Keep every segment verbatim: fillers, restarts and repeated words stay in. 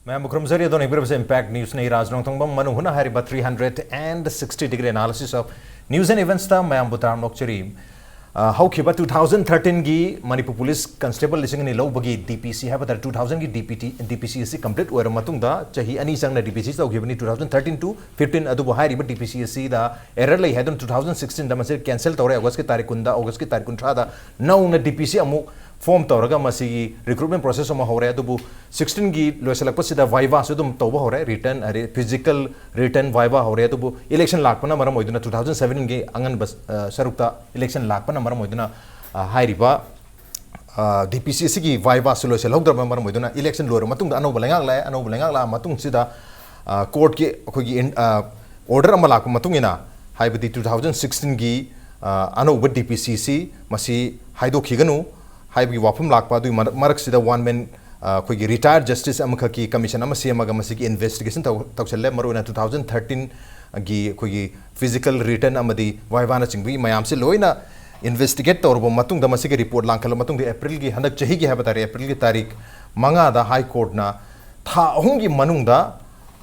ꯃꯌꯥꯝꯕꯨ ꯈꯨꯔꯨꯝꯖꯔꯤ꯫ ꯑꯗꯣꯝꯅ ꯌꯦꯡꯕꯤꯔꯤꯕꯁꯦ Impact News ꯅꯤ꯫ ꯔꯥꯖ ꯅꯣꯡꯊꯣꯡꯕꯝ ꯃꯅꯨꯡ ꯍꯨꯠꯅ ꯍꯥꯏꯔꯤꯕ three hundred and sixty degree analysis of news and events ꯇ ꯃꯌꯥꯝꯕꯨ ꯇꯔꯥꯝꯅ ꯑꯣꯛꯆꯔꯤ꯫ ꯑ, ꯍꯧꯈꯤꯕ two thousand thirteen ꯒꯤ ꯃꯅꯤꯄꯨꯔ ꯄꯨꯂꯤꯁ ꯀꯟꯁꯇꯦꯕꯜ ꯂꯤꯁꯤꯡ ꯑꯅꯤ ꯂꯧꯕꯒꯤ D P C ꯍꯥꯏꯕ ꯇꯥꯔꯦ, two thousand ꯒꯤ D P T, D P C ꯑꯁꯤ complete ꯑꯣꯏꯔꯕ ꯃꯇꯨꯡꯗ ꯆꯍꯤ ꯑꯅꯤ ꯆꯪꯅ D P C ꯇꯧꯈꯤꯕꯅꯤ, two thousand thirteen to fifteen꯫ ꯑꯗꯨꯕꯨ ꯍꯥꯏꯔꯤꯕ D P C ꯑꯁꯤꯗ error ꯂꯩ ꯍꯥꯏꯗꯨꯅ two thousand sixteen ꯗ ꯃꯁꯤ cancel ꯇꯧꯔꯦ꯫ August ꯀꯤ ꯇꯥꯔꯤꯛ ꯀꯨꯟꯗ, August ꯀꯤ ꯇꯥꯔꯤꯛ ꯀꯨꯟꯊ꯭ꯔꯥꯗ ꯅꯧꯅ D P C ꯑꯃꯨꯛ form ꯇꯧꯔꯒ ꯃꯁꯤꯒꯤ recruitment process ꯑꯃ ꯍꯧꯔꯦ꯫ ꯑꯗꯨꯕꯨ sixteen ꯒꯤ ꯂꯣꯏꯁꯤꯜꯂꯛꯄꯁꯤꯗ viva ꯁꯨ ꯑꯗꯨꯝ ꯇꯧꯕ ꯍꯧꯔꯦ, written, ꯑꯗꯩ physical written viva ꯍꯧꯔꯦ꯫ ꯑꯗꯨꯕꯨ election ꯂꯥꯛꯄꯅ ꯃꯔꯝ ꯑꯣꯏꯗꯨꯅ, two thousand seventeen ꯒꯤ ꯑꯉꯟꯕ, ꯑ, ꯁꯔꯨꯛꯇ election ꯂꯥꯛꯄꯅ ꯃꯔꯝ ꯑꯣꯏꯗꯨꯅ, ꯑ, ꯍꯥꯏꯔꯤꯕ, ꯑ, D P C ꯑꯁꯤꯒꯤ viva ꯁꯨ ꯂꯣꯏꯁꯤꯜꯍꯧꯗ꯭ꯔꯕ ꯃꯔꯝ ꯑꯣꯏꯗꯨꯅ election ꯂꯣꯏꯔꯕ ꯃꯇꯨꯡꯗ ꯑꯅꯧꯕ ꯂꯩꯉꯥꯛ ꯂꯥꯛꯑꯦ꯫ ꯑꯅꯧꯕ ꯂꯩꯉꯥꯛ ꯂꯥꯛꯑ ꯃꯇꯨꯡꯁꯤꯗ, ꯑ, court ꯀꯤ ꯑꯩꯈꯣꯏꯒꯤ in-, ꯑ, order ꯑꯃ ꯂꯥꯛꯄ ꯃꯇꯨꯡ ꯏꯟꯅ, ꯍꯥꯏꯕꯗꯤ two thousand sixteen ꯒꯤ, ꯑ, ꯑꯅꯧꯕ D P C ꯁꯤ ꯃꯁꯤ ꯍꯥꯏꯗꯣꯛꯈꯤꯒꯅꯨ ꯍꯥꯏꯕꯒꯤ ꯋꯥꯐꯝ ꯂꯥꯛꯄ꯫ ꯑꯗꯨꯒꯤ ꯃꯔꯛ-, ꯃꯔꯛꯁꯤꯗ one man, ꯑ, ꯑꯩꯈꯣꯏꯒꯤ retired justice ꯑꯃꯈꯛꯀꯤ commission ꯑꯃ ꯁꯦꯝꯃꯒ ꯃꯁꯤꯒꯤ investigation ꯇꯧ-, ꯇꯧꯁꯜꯂꯦ꯫ ꯃꯔꯨꯑꯣꯏꯅ two thousand thirteen ꯒꯤ ꯑꯩꯈꯣꯏꯒꯤ physical, written ꯑꯃꯗꯤ viva ꯅꯆꯤꯡꯕꯒꯤ ꯃꯌꯥꯝꯁꯦ ꯂꯣꯏꯅ investigate ꯇꯧꯔꯕ ꯃꯇꯨꯡꯗ, ꯃꯁꯤꯒꯤ report ꯂꯥꯡꯈꯠꯂꯕ ꯃꯇꯨꯡꯗ, April ꯒꯤ, ꯍꯟꯗꯛ ꯆꯍꯤꯒꯤ ꯍꯥꯏꯕ ꯇꯥꯔꯦ, April ꯒꯤ ꯇꯥꯔꯤꯛ ꯃꯉꯥꯗ High Court ꯅ ꯊꯥ ꯑꯍꯨꯝꯒꯤ ꯃꯅꯨꯡꯗ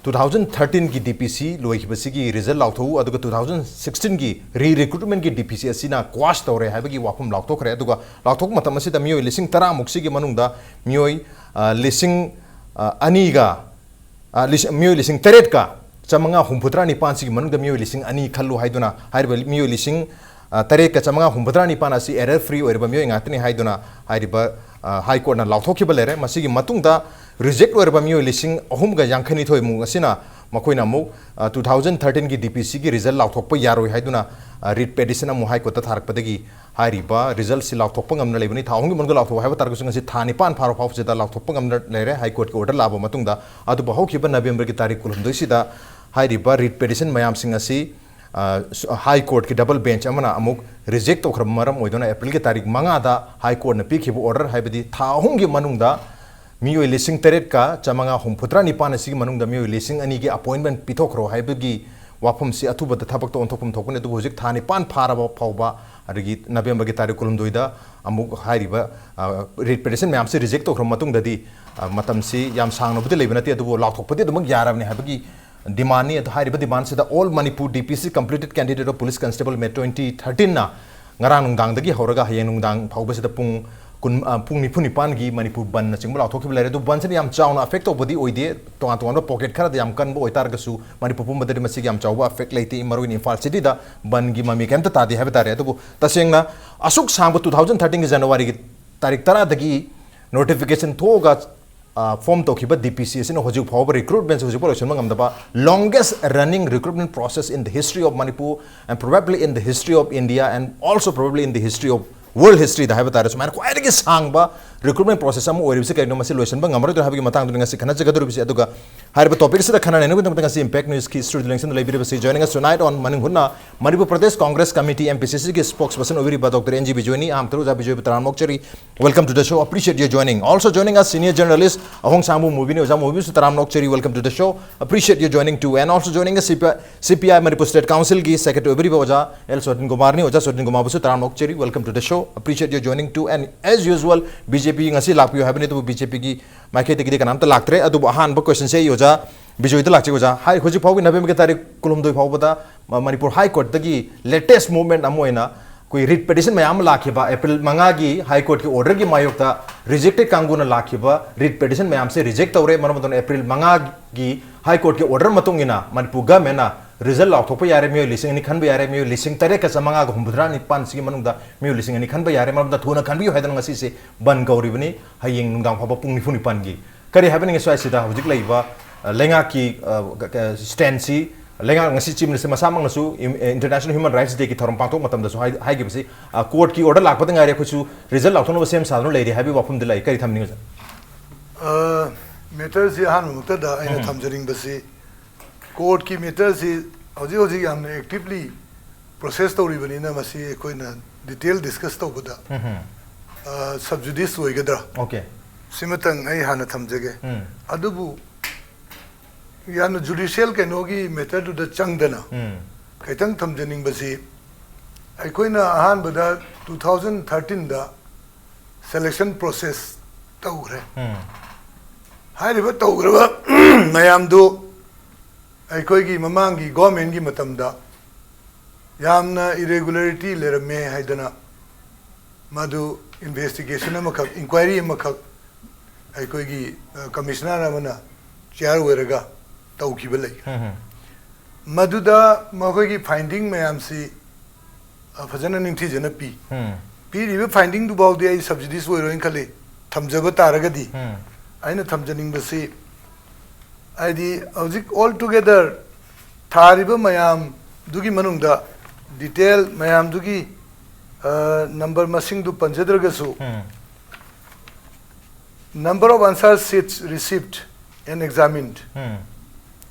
two thousand thirteen ꯒꯤ D P C ꯂꯣꯏꯈꯤꯕꯁꯤꯒꯤ result ꯂꯥꯎꯊꯣꯛꯎ, ꯑꯗꯨꯒ two thousand sixteen ꯒꯤ re-recruitment ꯀꯤ D P C ꯑꯁꯤꯅ quash ꯇꯧꯔꯦ ꯍꯥꯏꯕꯒꯤ ꯋꯥꯐꯝ ꯂꯥꯎꯊꯣꯛꯈ꯭ꯔꯦ꯫ ꯑꯗꯨꯒ ꯂꯥꯎꯊꯣꯛꯄ ꯃꯇꯝ ꯑꯁꯤꯗ ꯃꯤꯑꯣꯏ ꯂꯤꯁꯤꯡ ꯇꯔꯥꯃꯨꯛꯁꯤꯒꯤ ꯃꯅꯨꯡꯗ ꯃꯤꯑꯣꯏ, ꯑ, ꯂꯤꯁꯤꯡ, ꯑ, ꯑꯅꯤꯒ, ꯑ, ꯂꯤꯁꯤꯡ, ꯃꯤꯑꯣꯏ ꯂꯤꯁꯤꯡ ꯇꯔꯦꯠꯀ ꯆꯥꯃꯉꯥ ꯍꯨꯝꯐꯨꯇꯔꯥ ꯅꯤꯄꯥꯟꯁꯤꯒꯤ ꯃꯅꯨꯡꯗ ꯃꯤꯑꯣꯏ ꯂꯤꯁꯤꯡ ꯑꯅꯤ ꯈꯜꯂꯨ ꯍꯥꯏꯗꯨꯅ, ꯍꯥꯏꯔꯤꯕ ꯃꯤꯑꯣꯏ ꯂꯤꯁꯤꯡ, ꯑ, ꯇꯔꯦꯠꯀ ꯆꯥꯃꯉꯥ ꯍꯨꯝꯐꯨꯇꯔꯥ ꯅꯤꯄꯥꯟ ꯑꯁꯤ error free ꯑꯣꯏꯔꯕ ꯃꯤꯑꯣꯏ ꯉꯥꯛꯇꯅꯤ ꯍꯥꯏꯗꯨꯅ ꯍꯥꯏꯔꯤꯕ, ꯑ, High Court ꯅ ꯂꯥꯎꯊꯣꯛꯈꯤꯕ ꯂꯩꯔꯦ꯫ ꯃꯁꯤꯒꯤ ꯃꯇꯨꯡꯗ reject ꯑꯣꯏꯔꯕ ꯃꯤꯑꯣꯏ ꯂꯤꯁꯤꯡ ꯑꯍꯨꯝꯒ ꯌꯥꯡꯈꯩꯅꯤꯊꯣꯏ ꯃꯨꯛ ꯑꯁꯤꯅ ꯃꯈꯣꯏꯅ ꯑꯃꯨꯛ, ꯑ, two thousand thirteen ꯒꯤ D P C ꯒꯤ result ꯂꯥꯎꯊꯣꯛꯄ ꯌꯥꯔꯣꯏ ꯍꯥꯏꯗꯨꯅ, ꯑ, writ petition ꯑꯃꯨꯛ High Court ꯇ ꯊꯥꯔꯛꯄꯗꯒꯤ ꯍꯥꯏꯔꯤꯕ result ꯁꯤ ꯂꯥꯎꯊꯣꯛꯄ ꯉꯝꯅ ꯂꯩꯕꯅꯤ꯫ ꯊꯥ ꯑꯍꯨꯝꯒꯤ ꯃꯅꯨꯡꯗ ꯂꯥꯎꯊꯣꯛꯑꯣ ꯍꯥꯏꯕ ꯇꯥꯔꯒꯁꯨ ꯉꯁꯤ ꯊꯥ ꯅꯤꯄꯥꯟ ꯐꯥꯔ ꯐꯥꯎꯕꯁꯤꯗ ꯂꯥꯎꯊꯣꯛꯄ ꯉꯝꯅ ꯂꯩꯔꯦ, High Court ꯀꯤ order ꯂꯥꯛꯑꯕ ꯃꯇꯨꯡꯗ꯫ ꯑꯗꯨꯕꯨ ꯍꯧꯈꯤꯕ November ꯒꯤ ꯇꯥꯔꯤꯛ ꯀꯨꯟꯍꯨꯝꯗꯣꯏꯁꯤꯗ ꯍꯥꯏꯔꯤꯕ writ petition ꯃꯌꯥꯝꯁꯤꯡ ꯑꯁꯤ, ꯑ, ꯁ-, High Court ꯀꯤ double bench ꯑꯃꯅ ꯑꯃꯨꯛ reject ꯇꯧꯈ꯭ꯔꯕ ꯃꯔꯝ ꯑꯣꯏꯗꯨꯅ April ꯒꯤ ꯇꯥꯔꯤꯛ ꯃꯉꯥꯗ High Court ꯅ ꯄꯤꯈꯤꯕ order, ꯍꯥꯏꯕꯗꯤ ꯊꯥ ꯑꯍꯨꯝꯒꯤ ꯃꯅꯨꯡꯗ ꯃꯤꯑꯣꯏ ꯂꯤꯁꯤꯡ ꯇꯔꯦꯠꯀ ꯆꯥꯃꯉꯥ ꯍꯨꯝꯐꯨꯇꯔꯥ ꯅꯤꯄꯥꯟ ꯑꯁꯤꯒꯤ ꯃꯅꯨꯡꯗ ꯃꯤꯑꯣꯏ ꯂꯤꯁꯤꯡ ꯑꯅꯤꯒꯤ appointment ꯄꯤꯊꯣꯛꯈ꯭ꯔꯣ ꯍꯥꯏꯕꯒꯤ ꯋꯥꯐꯝꯁꯤ ꯑꯊꯨꯕꯗ ꯊꯕꯛꯇ ꯑꯣꯟꯊꯣꯛꯐꯝ ꯊꯣꯛꯄꯅꯤ꯫ ꯑꯗꯨꯕꯨ ꯍꯧꯖꯤꯛ ꯊꯥ ꯅꯤꯄꯥꯟ ꯐꯥꯔꯕ ꯐꯥꯎꯕ ꯑꯗꯒꯤ ꯅꯕꯦꯝꯕꯔꯒꯤ ꯇꯥꯔꯤꯛ ꯀꯨꯟꯍꯨꯝꯗꯣꯏꯗ ꯑꯃꯨꯛ ꯍꯥꯏꯔꯤꯕ ꯔꯤꯠ ꯄꯦꯇꯤꯁꯟ ꯃꯌꯥꯝꯁꯤ ꯔꯤꯖꯦꯛ ꯇꯧꯈ꯭ꯔꯕ ꯃꯇꯨꯡꯗꯗꯤ, ꯑ, ꯃꯇꯝꯁꯤ ꯌꯥꯝ ꯁꯥꯡꯅꯕꯨꯗꯤ ꯂꯩꯕ ꯅꯠꯇꯦ, ꯑꯗꯨꯕꯨ ꯂꯥꯎꯊꯣꯛꯄꯗꯤ ꯑꯗꯨꯃꯛ ꯌꯥꯔꯕꯅꯤ ꯍꯥꯏꯕꯒꯤ ꯗꯤꯃꯥꯟꯅꯤ꯫ ꯑꯗꯨ ꯍꯥꯏꯔꯤꯕ ꯗꯤꯃꯥꯟꯁꯤꯗ All Manipur D P C Completed Candidate of Police Constable May twenty thirteenꯅ ꯉꯔꯥꯡ ꯅꯨꯡꯗꯥꯡꯗꯒꯤ ꯍꯧꯔꯒ ꯍꯌꯦꯡ ꯅꯨꯡꯗꯥꯡ ꯐꯥꯎꯕꯁꯤꯗ ꯄꯨꯡ ꯀꯨꯟ, ꯑ, ꯄꯨꯡ ꯅꯤꯐꯨ ꯅꯤꯄꯥꯟꯒꯤ ꯃꯅꯤꯄꯨꯔ ꯕꯟꯅꯆꯤꯡꯕ ꯂꯥꯎꯊꯣꯛꯈꯤꯕ ꯂꯩꯔꯦ꯫ ꯑꯗꯨ ꯕꯟꯁꯤꯅ ꯌꯥꯝ ꯆꯥꯎꯅ ꯑꯦꯐꯦꯛ ꯇꯧꯕꯗꯤ ꯑꯣꯏꯗꯦ, ꯇꯣꯉꯥꯟ ꯇꯣꯉꯥꯟꯕ ꯄꯣꯀꯦꯠ ꯈꯔꯗ ꯌꯥꯝ ꯀꯟꯕ ꯑꯣꯏꯇꯥꯔꯒꯁꯨ ꯃꯅꯤꯄꯨꯔ ꯄꯨꯝꯕꯗꯗꯤ ꯃꯁꯤꯒꯤ ꯌꯥꯝ ꯆꯥꯎꯕ ꯑꯦꯐꯦꯛ ꯂꯩꯇꯦ꯫ ꯃꯔꯨꯑꯣꯏꯅ ꯏꯝꯐꯥꯜ ꯁꯤꯇꯤꯗ ꯕꯟꯒꯤ ꯃꯃꯤ ꯀꯩꯝꯇ ꯇꯥꯗꯦ ꯍꯥꯏꯕ ꯇꯥꯔꯦ꯫ ꯑꯗꯨꯕꯨ ꯇꯁꯦꯡꯅ ꯑꯁꯨꯛ ꯁꯥꯡꯕ two thousand thirteenꯒꯤ ꯖꯅꯋꯥꯔꯤꯒꯤ ꯇꯥꯔꯤꯛ ꯇꯔꯥꯗꯒꯤ ꯅꯣꯇꯤꯐꯤꯀꯦꯁꯟ ꯊꯣꯛꯑꯒ, ꯑ, ꯐꯣꯝ ꯇꯧꯈꯤꯕ D P C ꯑꯁꯤꯅ ꯍꯧꯖꯤꯛ ꯐꯥꯎꯕ ꯔꯤꯀ꯭ꯔꯨꯠꯃꯦꯟꯁꯤ ꯍꯧꯖꯤꯛꯐꯥꯎ ꯂꯣꯏꯁꯤꯟꯕ ꯉꯝꯗꯕ, longest running recruitment process in the history of Manipur and probably in the history of India and also probably in the history of world historyꯗ ꯍꯥꯏꯕ ꯇꯥꯔꯦ, ꯁꯨꯃꯥꯏꯅ ꯈ꯭ꯋꯥꯏꯗꯒꯤ ꯁꯥꯡꯕ ꯔꯤꯀ꯭ꯔꯨꯠꯃꯦꯟ ꯄ꯭ꯔꯣꯁꯦꯁ ꯑꯃ ꯑꯣꯏꯔꯤꯕꯁꯤ ꯀꯔꯤꯅꯣ, ꯃꯁꯤ ꯂꯣꯏꯁꯤꯟꯕ ꯉꯝꯃꯔꯣꯏꯗ꯭ꯔꯥ ꯍꯥꯏꯕꯒꯤ ꯃꯇꯥꯡꯗꯅꯤ ꯉꯁꯤ ꯈꯟꯅꯖꯒꯗꯧꯔꯤꯕꯁꯤ꯫ ꯑꯗꯨꯒ ꯍꯥꯏꯔꯤꯕ ꯇꯣꯄꯤꯛ ꯑꯁꯤꯗ ꯈꯟꯅ ꯅꯩꯅꯕꯒꯤꯗꯃꯛꯇ ꯉꯁꯤ ꯏꯝꯄꯦꯛ ꯅ꯭ꯌꯨꯁꯀꯤ ꯁ꯭ꯇꯨꯗꯤꯑꯣ ꯂꯦꯡꯁꯟꯗ ꯂꯩꯕꯤꯔꯤꯕꯁꯤ, joining us tonight on ꯃꯅꯤꯡ ꯍꯨꯠꯅ Manipur Pradesh Congress Committee, M P C Cꯒꯤ spokesperson ꯑꯣꯏꯕꯤꯔꯤꯕ Doctor N G ꯕꯤꯖꯣꯏꯅꯤ꯫ ꯑꯍꯥꯟꯕꯗ ꯑꯣꯖꯥ ꯕꯤꯖꯣꯏꯕꯨ ꯇꯔꯥꯝꯅ ꯑꯣꯛꯆꯔꯤ, welcome to the show, appreciate your joining. Also joining us, senior journalist ꯑꯍꯣꯡꯁꯥꯡꯕꯨ ꯃꯨꯕꯤꯅꯤ꯫ ꯑꯣꯖꯥ ꯃꯨꯕꯤꯁꯨ ꯇꯔꯥꯝꯅ ꯑꯣꯛꯆꯔꯤ, welcome to the show, appreciate your joining too. And also joining us, C P I, C P I Manipur State Councilꯒꯤ secretary ꯑꯣꯏꯕꯤꯔꯤꯕ ꯑꯣꯖꯥ L ꯁꯣꯇꯤꯟ ꯀꯨꯃꯥꯔꯅꯤ꯫ ꯑꯣꯖꯥ ꯁꯣꯇꯤꯟ ꯀꯨꯃꯥꯔꯕꯨꯁꯨ ꯇꯔꯥꯝꯅ ꯑꯣꯛꯆꯔꯤ, welcome to the show, appreciate your joining too. And as usual, B J P ꯉꯁꯤ ꯂꯥꯛꯄꯤꯌꯨ ꯍꯥꯏꯕꯅꯤ, ꯑꯗꯨꯕꯨ BJ Pꯒꯤ ꯃꯥꯏꯀꯩꯗꯒꯤꯗꯤ ꯀꯅꯥꯝꯇ ꯂꯥꯛꯇ꯭ꯔꯦ꯫ ꯑꯗꯨꯕꯨ ꯑꯍꯥꯟꯕ questionꯁꯦ ꯑꯩ ꯑꯣꯖꯥ ꯕꯤꯖꯣꯏꯗ ꯂꯥꯛꯆꯩ꯫ ꯑꯣꯖꯥ, ꯍꯥꯏ, ꯍꯧꯖꯤꯛ ꯐꯥꯎꯒꯤ ꯅꯕꯦꯝꯕꯔꯒꯤ ꯇꯥꯔꯤꯛ ꯀꯨꯟꯍꯨꯝꯗꯣꯏ ꯐꯥꯎꯕꯗ ꯃ-, ꯃꯅꯤꯄꯨꯔ ꯍꯥꯏ ꯀꯣꯔꯠꯇꯒꯤ latest movement ꯑꯃ ꯑꯣꯏꯅ ꯑꯩꯈꯣꯏ ꯔꯤꯠ ꯄꯦꯇꯤꯁꯟ ꯃꯌꯥꯝ ꯑꯃ ꯂꯥꯛꯈꯤꯕ, ꯑꯦꯄ꯭ꯔꯤꯜ ꯃꯉꯥꯒꯤ ꯍꯥꯏ ꯀꯣꯔꯠꯀꯤ ꯑꯣꯔꯗꯔꯒꯤ ꯃꯥꯌꯣꯛꯇ ꯔꯤꯖꯦꯛꯇꯦꯠ ꯀꯥꯡꯕꯨꯅ ꯂꯥꯛꯈꯤꯕ ꯔꯤꯠ ꯄꯦꯇꯤꯁꯟ ꯃꯌꯥꯝꯁꯦ ꯔꯤꯖꯦꯛ ꯇꯧꯔꯦ꯫ ꯃꯔꯝ ꯑꯗꯨꯅ ꯑꯦꯄ꯭ꯔꯤꯜ ꯃꯉꯥꯒꯤ ꯍꯥꯏ ꯀꯣꯔꯠꯀꯤ ꯑꯣꯔꯗꯔ ꯃꯇꯨꯡ ꯏꯟꯅ ꯃꯅꯤꯄꯨꯔ ꯒꯚꯔꯟꯃꯦꯟꯅ ꯔꯤꯖꯜ ꯂꯥꯎꯊꯣꯛꯄ ꯌꯥꯔꯦ, ꯃꯤꯑꯣꯏ ꯂꯤꯁꯤꯡ ꯑꯅꯤ ꯈꯟꯕ ꯌꯥꯔꯦ, ꯃꯤꯑꯣꯏ ꯂꯤꯁꯤꯡ ꯇꯔꯦꯠꯀ ꯆꯥꯃꯉꯥꯒ ꯍꯨꯝꯐꯨꯇꯔꯥ ꯅꯤꯄꯥꯟꯁꯤꯒꯤ ꯃꯅꯨꯡꯗ ꯃꯤꯑꯣꯏ ꯂꯤꯁꯤꯡ ꯑꯅꯤ ꯈꯟꯕ ꯌꯥꯔꯦ꯫ ꯃꯔꯝ ꯑꯗꯨꯅ ꯊꯨꯅ ꯈꯟꯕꯤꯌꯨ ꯍꯥꯏꯗꯅ ꯉꯁꯤꯁꯦ ꯕꯟ ꯀꯧꯔꯤꯕꯅꯤ꯫ ꯍꯌꯦꯡ ꯅꯨꯡꯗꯥꯡ ꯐꯥꯎꯕ ꯄꯨꯡ ꯅꯤꯐꯨ ꯅꯤꯄꯥꯟꯒꯤ꯫ ꯀꯔꯤ ꯍꯥꯏꯕꯅꯤꯡꯉꯤ ꯁ꯭ꯋꯥꯏꯁꯤꯗ ꯍꯧꯖꯤꯛ ꯂꯩꯔꯤꯕ, ꯑ, ꯂꯩꯉꯥꯛꯀꯤ, ꯑ, ꯀ-, ꯀ-, ꯁ꯭ꯇꯦꯟꯁꯤ, ꯂꯩꯉꯥꯛ ꯉꯁꯤ Chief Minister ꯃꯁꯥꯃꯛꯅꯁꯨ ꯏꯝ-, ꯑ, International Human Rights Dayꯒꯤ ꯊꯧꯔꯝ ꯄꯥꯡꯊꯣꯛ ꯃꯇꯝꯗꯁꯨ ꯍꯥꯏ-, ꯍꯥꯏꯈꯤꯕꯁꯤ, ꯑ, ꯀꯣꯔꯠꯀꯤ ꯑꯣꯔꯗꯔ ꯂꯥꯛꯄꯗ ꯉꯥꯏꯔꯦ, ꯑꯩꯈꯣꯏꯁꯨ ꯔꯤꯖꯜ ꯂꯥꯎꯊꯣꯛꯅꯕ ꯁꯦꯝ ꯁꯥꯗꯨꯅ ꯂꯩꯔꯤ ꯍꯥꯏꯕꯒꯤ ꯋꯥꯐꯝꯗꯤ ꯂꯩ꯫ ꯀꯔꯤ ꯊꯝꯅꯤꯡꯉꯤ, ꯑꯣꯖꯥ? ꯑ, ꯃꯦꯇꯔꯁꯤ ꯑꯍꯥꯟꯕꯃꯛꯇꯗ ꯑꯩꯅ ꯎꯝ꯫ ꯊꯝꯖꯅꯤꯡꯕꯁꯤ, ꯀꯣꯔꯠꯀꯤ ꯃꯦꯇꯔꯁꯤ ꯍꯧꯖꯤꯛ ꯍꯧꯖꯤꯛ ꯌꯥꯝꯅ ꯑꯦꯛꯇꯤꯚꯂꯤ ꯄ꯭ꯔꯣꯁꯦꯁ ꯇꯧꯔꯤꯕꯅꯤꯅ, ꯃꯁꯤ ꯑꯩꯈꯣꯏꯅ ꯗꯤꯇꯦꯜ ꯗꯤꯁꯀꯁ ꯇꯧꯕꯗ, ꯎꯝ꯫ ꯑ, ꯁꯕ ꯖꯨꯗꯤꯁ ꯑꯣꯏꯒꯗ꯭ꯔꯥ? ꯑꯣꯀꯦ꯫ ꯁꯤꯃꯇꯪ ꯑꯩ ꯍꯥꯟꯅ ꯊꯝꯖꯒꯦ꯫ ꯎꯝ꯫ ꯑꯗꯨꯕꯨ ꯌꯥꯝꯅ ꯖꯨꯗꯤꯁꯤꯌꯦꯜ ꯀꯩꯅꯣꯒꯤ ꯃꯦꯇꯔꯗꯨꯗ ꯆꯪꯗꯅ ꯎꯝ꯫ ꯈꯤꯇꯪ ꯊꯝꯖꯅꯤꯡꯕꯁꯤ, ꯑꯩꯈꯣꯏꯅ ꯑꯍꯥꯟꯕꯗ two thousand thirteen ꯗ selection process ꯇꯧꯈ꯭ꯔꯦ꯫ ꯎꯝ꯫ ꯍꯥꯏꯔꯤꯕ ꯇꯧꯈ꯭ꯔꯕ ꯃꯌꯥꯝꯗꯨ ꯑꯩꯈꯣꯏꯒꯤ ꯃꯃꯥꯡꯒꯤ government ꯀꯤ ꯃꯇꯝꯗ ꯌꯥꯝꯅ irregularity ꯂꯩꯔꯝꯃꯦ ꯍꯥꯏꯗꯅ ꯃꯗꯨ investigation ꯑꯃꯈꯛ, inquiry ꯑꯃꯈꯛ ꯑꯩꯈꯣꯏꯒꯤ, ꯑ, commissioner ꯑꯃꯅ chair ꯑꯣꯏꯔꯒ ꯇꯧꯈꯤꯕ ꯂꯩ꯫ ꯎꯝ, ꯎꯝ꯫ ꯃꯗꯨꯗ ꯃꯈꯣꯏꯒꯤ finding ꯃꯌꯥꯝꯁꯤ, ꯑ, ꯐꯖꯅ ꯅꯤꯡꯊꯤꯖꯅ ꯄꯤ꯫ ꯎꯝ꯫ ꯄꯤꯔꯤꯕ finding ꯗꯨꯐꯥꯎꯗꯤ ꯑꯩ subsidies ꯑꯣꯏꯔꯣꯏꯅ ꯈꯜꯂꯤ꯫ ꯊꯝꯖꯕ ꯇꯥꯔꯒꯗꯤ ꯎꯝ꯫ ꯑꯩꯅ ꯊꯝꯖꯅꯤꯡꯕꯁꯤ, ꯍꯥꯏꯗꯤ ꯍꯧꯖꯤꯛ all together ꯊꯥꯔꯤꯕ ꯃꯌꯥꯝꯗꯨꯒꯤ ꯃꯅꯨꯡꯗ detail ꯃꯌꯥꯝꯗꯨꯒꯤ, ꯑ, number ꯃꯁꯤꯡꯗꯨ ꯄꯟꯖꯗ꯭ꯔꯒꯁꯨ, um. Number of answer sheets received and examined. ꯎꯝ꯫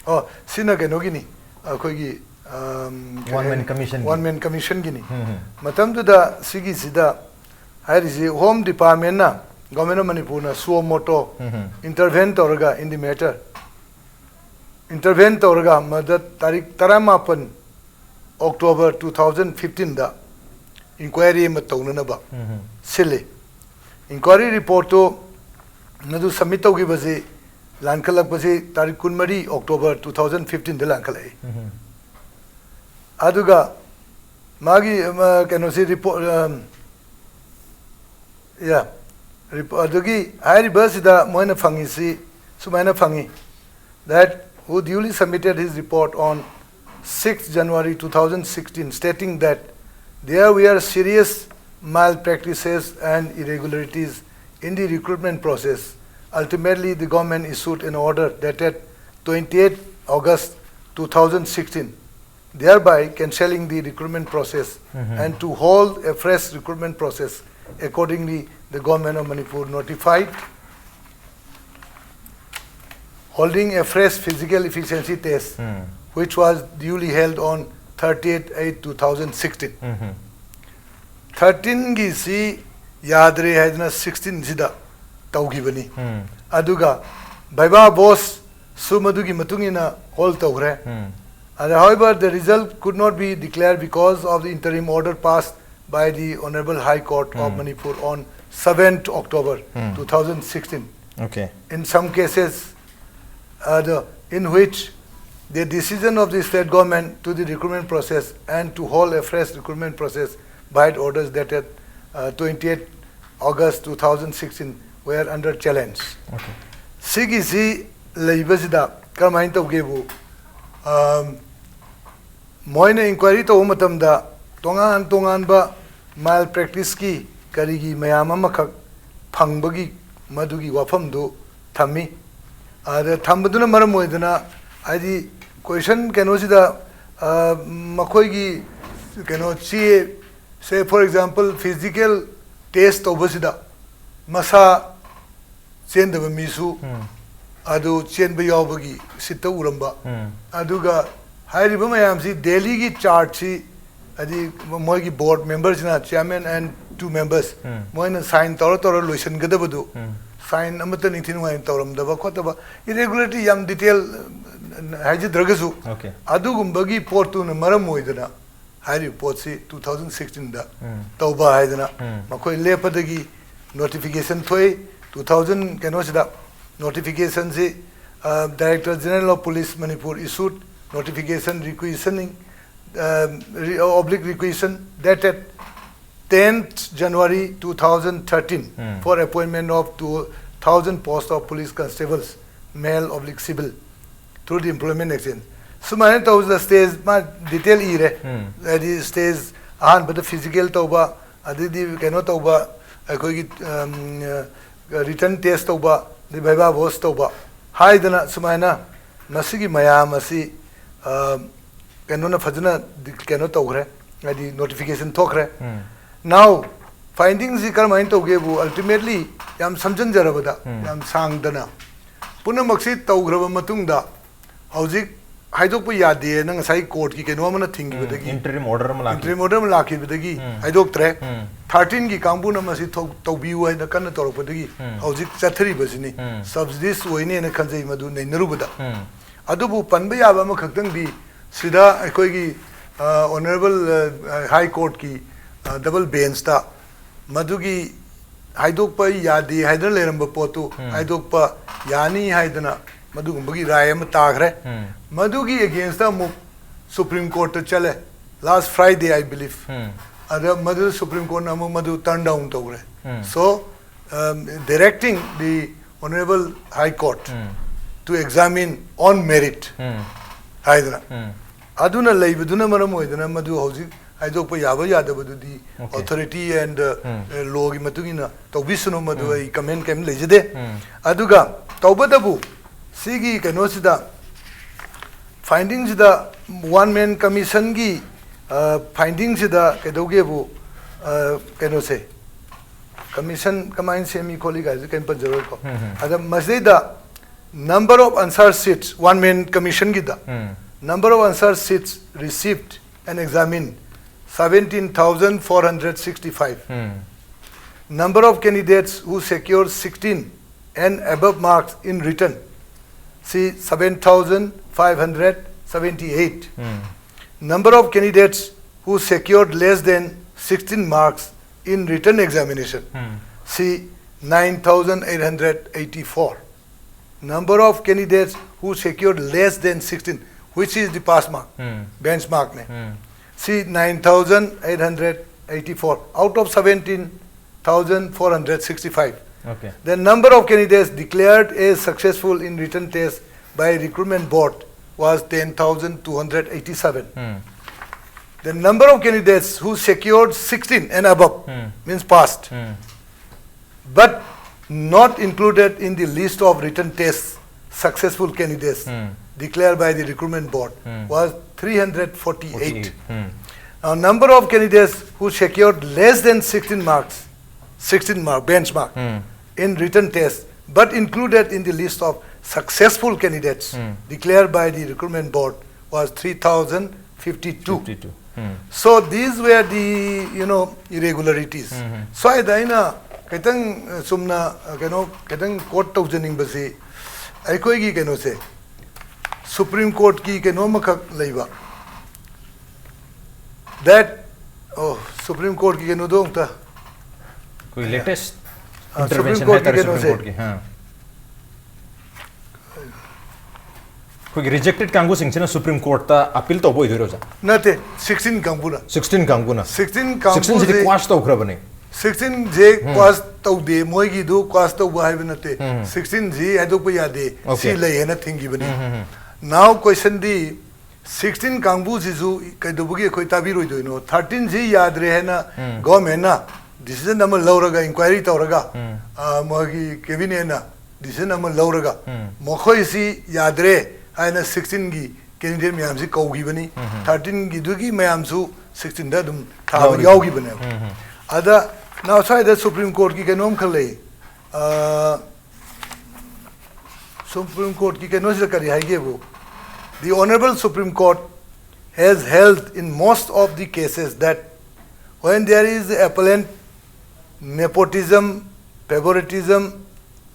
ꯑꯣ, ꯁꯤꯅ ꯀꯩꯅꯣꯒꯤꯅꯤ, ꯑꯩꯈꯣꯏꯒꯤ, ꯑꯝ, ꯀꯩ One man ꯍꯥꯏꯅꯤ? Commission ꯒꯤ꯫ One man commission ꯒꯤꯅꯤ꯫ ꯎꯝ, ꯎꯝ꯫ ꯃꯇꯝꯗꯨꯗ ꯁꯤꯒꯤꯁꯤꯗ ꯍꯥꯏꯔꯤꯁꯤ Home Department ꯅ, Government of ꯃꯅꯤꯄꯨꯔꯅ suo motu ꯎꯝ, ꯎꯝ꯫ intervene ꯇꯧꯔꯒ in the matter, intervene ꯇꯧꯔꯒ ꯃꯗ ꯇꯥꯔꯤꯛ ꯇꯔꯥꯃꯥꯄꯟ October two thousand fifteen ꯗ inquiry ꯑꯃ ꯇꯧꯅꯅꯕ ꯎꯝ, ꯎꯝ꯫ ꯁꯤꯜꯂꯤ꯫ Inquiry report ꯇꯨ ꯃꯗꯨ submit ꯇꯧꯈꯤꯕꯁꯤ, ꯂꯥꯟꯈꯠꯂꯛꯄꯁꯤ ꯇꯥꯔꯤꯛ ꯀꯨꯟꯃꯔꯤ October two thousand fifteen ꯗ ꯂꯥꯟꯈꯠꯂꯛꯏ꯫ ꯎꯝ, ꯎꯝ꯫ ꯑꯗꯨꯒ ꯃꯥꯒꯤ, ꯑꯃ, ꯀꯩꯅꯣꯁꯤ report, ꯑꯝ, yeah, rep-, ꯑꯗꯨꯒꯤ ꯍꯥꯏꯔꯤꯕꯁꯤꯗ ꯃꯣꯏꯅ ꯐꯪꯉꯤꯁꯤ ꯁꯨꯃꯥꯏꯅ ꯐꯪꯉꯤ, that who duly submitted his report on sixth January two thousand sixteen, stating that there were serious malpractices and irregularities in the recruitment process. Ultimately, the government issued an order dated twenty-eighth August two thousand sixteen, thereby cancelling the recruitment process Mhm. and to hold a fresh recruitment process. Accordingly, the government of Manipur notified holding a fresh physical efficiency test, Hmm. which was duly held on thirtieth eight two thousand sixteen. Mhm. Thirteen ꯒꯤꯁꯤ ꯌꯥꯗ꯭ꯔꯦ ꯍꯥꯏꯗꯅ sixteen ꯁꯤꯗ ꯇꯧꯈꯤꯕꯅꯤ꯫ Hmm. ꯑꯗꯨꯒ viva voce ꯁꯨ ꯃꯗꯨꯒꯤ ꯃꯇꯨꯡ ꯏꯟꯅ hold ꯇꯧꯈ꯭ꯔꯦ꯫ Hmm. And however, the result could not be declared because of the interim order passed by the Honorable High Court of Manipur on seventh October two thousand sixteen, Okay. In some cases, uh, the, in which the decision of the state government to the recruitment process and to hold a fresh recruitment process by orders dated uh, twenty-eighth August two thousand sixteen were under challenge. Okay. ꯁꯤꯒꯤꯁꯤ ꯂꯩꯕꯁꯤꯗ ꯀꯔꯝꯍꯥꯏꯅ ꯇꯧꯒꯦꯕꯨ, ꯑꯝ, ꯃꯣꯏꯅ inquiry ꯇꯧꯕ ꯃꯇꯝꯗ ꯇꯣꯉꯥꯟ ꯇꯣꯉꯥꯟꯕ malpracticeꯀꯤ ꯀꯔꯤꯒꯤ ꯃꯌꯥꯝ ꯑꯃꯈꯛ ꯐꯪꯕꯒꯤ ꯃꯗꯨꯒꯤ ꯋꯥꯐꯝꯗꯨ ꯊꯝꯃꯤ꯫ ꯑꯗ ꯊꯝꯕꯗꯨꯅ ꯃꯔꯝ ꯑꯣꯏꯗꯅ, ꯍꯥꯏꯗꯤ, question ꯀꯩꯅꯣꯁꯤꯗ, ꯑ, ꯃꯈꯣꯏꯒꯤ ꯀꯩꯅꯣ ꯆꯦ, say for example, physical test ꯇꯧꯕꯁꯤꯗ ꯃꯁꯥ ꯆꯦꯟꯗꯕ ꯃꯤꯁꯨ ꯑꯗꯨ ꯆꯦꯟꯕ ꯌꯥꯎꯕꯒꯤ ꯁꯤꯠꯇ ꯎꯔꯝꯕ꯫ ꯑꯗꯨꯒ ꯍꯥꯏꯔꯤꯕ ꯃꯌꯥꯝꯁꯤ ꯗꯦꯜꯂꯤꯒꯤ chargeꯁꯤ, ꯍꯥꯏꯗꯤ, ꯃꯣꯏꯒꯤ board memberꯁꯤꯅ, chairman and two members, ꯃꯣꯏꯅ sign ꯇꯧꯔ ꯇꯧꯔ ꯂꯣꯏꯁꯤꯟꯒꯗꯕꯗꯨ sign ꯑꯃꯠꯇ ꯅꯤꯡꯊꯤ ꯅꯨꯡꯉꯥꯏꯅ ꯇꯧꯔꯝꯗꯕ ꯈꯣꯠꯇꯕ, irregularity ꯌꯥꯝ detail ꯍꯥꯏꯖꯗ꯭ꯔꯒꯁꯨ, Okay. ꯑꯗꯨꯒꯨꯝꯕꯒꯤ ꯄꯣꯠꯇꯨꯅ ꯃꯔꯝ ꯑꯣꯏꯗꯅ ꯍꯥꯏꯔꯤꯕ ꯄꯣꯠꯁꯤ two thousand sixteenꯗ ꯇꯧꯕ ꯍꯥꯏꯗꯅ ꯃꯈꯣꯏ ꯂꯦꯞꯄꯗꯒꯤ notification ꯊꯣꯛꯏ꯫ Two thousand ꯀꯩꯅꯣꯁꯤꯗ notificationꯁꯤ, ꯑ, Director General of Police Manipur issued notification requisitioning, uh, re-, oblique requisition dated tenth January two thousand thirteen for appointment of two thousand post of police constables, male oblique civil, through the employment exchange. ꯁꯨꯃꯥꯏꯅ ꯇꯧꯗꯅ stage ꯃꯥ detail ꯏꯔꯦ꯫ ꯍꯥꯏꯗꯤ stage ꯑꯍꯥꯟꯕꯗ physical ꯇꯧꯕ, ꯑꯗꯩꯗꯤ ꯀꯩꯅꯣ ꯇꯧꯕ, ꯑꯩꯈꯣꯏꯒꯤ, ꯎꯝ, written test ꯇꯧꯕ, ꯑꯗꯩ viva voce ꯇꯧꯕ ꯍꯥꯏꯗꯅ ꯁꯨꯃꯥꯏꯅ ꯃꯁꯤꯒꯤ ꯃꯌꯥꯝ ꯑꯁꯤ, ꯑ, ꯀꯩꯅꯣꯅ ꯐꯖꯅ ꯗꯤ-, ꯀꯩꯅꯣ ꯇꯧꯈ꯭ꯔꯦ, ꯍꯥꯏꯗꯤ notification ꯊꯣꯛꯈ꯭ꯔꯦ꯫ Now, findingꯁꯤ ꯀꯔꯝꯍꯥꯏꯅ ꯇꯧꯒꯦꯕꯨ, ultimately ꯌꯥꯝ ꯁꯝꯖꯤꯟꯖꯔꯕꯗ, ꯌꯥꯝ ꯁꯥꯡꯗꯅ, ꯄꯨꯝꯅꯃꯛꯁꯤ ꯇꯧꯈ꯭ꯔꯕ ꯃꯇꯨꯡꯗ ꯍꯧꯖꯤꯛ ꯍꯥꯏꯗꯣꯛꯄ ꯌꯥꯗꯦꯅ ꯉꯁꯥꯏ courtꯀꯤ ꯀꯩꯅꯣ ꯑꯃꯅ ꯊꯤꯡꯈꯤꯕꯗꯒꯤ, Interim order ꯑꯃ ꯂꯥꯛꯈꯤ꯫ Interim order ꯑꯃ ꯂꯥꯛꯈꯤꯕꯗꯒꯤ ꯍꯥꯏꯗꯣꯛꯇ꯭ꯔꯦ꯫ Thirteenꯒꯤ ꯀꯥꯡꯕꯨꯅ ꯃꯁꯤ ꯊꯧ-, ꯇꯧꯕꯤꯌꯨ ꯍꯥꯏꯅ ꯀꯟꯅ ꯇꯧꯔꯛꯄꯗꯒꯤ ꯍꯧꯖꯤꯛ ꯆꯠꯊꯔꯤꯕꯁꯤꯅꯤ꯫ Sub judice ꯑꯣꯏꯅꯦꯅ ꯈꯟꯖꯩ ꯃꯗꯨ ꯅꯩꯅꯔꯨꯕꯗ꯫ ꯑꯗꯨꯕꯨ ꯄꯟꯕ ꯌꯥꯕ ꯑꯃꯈꯛꯇꯪꯗꯤ, ꯁꯤꯗ ꯑꯩꯈꯣꯏꯒꯤ ꯑꯣꯅꯔꯦꯕꯜ ꯍꯥꯏ ꯀꯣꯔꯠꯀꯤ ꯗꯕꯜ ꯕꯦꯟꯁꯇ ꯃꯗꯨꯒꯤ ꯍꯥꯏꯗꯣꯛꯄ ꯌꯥꯗꯦ ꯍꯥꯏꯗꯅ ꯂꯩꯔꯝꯕ ꯄꯣꯠꯇꯨ ꯍꯥꯏꯗꯣꯛꯄ ꯌꯥꯅꯤ ꯍꯥꯏꯗꯅ ꯃꯗꯨꯒꯨꯝꯕꯒꯤ ꯔꯥꯏ ꯑꯃ ꯇꯥꯈ꯭ꯔꯦ꯫ ꯃꯗꯨꯒꯤ ꯑꯦꯒꯦꯟꯁꯇ ꯑꯃꯨꯛ ꯁꯨꯄ꯭ꯔꯤꯝ ꯀꯣꯔꯠꯇ ꯆꯠꯂꯦ, ꯂꯥꯁ ꯐ꯭ꯔꯥꯏꯗꯦ, ꯑꯥꯏ ꯕꯤꯂꯤꯐ꯫ ꯑꯗ ꯃꯗꯨ ꯁꯨꯄ꯭ꯔꯤꯝ ꯀꯣꯔꯠꯅ ꯑꯃꯨꯛ ꯃꯗꯨ ꯇꯔꯟ ꯗꯥꯎꯟ ꯇꯧꯈ꯭ꯔꯦ꯫ So, um, directing the Honorable High Court to examine on merit ꯍꯥꯏꯗꯅ꯫ ꯑꯗꯨꯅ ꯂꯩꯕꯗꯨꯅ ꯃꯔꯝ ꯑꯣꯏꯗꯅ ꯃꯗꯨ ꯍꯧꯖꯤꯛ ꯍꯥꯏꯗꯣꯛꯄ ꯌꯥꯕ ꯌꯥꯗꯕꯗꯨꯗꯤ Okay. ꯑꯣꯊꯣꯔꯤꯇꯤ ꯑꯦꯟ ꯂꯣꯒꯤ ꯃꯇꯨꯡ ꯏꯟꯅ ꯇꯧꯕꯤꯁꯅꯨ, ꯃꯗꯨ ꯑꯩ ꯀꯃꯦꯟ ꯀꯔꯤꯝ ꯂꯩꯖꯗꯦ꯫ ꯑꯗꯨꯒ ꯇꯧꯕꯇꯕꯨ ꯁꯤꯒꯤ ꯀꯩꯅꯣꯁꯤꯗ, ꯐꯥꯏꯟꯗꯤꯡꯁꯤꯗ, ꯋꯥꯟ ꯃꯦꯟ ꯀꯃꯤꯁꯟꯒꯤ ꯐꯥꯏꯟꯗꯤꯡꯁꯤꯗ ꯀꯩꯗꯧꯒꯦꯕꯨ, ꯑ, ꯀꯩꯅꯣꯁꯦ, ꯀꯃꯤꯁꯟ ꯀꯃꯥꯏꯅ ꯁꯦꯝꯃꯤ ꯈꯣꯠꯂꯤ ꯀꯥꯏꯁꯦ ꯀꯔꯤꯝ ꯄꯟꯖꯔꯣꯏꯀꯣ꯫ ꯑꯗ ꯃꯁꯤꯗꯩꯗ number of answer sheets, one man commissionꯒꯤꯗ number of answer sheets received and examined, seventeen thousand four hundred sixty-five. Number of candidates who secured sixteen and above marks in written, see, seven thousand five hundred seventy-eight. Number of candidates who secured less than sixteen marks in written examination, see, nine thousand eight hundred eighty-four. Number of candidates who secured less than sixteen, which is the pass mark, benchmark ne, see, nine thousand eight hundred eighty-four out of seventeen thousand four hundred sixty-five. Okay. The number of candidates declared as successful in written test by recruitment board was ten thousand two hundred eighty-seven. The number of candidates who secured sixteen and above, means passed, but not included in the list of written test successful candidates declared by the recruitment board was three hundred forty-eight. Now, number of candidates who secured less than sixteen marks, sixteen mark benchmark in written test, but included in the list of successful candidates declared by the recruitment board was three thousand fifty-two. Fifty-two. So these were the, you know, irregularities. ꯁ꯭ꯋꯥꯏꯗ ꯑꯩꯅ ꯈꯤꯇꯪ, ꯑ, ꯆꯨꯝꯅ, ꯑ, ꯀꯩꯅꯣ, ꯈꯤꯇꯪ code ꯇꯧꯖꯅꯤꯡꯕꯁꯤ, ꯑꯩꯈꯣꯏꯒꯤ ꯀꯩꯅꯣꯁꯦ, Supreme Courtꯀꯤ ꯀꯩꯅꯣ ꯑꯃꯈꯛ ꯂꯩꯕ, that, ꯑꯣ, Supreme Courtꯀꯤ ꯀꯩꯅꯣꯗꯣ ꯑꯝꯇ, ꯑꯩꯈꯣꯏ latest ꯑ, Supreme intervention Courtꯀꯤ ꯍꯥꯏꯇꯥꯔꯦ, Supreme ꯀꯩꯅꯣꯁꯦ꯫ Courtꯀꯤ, ꯑꯥ꯫ ꯑꯩꯈꯣꯏꯒꯤ rejected ꯀꯥꯡꯕꯨꯁꯤꯡꯁꯤꯅ Supreme Courtꯇ appeal ꯇꯧꯕ ꯑꯣꯏꯗꯣꯏꯔꯣ, ꯑꯣꯖꯥ? ꯅꯠꯇꯦ, sixteen ꯀꯥꯡꯕꯨꯅ꯫ Sixteen ꯀꯥꯡꯕꯨꯅ? Sixteen Sixteenꯁꯤꯗꯤ ꯀꯥꯡꯕꯨꯁꯦ, quash ꯇꯧꯈ꯭ꯔꯕꯅꯤ꯫ Sixteenꯁꯦ quash ꯇꯧꯗꯦ, ꯃꯣꯏꯒꯤꯗꯨ quash ꯇꯧꯕ ꯍꯥꯏꯕ ꯅꯠꯇꯦ꯫ ꯎꯝ꯫ Sixteenꯁꯤ ꯍꯥꯏꯗꯣꯛꯄ ꯌꯥꯗꯦ, Okay. ꯁꯤ ꯂꯩ ꯍꯥꯏꯅ ꯊꯤꯡꯈꯤꯕꯅꯤ꯫ ꯎꯝ, ꯎꯝ, ꯎꯝ꯫ Now questionꯗꯤ, sixteen ꯀꯥꯡꯕꯨꯁꯤꯁꯨ ꯀꯩꯗꯧꯕꯒꯤ ꯑꯩꯈꯣꯏ ꯇꯥꯕꯤꯔꯣꯏꯗꯣꯏꯅꯣ? Thirteenꯁꯤ ꯌꯥꯗ꯭ꯔꯦ ꯍꯥꯏꯅ ꯎꯝ꯫ Governmentꯅ decision ꯑꯃ ꯂꯧꯔꯒ, inquiry ꯇꯧꯔꯒ, ꯎꯝ꯫ ꯑ, ꯃꯣꯏꯒꯤ Cabinetꯅ decision ꯑꯃ ꯂꯧꯔꯒ, ꯎꯝ꯫ ꯃꯈꯣꯏꯁꯤ ꯌꯥꯗ꯭ꯔꯦ ꯍꯥꯏꯅ sixteenꯒꯤ candidate ꯃꯌꯥꯝꯁꯤ ꯀꯧꯈꯤꯕꯅꯤ꯫ ꯎꯝ꯫ Thirteenꯒꯤꯗꯨꯒꯤ ꯃꯌꯥꯝꯁꯨ sixteenꯗ ꯑꯗꯨꯝ ꯊꯥꯕ ꯌꯥꯎꯔꯤ꯫ ꯌꯥꯎꯈꯤꯕꯅꯦꯕ꯫ ꯎꯝ, ꯎꯝ꯫ ꯑꯗ now ꯁ꯭ꯋꯥꯏꯗ Supreme Courtꯀꯤ ꯀꯩꯅꯣꯝꯈꯛ ꯂꯩ꯫ ꯑ, Supreme Courtꯀꯤ ꯀꯩꯅꯣꯁꯤꯗ ꯀꯔꯤ ꯍꯥꯏꯒꯦꯕꯨ? The Honorable Supreme Court has held in most of the cases that when there is apparent nepotism, favoritism,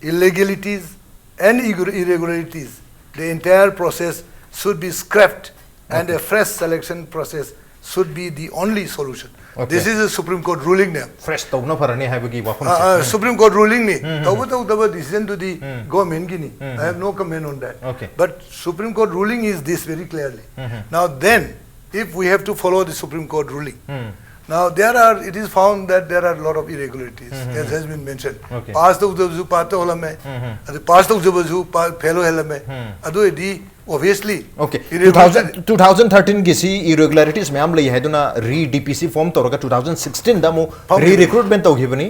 illegalities and irregularities, the entire process should be scrapped and a fresh selection process should be the only solution. Okay. This is a Supreme Court rulingꯅꯦ꯫ Fresh ꯇꯧꯕꯅ ꯐꯔꯅꯤ ꯍꯥꯏꯕꯒꯤ ꯋꯥꯐꯝꯁꯦ꯫ ꯑ, ꯑ, Supreme Court rulingꯅꯤ꯫ ꯎꯝ, ꯎꯝ, ꯇꯧꯕ ꯎꯝ꯫ ꯇꯧꯗꯕ decisionꯗꯨꯗꯤ ꯎꯝ꯫ Governmentꯒꯤꯅꯤ꯫ ꯎꯝ, I have um. no comment on that. Okay. But Supreme Court ruling is this very clearly. Um, um. Now then, if we have to follow the Supreme Court ruling, um. now there are, it is found that there are a lot of irregularities, um, um, as um. has been mentioned. Okay. Pass ꯇꯧꯗꯕꯁꯨ pass ꯇꯧꯍꯜꯂꯝꯃꯦ꯫ ꯎꯝ, ꯎꯝ꯫ ꯑꯗꯨ pass ꯇꯧꯖꯕꯁꯨ pa-, fail ꯑꯣꯏꯍꯜꯂꯝꯃꯦ꯫ ꯎꯝ꯫ ꯑꯗꯨ ꯑꯣꯏꯔꯗꯤ obviously Okay. irregularity Two thousand, two thousand thirteenꯒꯤꯁꯤ irregularities ꯃꯌꯥꯝ ꯂꯩ ꯍꯥꯏꯗꯨꯅ re-DPC form ꯇꯧꯔꯒ two thousand sixteenꯗ ꯑꯃꯨꯛ ꯐꯝꯈꯤꯕꯅꯤ꯫ Re-recruitment ꯇꯧꯈꯤꯕꯅꯤ꯫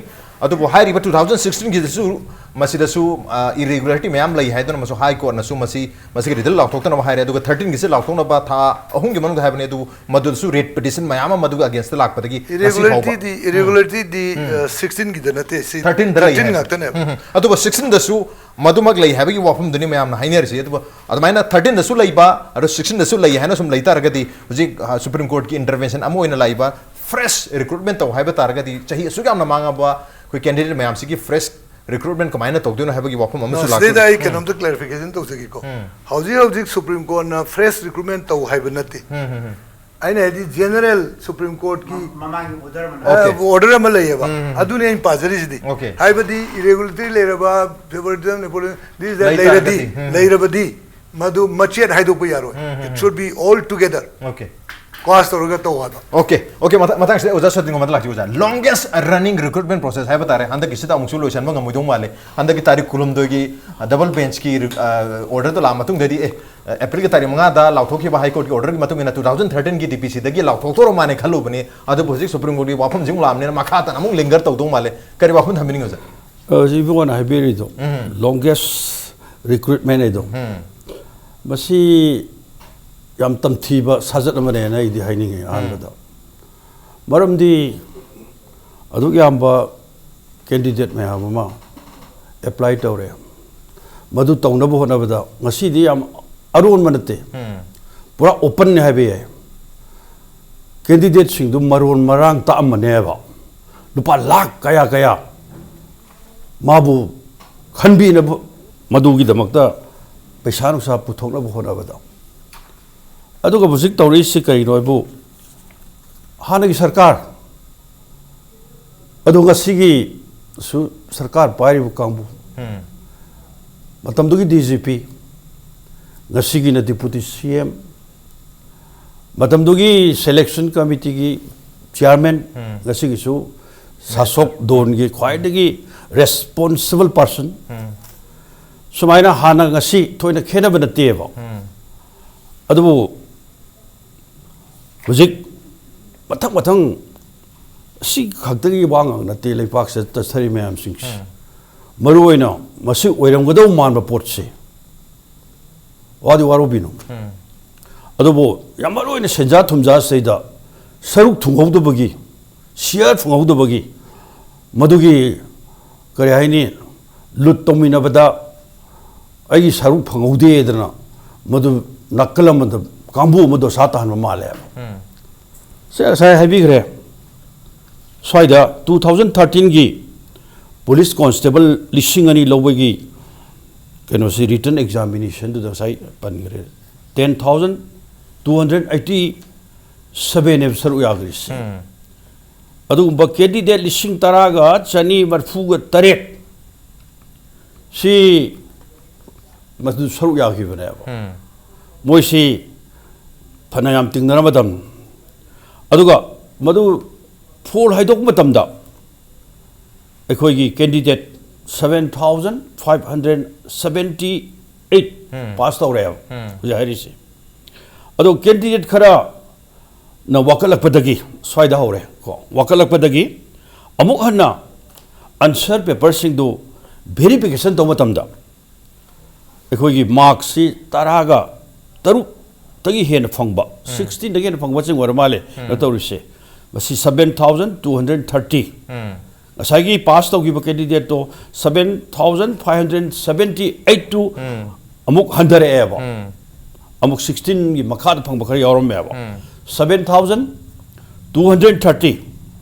ꯑꯗꯨꯕꯨ ꯍꯥꯏꯔꯤꯕ two thousand sixteenꯒꯤꯗꯁꯨ ꯃꯁꯤꯗꯁꯨ, ꯑ, irregularity ꯃꯌꯥꯝ ꯂꯩ ꯍꯥꯏꯗꯨꯅ ꯑꯃꯁꯨ High Courtꯅꯁꯨ ꯃꯁꯤ, ꯃꯁꯤꯒꯤ result ꯂꯥꯎꯊꯣꯛꯇꯅꯕ ꯍꯥꯏꯔꯦ꯫ ꯑꯗꯨꯒ thirteenꯒꯤꯁꯤ ꯂꯥꯎꯊꯣꯛꯅꯕ ꯊꯥ ꯑꯍꯨꯝꯒꯤ ꯃꯅꯨꯡꯗ ꯍꯥꯏꯕꯅꯤ꯫ ꯑꯗꯨ ꯃꯗꯨꯗꯁꯨ writ petition ꯃꯌꯥꯝ ꯑꯃ ꯃꯗꯨꯒ againstꯗ ꯂꯥꯛꯄꯗꯒꯤ ꯉꯁꯤ ꯐꯥꯎꯕ꯫ Irregularityꯗꯤ, irregularityꯗꯤ, ꯑ, sixteenꯒꯤꯗ ꯅꯠꯇꯦ, ꯁꯤ Thirteenꯗ ꯂꯩ thirteen ꯍꯥꯏꯕ꯫ ꯉꯥꯛꯇꯅꯦꯕ꯫ ꯎꯝ, ꯎꯝ꯫ ꯑꯗꯨꯒ sixteenꯗꯁꯨ ꯃꯗꯨꯃꯛ ꯂꯩ ꯍꯥꯏꯕꯒꯤ ꯋꯥꯐꯝꯗꯨꯅꯤ ꯃꯌꯥꯝꯅ ꯍꯥꯏꯅꯔꯤꯁꯤ꯫ ꯑꯗꯨꯒ ꯑꯗꯨꯃꯥꯏꯅ thirteenꯗꯁꯨ ꯂꯩꯕ, ꯑꯗꯣ sixteenꯗꯁꯨ ꯂꯩ ꯍꯥꯏꯅ ꯁꯨꯝ ꯂꯩ ꯇꯥꯔꯒꯗꯤ ꯍꯧꯖꯤꯛ, ꯑ, Supreme Courtꯀꯤ intervention ꯑꯃ ꯑꯣꯏꯅ ꯂꯥꯛꯏꯕ fresh recruitment ꯇꯧ ꯍꯥꯏꯕ ꯇꯥꯔꯒꯗꯤ ꯆꯍꯤ ꯑꯁꯨꯛ ꯌꯥꯝꯅ ꯃꯥꯡꯉꯕ ꯑꯩꯈꯣꯏ candidate ꯃꯌꯥꯝꯁꯤꯒꯤ fresh ꯔꯤꯀ꯭ꯔꯨꯠꯃꯦꯟ ꯀꯃꯥꯏꯅ ꯇꯧꯗꯣꯏꯅꯣ ꯍꯥꯏꯕꯒꯤ ꯋꯥꯐꯝ ꯑꯃꯁꯨ ꯁꯤꯗꯩꯗ ꯑꯩ ꯂꯥꯛꯇꯣꯏꯅꯤ꯫ ꯀꯩꯅꯣꯝꯇ ꯀ꯭ꯂꯦꯔꯤꯐꯤꯀꯦꯁꯟ ꯇꯧꯖꯒꯦꯀꯣ꯫ ꯎꯝ. ꯍꯧꯖꯤꯛ ꯍꯧꯖꯤꯛ ꯁꯨꯄ꯭ꯔꯤꯝ ꯀꯣꯔꯠꯅ ꯐ꯭ꯔꯦꯁ ꯔꯤꯀ꯭ꯔꯨꯠꯃꯦꯟ ꯇꯧ ꯍꯥꯏꯕ ꯅꯠꯇꯦ꯫ ꯎꯝ, ꯎꯝ, ꯎꯝ. ꯑꯩꯅ ꯍꯥꯏꯗꯤ ꯖꯦꯅꯔꯦꯜ ꯁꯨꯄ꯭ꯔꯤꯝ ꯀꯣꯔꯠꯀꯤ ꯃꯃꯥꯡꯒꯤ ꯑꯣꯔꯗꯔ ꯑꯃꯅ Okay. ꯑꯣꯔꯗꯔ ꯑꯃ ꯂꯩꯌꯦꯕ꯫ ꯎꯝ. ꯑꯗꯨꯅꯦ ꯑꯩꯅ ꯄꯥꯖꯔꯤꯁꯤꯗꯤ꯫ Okay. ꯍꯥꯏꯕꯗꯤ ꯏꯔꯦꯒꯨꯂꯔꯤꯇꯤ ꯂꯩꯔꯕ, ꯐꯦꯕꯔꯇꯤꯖꯝ, ꯅꯦꯄꯣꯂꯤꯌꯟ ꯂꯩꯔꯗꯤ, ꯂꯩ ꯇꯥꯔꯒꯗꯤ, ꯎꯝ. ꯂꯩꯔꯕꯗꯤ ꯃꯗꯨ ꯃꯆꯦꯠ ꯍꯥꯏꯗꯣꯛꯄ ꯌꯥꯔꯣꯏ꯫ ꯎꯝ, ꯎꯝ, It um. should be all together. Okay. Class ꯇꯧꯔꯒ ꯇꯧ ꯍꯥꯏꯕ꯫ Okay, okay, ꯃꯊꯪ ꯃꯊꯪꯁꯤꯗ ꯑꯣꯖꯥ ꯁꯣꯇꯤꯟꯒ ꯃꯊꯪ ꯂꯥꯛꯁꯤ ꯑꯣꯖꯥ꯫ Longest running recruitment process ꯍꯥꯏꯕ ꯇꯥꯔꯦ, ꯍꯟꯗꯛꯀꯤꯁꯤꯗ ꯑꯃꯨꯛꯁꯨ ꯂꯣꯏꯁꯤꯟꯕ ꯉꯝꯃꯣꯏꯗꯧ ꯃꯥꯜꯂꯦ꯫ ꯍꯟꯗꯛꯀꯤ ꯇꯥꯔꯤꯛ ꯀꯨꯟꯍꯨꯝꯗꯣꯏꯒꯤ ꯗꯕꯜ ꯕꯦꯟꯁꯀꯤ ꯑꯣꯔꯗꯔꯗꯣ ꯂꯥꯛꯑ ꯃꯇꯨꯡꯗꯗꯤ, ꯑꯦ, ꯑꯦꯄ꯭ꯔꯤꯜꯒꯤ ꯇꯥꯔꯤꯛ ꯃꯉꯥꯗ ꯂꯥꯎꯊꯣꯛꯈꯤꯕ ꯍꯥꯏ ꯀꯣꯔꯠꯀꯤ ꯑꯣꯔꯗꯔꯒꯤ ꯃꯇꯨꯡ ꯏꯟꯅ two thousand thirteen ꯒꯤ ꯗꯤ ꯄꯤ ꯁꯤꯗꯒꯤ ꯂꯥꯎꯊꯣꯛꯇꯧꯔ ꯃꯥꯅꯦ ꯈꯜꯂꯨꯕꯅꯤ꯫ ꯑꯗꯨꯕꯨ ꯍꯧꯖꯤꯛ ꯁꯨꯄ꯭ꯔꯤꯝ ꯀꯣꯔꯠꯀꯤ ꯋꯥꯐꯝꯁꯤ ꯑꯃꯨꯛ ꯂꯥꯛꯑꯕꯅꯤꯅ ꯃꯈꯥ ꯇꯥꯅ ꯑꯃꯨꯛ ꯂꯤꯡꯒꯔ ꯇꯧꯗꯧ ꯃꯥꯜꯂꯦ꯫ ꯀꯔꯤ ꯋꯥꯐꯝ ꯊꯝꯕꯤꯅꯤꯡꯉꯤ ꯑꯣꯖꯥ? ꯍꯧꯖꯤꯛ ꯏꯕꯨꯡꯉꯣꯅ ꯍꯥꯏꯕꯤꯔꯤꯗꯣ, ꯎꯝ. ꯂꯣꯡꯒꯦꯁ ꯔꯤꯀ꯭ꯔꯨꯠꯃꯦꯟ ꯍꯥꯏꯗꯣ, ꯎꯝ. ꯃꯁꯤ ꯌꯥꯝ ꯇꯝꯊꯤꯕ ꯁꯥꯖꯠ ꯑꯃꯅꯦꯅ ꯑꯩꯗꯤ ꯍꯥꯏꯅꯤꯡꯉꯤ꯫ ꯑꯍꯥꯟꯕꯗ, ꯃꯔꯝꯗꯤ ꯑꯗꯨꯛ ꯌꯥꯝꯕ ꯀꯦꯟꯗꯤꯗꯦꯠ ꯃꯌꯥꯝ ꯑꯃ ꯑꯦꯄ꯭ꯂꯥꯏ ꯇꯧꯔꯦ꯫ ꯃꯗꯨ ꯇꯧꯅꯕ ꯍꯣꯠꯅꯕꯗ ꯉꯁꯤꯗꯤ ꯌꯥꯝ ꯑꯔꯣꯟꯕ ꯅꯠꯇꯦ, ꯎꯝ. ꯄꯨꯔꯥ ꯑꯣꯄꯟꯅꯦ ꯍꯥꯏꯕ ꯌꯥꯏ꯫ ꯀꯦꯟꯗꯤꯗꯦꯠꯁꯤꯡꯗꯨ ꯃꯔꯣꯟ ꯃꯔꯥꯡ ꯇꯥꯛꯑꯝꯕꯅꯦꯕ꯫ ꯂꯨꯄꯥ ꯂꯥꯈ ꯀꯌꯥ ꯀꯌꯥ ꯃꯥꯕꯨ ꯈꯟꯕꯤꯅꯕ, ꯃꯗꯨꯒꯤꯗꯃꯛꯇ ꯄꯩꯁꯥ ꯅꯨꯡꯁꯥ ꯄꯨꯊꯣꯛꯅꯕ ꯍꯣꯠꯅꯕꯗ꯫ ꯑꯗꯨꯒ ꯍꯧꯖꯤꯛ ꯇꯧꯔꯛꯏꯁꯤ ꯀꯔꯤꯅꯣ ꯍꯥꯏꯕꯨ, ꯍꯥꯟꯅꯒꯤ ꯁꯔꯀꯥꯔ ꯑꯗꯨ ꯉꯁꯤꯒꯤꯁꯨ ꯁꯔꯀꯥꯔ ꯄꯥꯏꯔꯤꯕ ꯀꯥꯡꯕꯨ, ꯎꯝ. ꯃꯇꯝꯗꯨꯒꯤ ꯗꯤ ꯖꯤ ꯄꯤ, ꯉꯁꯤꯒꯤꯅ ꯗꯤꯄꯨꯇꯤ ꯁꯤ ꯑꯦꯝ, ꯃꯇꯝꯗꯨꯒꯤ ꯁꯦꯂꯦꯛꯁꯟ ꯀꯃꯤꯇꯤꯒꯤ ꯆꯤꯌꯥꯔꯃꯦꯟ, ꯎꯝ. ꯉꯁꯤꯒꯤꯁꯨ ꯁꯥꯁꯣꯛ ꯗꯣꯟꯒꯤ ꯈ꯭ꯋꯥꯏꯗꯒꯤ ꯔꯦꯁꯄꯣꯟꯁꯤꯕꯜ ꯄꯥꯔꯁꯟ, ꯎꯝ. ꯁꯨꯃꯥꯏꯅ ꯍꯥꯟꯅ ꯉꯁꯤ ꯊꯣꯏꯅ ꯈꯦꯠꯅꯕ ꯅꯠꯇꯦꯕ꯫ ꯎꯝ. ꯑꯗꯨꯕꯨ ꯍꯧꯖꯤꯛ ꯃꯊꯪ ꯃꯊꯪ ꯑꯁꯤ ꯈꯛꯇꯒꯤ ꯋꯥ ꯉꯥꯛ ꯅꯠꯇꯦ, ꯂꯩꯄꯥꯛꯁꯤꯗ ꯆꯠꯊꯔꯤ ꯃꯌꯥꯝꯁꯤꯡꯁꯤ꯫ ꯎꯝ. ꯃꯔꯨꯑꯣꯏꯅ ꯃꯁꯤ ꯑꯣꯏꯔꯝꯒꯗꯧ ꯃꯥꯟꯕ ꯄꯣꯠꯁꯤ ꯋꯥꯗꯤ ꯋꯥꯔꯧꯕꯤꯅꯨ꯫ ꯎꯝ. ꯑꯗꯨꯕꯨ ꯌꯥꯝ ꯃꯔꯨ ꯑꯣꯏꯅ ꯁꯦꯟꯖꯥ ꯊꯨꯝꯖꯥꯁꯤꯗ ꯁꯔꯨꯛ ꯊꯨꯡꯍꯧꯗꯕꯒꯤ, ꯁꯤꯌꯥꯔ ꯐꯪꯍꯧꯗꯕꯒꯤ, ꯃꯗꯨꯒꯤ ꯀꯔꯤ ꯍꯥꯏꯅꯤ, ꯂꯨꯠ ꯇꯧꯃꯤꯟꯅꯕꯗ ꯑꯩꯒꯤ ꯁꯔꯨꯛ ꯐꯪꯍꯧꯗꯦꯗꯅ ꯃꯗꯨ ꯅꯥꯀꯜ ꯑꯃꯗ ꯀꯥꯡꯕꯨ ꯑꯃ ꯗꯣꯁꯥ ꯇꯥꯍꯟꯕ ꯃꯥꯜꯂꯦꯕ꯫ ꯎꯝ. ꯁꯦ, ꯉꯁꯥꯏ ꯍꯥꯏꯕꯤꯈ꯭ꯔꯦ, ꯁ꯭ꯋꯥꯏꯗ two thousand thirteen ꯒꯤ ꯄꯨꯂꯤꯁ ꯀꯣꯟꯁꯇꯦꯕꯜ ꯂꯤꯁꯤꯡ ꯑꯅꯤ ꯂꯧꯕꯒꯤ ꯀꯩꯅꯣꯁꯤ, ꯔꯤꯇꯟ ꯑꯦꯛꯖꯥꯃꯤꯅꯦꯁꯟꯗꯨꯗ ꯉꯁꯥꯏ ꯄꯟꯈ꯭ꯔꯦ, ten thousand two hundred eighty ꯁꯕꯦꯟꯅꯦꯕ ꯁꯔꯨꯛ ꯌꯥꯈ꯭ꯔꯤꯁꯦ꯫ ꯑꯗꯨꯒꯨꯝꯕ ꯀꯦꯟꯗꯤꯗꯦꯠ ꯂꯤꯁꯤꯡ ꯇꯔꯥꯒ ꯆꯅꯤ ꯃꯔꯤꯐꯨꯒ ꯇꯔꯦꯠ ꯁꯤ ꯃꯗꯨ ꯁꯔꯨꯛ ꯌꯥꯈꯤꯕꯅꯦꯕ꯫ ꯃꯣꯏꯁꯤ ꯐꯅꯌꯥꯝ ꯇꯤꯡꯅꯔ ꯃꯇꯝ, ꯑꯗꯨꯒ ꯃꯗꯨ ꯐꯣꯜ ꯍꯥꯏꯗꯣꯛꯄ ꯃꯇꯝꯗ ꯑꯩꯈꯣꯏꯒꯤ candidate seven thousand five hundred seventy eight pass ꯇꯧꯔꯦꯕ ꯍꯧꯖꯤꯛ ꯍꯥꯏꯔꯤꯁꯦ꯫ ꯑꯗꯣ ꯀꯦꯟꯗꯤꯗꯦꯠ ꯈꯔꯅ ꯋꯥꯀꯠꯂꯛꯄꯗꯒꯤ, ꯁ꯭ꯋꯥꯏꯗ ꯍꯧꯔꯦ ꯀꯣ, ꯋꯥꯀꯠꯂꯛꯄꯗꯒꯤ ꯑꯃꯨꯛ ꯍꯟꯅ ꯑꯟꯁꯔ ꯄꯦꯄꯔꯁꯤꯡꯗꯨ ꯚꯦꯔꯤꯐꯤꯀꯦꯁꯟ ꯇꯧꯕ ꯃꯇꯝꯗ ꯑꯩꯈꯣꯏꯒꯤ ꯃꯥꯔꯛꯁꯤ ꯇꯔꯥꯒ ꯇꯔꯨꯛꯇꯒꯤ ꯍꯦꯟꯅ ꯐꯪꯕ, ꯁꯤꯛꯁꯇꯤꯟꯗꯒꯤ ꯍꯦꯟꯅ ꯐꯪꯕꯁꯤꯡ ꯑꯣꯏꯔ ꯃꯥꯜꯂꯦ ꯀꯩꯅꯣ ꯇꯧꯔꯤꯁꯦ꯫ ꯃꯁꯤ seven thousand two hundred thirty. ꯉꯁꯥꯏꯒꯤ ꯄꯥꯁ ꯇꯧꯈꯤꯕ ꯀꯦꯟꯗꯤꯗꯦꯠꯇꯣ seven thousand five hundred seventy eight two ꯑꯃꯨꯛ ꯍꯟꯊꯔꯛꯑꯦꯕ꯫ ꯑꯃꯨꯛ ꯁꯤꯛꯁꯇꯤꯟꯒꯤ ꯃꯈꯥꯗ ꯐꯪꯕ ꯈꯔ ꯌꯥꯎꯔꯝꯃꯦꯕ꯫ Seven thousand two hundred thirty.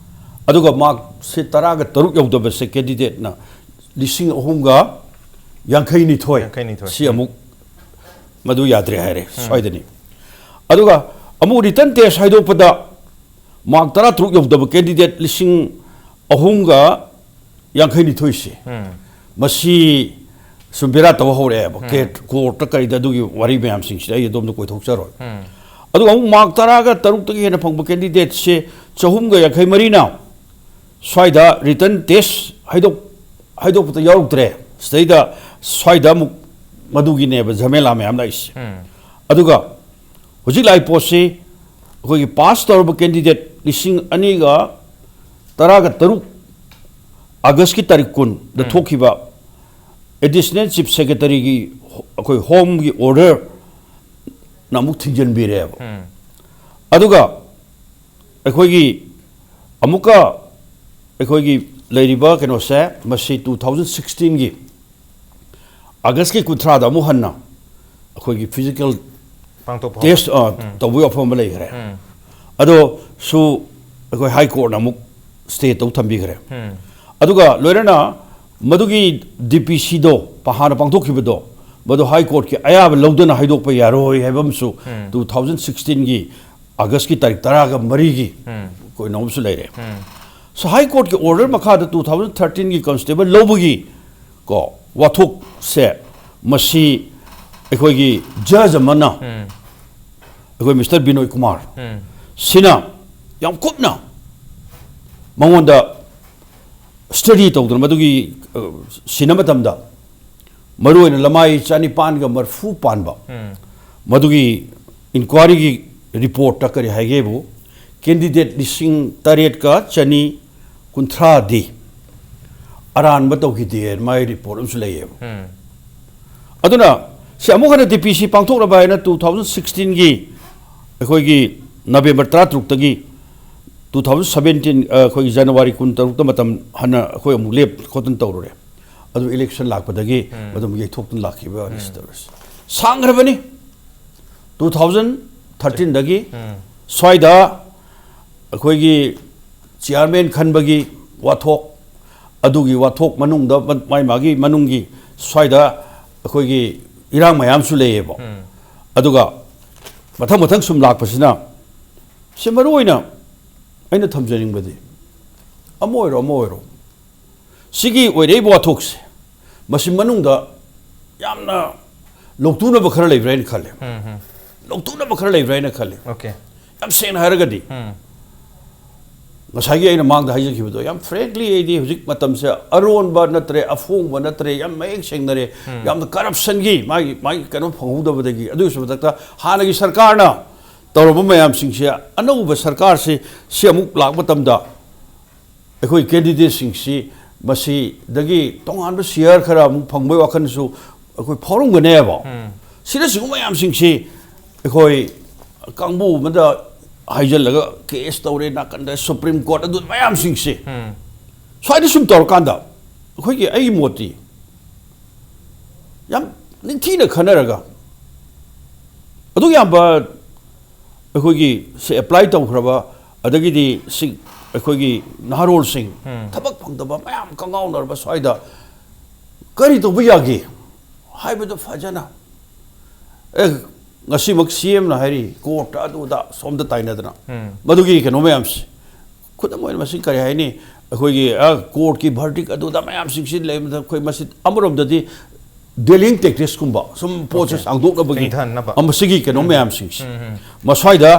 ꯑꯗꯨꯒ ꯃꯥꯔꯛꯁꯦ ꯇꯔꯥꯒ ꯇꯔꯨꯛ ꯌꯧꯗꯕꯁꯦ ꯀꯦꯟꯗꯤꯗꯦꯠꯅ ꯂꯤꯁꯤꯡ ꯑꯍꯨꯝꯒ ꯌꯥꯡꯈꯩ ꯅꯤꯊꯣꯏ꯫ ꯌꯥꯡꯈꯩ ꯅꯤꯊꯣꯏ꯫ ꯁꯤ ꯑꯃꯨꯛ ꯃꯗꯨ ꯌꯥꯗ꯭ꯔꯦ ꯍꯥꯏꯔꯦ, ꯁ꯭ꯋꯥꯏꯗꯅꯤ꯫ ꯑꯗꯨꯒ ꯑꯃꯨꯛ ꯔꯤꯇꯟ ꯇꯦꯁ ꯍꯥꯏꯗꯣꯛꯄꯗ ꯃꯥꯔꯛ ꯇꯔꯥꯇꯔꯨꯛ ꯌꯧꯗꯕ ꯀꯦꯟꯗꯤꯗꯦꯠ ꯂꯤꯁꯤꯡ ꯑꯍꯨꯝꯒ ꯌꯥꯡꯈꯩ ꯅꯤꯊꯣꯏꯁꯦ, ꯃꯁꯤ ꯁꯨꯝ ꯕꯦꯔꯥ ꯇꯧꯕ ꯍꯧꯔꯛꯑꯦꯕ꯫ ꯀꯦꯠ ꯀꯣꯔꯠꯇ ꯀꯔꯤꯗ ꯑꯗꯨꯒꯤ ꯋꯥꯔꯤ ꯃꯌꯥꯝꯁꯤꯡꯁꯤꯗ ꯑꯩ ꯑꯗꯣꯝꯗ ꯀꯣꯏꯊꯣꯛꯆꯔꯣꯏ꯫ ꯑꯗꯨꯒ ꯑꯃꯨꯛ ꯃꯥꯔꯛ ꯇꯔꯥꯒ ꯇꯔꯨꯛꯇꯒꯤ ꯍꯦꯟꯅ ꯐꯪꯕ ꯀꯦꯟꯗꯤꯗꯦꯠꯁꯦ ꯆꯍꯨꯝꯒ ꯌꯥꯡꯈꯩ ꯃꯔꯤꯅ ꯁ꯭ꯋꯥꯏꯗ ꯔꯤꯇꯟ ꯇꯦꯁ ꯍꯥꯏꯗꯣꯛ ꯍꯥꯏꯗꯣꯛꯄꯗ ꯌꯥꯎꯔꯛꯇ꯭ꯔꯦ꯫ ꯁꯤꯗꯩꯗ ꯁ꯭ꯋꯥꯏꯗ ꯑꯃꯨꯛ ꯃꯗꯨꯒꯤꯅꯦꯕ ꯖꯃꯦꯂꯥ ꯃꯌꯥꯝ ꯂꯥꯛꯏꯁꯦ꯫ ꯑꯗꯨꯒ ꯍꯧꯖꯤꯛ ꯂꯥꯛꯏ ꯄꯣꯠꯁꯤ ꯑꯩꯈꯣꯏꯒꯤ ꯄꯥꯁ ꯇꯧꯔꯕ ꯀꯦꯟꯗꯤꯗꯦꯠ ꯂꯤꯁꯤꯡ ꯑꯅꯤꯒ ꯇꯔꯥꯒ ꯇꯔꯨꯛ ꯑꯥꯒꯁꯀꯤ ꯇꯥꯔꯤꯛ ꯀꯨꯟꯗ ꯊꯣꯛꯈꯤꯕ ꯑꯦꯗꯤꯁꯅꯦꯜ ꯆꯤꯐ ꯁꯦꯀ꯭ꯔꯦꯇꯔꯤꯒꯤ ꯑꯩꯈꯣꯏ ꯍꯣꯝꯒꯤ ꯑꯣꯔꯗꯔꯅ ꯑꯃꯨꯛ ꯊꯤꯡꯖꯤꯟꯕꯤꯔꯦꯕ꯫ ꯑꯗꯨꯒ ꯑꯩꯈꯣꯏꯒꯤ ꯑꯃꯨꯛꯀ ꯑꯩꯈꯣꯏꯒꯤ ꯂꯩꯔꯤꯕ ꯀꯩꯅꯣꯁꯦ, ꯃꯁꯤ ꯇꯨ ꯊꯥꯎꯖꯟ ꯁꯤꯛꯁꯇꯤꯟꯒꯤ ꯑꯥꯒꯁꯀꯤ ꯀꯨꯟꯊ꯭ꯔꯥꯗ ꯑꯃꯨꯛ ꯍꯟꯅ ꯑꯩꯈꯣꯏꯒꯤ ꯐꯤꯖꯤꯀꯦꯜ ꯄꯥꯡꯊꯣꯛꯄ ꯇꯦꯁ, ꯑ, ꯇꯧꯕꯒꯤ ꯋꯥꯐꯝ ꯑꯃ ꯂꯩꯈ꯭ꯔꯦ꯫ ꯑꯗꯣ ꯁꯨ ꯑꯩꯈꯣꯏ ꯍꯥꯏ ꯀꯣꯔꯠꯅ ꯑꯃꯨꯛ ꯁ꯭ꯇꯦ ꯇꯧ ꯊꯝꯕꯤꯈ꯭ꯔꯦ꯫ ꯑꯗꯨꯒ ꯂꯣꯏꯅꯅ ꯃꯗꯨꯒꯤ ꯗꯤ ꯄꯤ ꯁꯤꯗꯣ ꯍꯥꯟꯅ ꯄꯥꯡꯊꯣꯛꯈꯤꯕꯗꯣ, ꯃꯗꯨ ꯍꯥꯏ ꯀꯣꯔꯠꯀꯤ ꯑꯌꯥꯕ ꯂꯧꯗꯅ ꯍꯥꯏꯗꯣꯛꯄ ꯌꯥꯔꯣꯏ ꯍꯥꯏꯕ ꯑꯃꯁꯨ ꯎꯝ꯫ ꯇꯨ ꯊꯥꯎꯖꯟ ꯁꯤꯛꯁꯇꯤꯟꯒꯤ ꯑꯥꯒꯁꯀꯤ ꯇꯥꯔꯤꯛ ꯇꯔꯥꯒ ꯃꯔꯤꯒꯤ ꯎꯝ꯫ ꯀꯩꯅꯣꯝꯁꯨ ꯂꯩꯔꯦ꯫ ꯎꯝ꯫ ꯁꯣ ꯍꯥꯏ ꯀꯣꯔꯠꯀꯤ ꯑꯣꯔꯗꯔ ꯃꯈꯥꯗ ꯇꯨ ꯊꯥꯎꯖꯟ ꯊꯥꯔꯇꯤꯟꯒꯤ ꯀꯟꯁꯇꯦꯕꯜ ꯂꯧꯕꯒꯤ ꯀꯣ ꯋꯥꯊꯣꯛꯁꯦ, ꯃꯁꯤ ꯑꯩꯈꯣꯏꯒꯤ ꯖꯖ ꯑꯃꯅ, ꯎꯝ꯫ ꯑꯩꯈꯣꯏ ꯃꯤꯁꯇꯔ ꯕꯤꯅꯣꯏ ꯀꯨꯃꯥꯔ ꯎꯝ꯫ ꯁꯤꯅ ꯌꯥꯝ ꯀꯨꯞꯅ ꯃꯉꯣꯟꯗ ꯁ꯭ꯇꯗꯤ ꯇꯧꯗꯨꯅ ꯃꯗꯨꯒꯤ, ꯑ, ꯁꯤꯟꯅ ꯃꯇꯝꯗ ꯃꯔꯨꯑꯣꯏꯅ ꯂꯃꯥꯏ ꯆꯅꯤꯄꯥꯟꯒ ꯃꯔꯐꯨ ꯄꯥꯟꯕ ꯎꯝ꯫ ꯃꯗꯨꯒꯤ ꯏꯟꯀ꯭ꯋꯥꯏꯔꯤꯒꯤ ꯔꯤꯄꯣꯔꯠꯇ ꯀꯔꯤ ꯍꯥꯏꯒꯦꯕꯨ, ꯀꯦꯟꯗꯤꯗꯦꯠ ꯂꯤꯁꯤꯡ ꯇꯔꯦꯠꯀ ꯆꯅꯤ ꯀꯨꯟꯊ꯭ꯔꯥꯗꯤ ꯑꯔꯥꯟꯕ ꯇꯧꯈꯤꯗꯦ, ꯃꯥꯒꯤ ꯔꯤꯄꯣꯔꯠ ꯑꯃꯁꯨ ꯂꯩꯌꯦꯕ꯫ ꯎꯝ꯫ ꯑꯗꯨꯅ ꯁꯤ ꯑꯃꯨꯛ ꯍꯟꯅ ꯗꯤ ꯄꯤ ꯁꯤ ꯄꯥꯡꯊꯣꯛꯅꯕ ꯍꯥꯏꯅ ꯇꯨ ꯊꯥꯎꯖꯟ ꯁꯤꯛꯁꯇꯤꯟꯒꯤ ꯑꯩꯈꯣꯏꯒꯤ ꯅꯕꯦꯝꯕꯔ ꯇꯔꯥꯇꯔꯨꯛꯇꯒꯤ ꯇꯨ ꯊꯥꯎꯖꯟ ꯁꯕꯦꯟꯇꯤꯟ, ꯑ, ꯑꯩꯈꯣꯏꯒꯤ ꯖꯅꯋꯥꯔꯤ ꯀꯨꯟꯇꯔꯨꯛꯇ ꯃꯇꯝ ꯍꯟꯅ ꯑꯩꯈꯣꯏ ꯑꯃꯨꯛ ꯂꯦꯞ ꯈꯣꯠꯇꯅ ꯇꯧꯔꯨꯔꯦ꯫ ꯑꯗꯨ ꯏꯂꯦꯛꯁꯟ ꯂꯥꯛꯄꯗꯒꯤ ꯎꯝ꯫ ꯃꯗꯨ ꯑꯃꯨꯛ ꯌꯩꯊꯣꯛꯇꯅ ꯂꯥꯛꯈꯤꯕ ꯋꯥꯅꯤ꯫ ꯎꯝ꯫ ꯁꯤ ꯇꯧꯔꯤꯁꯤ꯫ ꯁꯥꯡꯈ꯭ꯔꯕꯅꯤ꯫ ꯇꯨ ꯊꯥꯎꯖꯟ ꯊꯥꯔꯇꯤꯟꯗꯒꯤ ꯎꯝ꯫ ꯁ꯭ꯋꯥꯏꯗ ꯑꯩꯈꯣꯏꯒꯤ ꯆꯤꯌꯥꯔꯃꯦꯟ ꯈꯟꯕꯒꯤ ꯋꯥꯊꯣꯛ, ꯑꯗꯨꯒꯤ ꯋꯥꯊꯣꯛ ꯃꯅꯨꯡꯗ ꯃꯥꯏ ꯃꯥꯒꯤ ꯃꯅꯨꯡꯒꯤ ꯁ꯭ꯋꯥꯏꯗ ꯑꯩꯈꯣꯏꯒꯤ ꯏꯔꯥꯡ ꯃꯌꯥꯝꯁꯨ ꯂꯩꯌꯦꯕ꯫ ꯎꯝ꯫ ꯑꯗꯨꯒ ꯃꯊꯪ ꯃꯊꯪ ꯁꯨꯝ ꯂꯥꯛꯄꯁꯤꯅ, ꯁꯤ ꯃꯔꯨ ꯑꯣꯏꯅ ꯑꯩꯅ ꯊꯝꯖꯅꯤꯡꯕꯗꯤ, ꯑꯃ ꯑꯣꯏꯔꯣ ꯑꯃ ꯑꯣꯏꯔꯣ, ꯁꯤꯒꯤ ꯑꯣꯏꯔꯛꯏꯕ ꯋꯥꯊꯣꯛꯁꯦ, ꯃꯁꯤ ꯃꯅꯨꯡꯗ ꯌꯥꯝꯅ ꯂꯧꯇꯨꯅꯕ ꯈꯔ ꯂꯩꯕ꯭ꯔꯥ ꯍꯥꯏꯅ ꯈꯜꯂꯦ꯫ ꯎꯝ, ꯎꯝ꯫ ꯂꯧꯇꯨꯅꯕ ꯈꯔ ꯂꯩꯕ꯭ꯔꯥ ꯍꯥꯏꯅ ꯈꯜꯂꯦ꯫ ꯑꯣꯀꯦ꯫ ꯌꯥꯝ ꯁꯦꯡꯅ ꯍꯥꯏꯔꯒꯗꯤ, ꯎꯝ꯫ ꯉꯁꯥꯏꯒꯤ ꯑꯩꯅ ꯃꯥꯡꯗ ꯍꯥꯏꯖꯈꯤꯕꯗꯣ, ꯌꯥꯝ frankly ꯑꯩꯗꯤ ꯍꯧꯖꯤꯛ ꯃꯇꯝꯁꯦ ꯑꯔꯣꯟꯕ ꯅꯠꯇ꯭ꯔꯦ, ꯑꯐꯣꯡꯕ ꯅꯠꯇ꯭ꯔꯦ, ꯌꯥꯝ ꯃꯌꯦꯛ ꯁꯦꯡꯅꯔꯦ꯫ ꯎꯝ꯫ ꯌꯥꯝꯅ corruptionꯒꯤ ꯃꯥꯒꯤ, ꯃꯥꯒꯤ ꯀꯩꯅꯣ ꯐꯪꯍꯧꯗꯕꯗꯒꯤ, ꯑꯗꯨꯒꯤꯁꯨ ꯃꯊꯛꯇ ꯍꯥꯟꯅꯒꯤ ꯁꯔꯀꯥꯔꯅ ꯇꯧꯔꯝꯕ ꯃꯌꯥꯝꯁꯤꯡꯁꯦ, ꯑꯅꯧꯕ ꯁꯔꯀꯥꯔꯁꯤ, ꯁꯤ ꯑꯃꯨꯛ ꯂꯥꯛꯄ ꯃꯇꯝꯗ ꯑꯩꯈꯣꯏ ꯀꯦꯟꯗꯤꯗꯦꯠꯁꯤꯡꯁꯤ ꯃꯁꯤꯗꯒꯤ ꯇꯣꯉꯥꯟꯕ ꯁꯤꯌꯥꯔ ꯈꯔ ꯑꯃꯨꯛ ꯐꯪꯕꯒꯤ ꯋꯥꯈꯜꯁꯨ ꯑꯩꯈꯣꯏ ꯐꯥꯎꯔꯝꯒꯅꯦꯕ꯫ ꯎꯝ꯫ ꯁꯤꯅꯆꯤꯡꯕ ꯃꯌꯥꯝꯁꯤꯡꯁꯤ ꯑꯩꯈꯣꯏ ꯀꯥꯡꯕꯨ ꯑꯃꯗ ꯍꯥꯏꯖꯤꯜꯂꯒ ꯀꯦꯁ ꯇꯧꯔꯦ, ꯅꯥꯀꯟꯗ ꯁꯨꯄ꯭ꯔꯤꯝ ꯀꯣꯔꯠ, ꯑꯗꯨ ꯃꯌꯥꯝꯁꯤꯡꯁꯦ ꯎꯝ꯫ ꯁ꯭ꯋꯥꯏꯗ ꯁꯨꯝ ꯇꯧꯔꯀꯥꯟꯗ ꯑꯩꯈꯣꯏꯒꯤ, ꯑꯩꯒꯤ ꯃꯣꯠꯇꯤ, ꯌꯥꯝ ꯅꯤꯡꯊꯤꯅ ꯈꯟꯅꯔꯒ, ꯑꯗꯨꯛ ꯌꯥꯝꯕ ꯑꯩꯈꯣꯏꯒꯤ ꯁꯤ ꯑꯦꯄ꯭ꯂꯥꯏ ꯇꯧꯈ꯭ꯔꯕ, ꯑꯗꯒꯤꯗꯤ ꯁꯤ ꯑꯩꯈꯣꯏꯒꯤ ꯅꯍꯥꯔꯣꯜꯁꯤꯡ, ꯊꯕꯛ ꯐꯪꯗꯕ ꯃꯌꯥꯝ ꯀꯪꯉꯥꯎꯅꯔꯕ ꯁ꯭ꯋꯥꯏꯗ ꯀꯔꯤ ꯇꯧꯕ ꯌꯥꯒꯦ ꯍꯥꯏꯕꯗꯨ ꯐꯖꯅ, ꯑꯦ, ꯉꯁꯤꯃꯛ ꯁꯤ ꯑꯦꯝꯅ ꯍꯥꯏꯔꯤ, ꯀꯣꯔꯠꯇ ꯑꯗꯨꯗ ꯁꯣꯝꯗ ꯇꯥꯏꯅꯗꯅ, ꯃꯗꯨꯒꯤ ꯀꯩꯅꯣ ꯃꯌꯥꯝꯁꯦ, ꯈꯨꯗꯝ ꯑꯣꯏꯅ ꯃꯁꯤ ꯀꯔꯤ ꯍꯥꯏꯅꯤ, ꯑꯩꯈꯣꯏꯒꯤ, ꯑ, ꯀꯣꯔꯠꯀꯤ ꯚꯔꯗꯤꯛ ꯑꯗꯨꯗ ꯃꯌꯥꯝꯁꯤꯡꯁꯤ ꯂꯩꯕꯗ ꯑꯩꯈꯣꯏ ꯃꯁꯤ ꯑꯃꯔꯣꯝꯗꯗꯤ ꯗꯦꯂꯤꯡ ꯇꯦꯛꯇꯤꯛꯁꯀꯨꯝꯕ ꯁꯨꯝ ꯄꯣꯠꯁꯦ ꯁꯥꯡꯗꯣꯛꯅꯕꯒꯤ ꯊꯤꯡꯊꯅꯕ꯫ ꯃꯁꯤꯒꯤ ꯀꯩꯅꯣ ꯃꯌꯥꯝꯁꯤꯡꯁꯦ ꯃꯁ꯭ꯋꯥꯏꯗ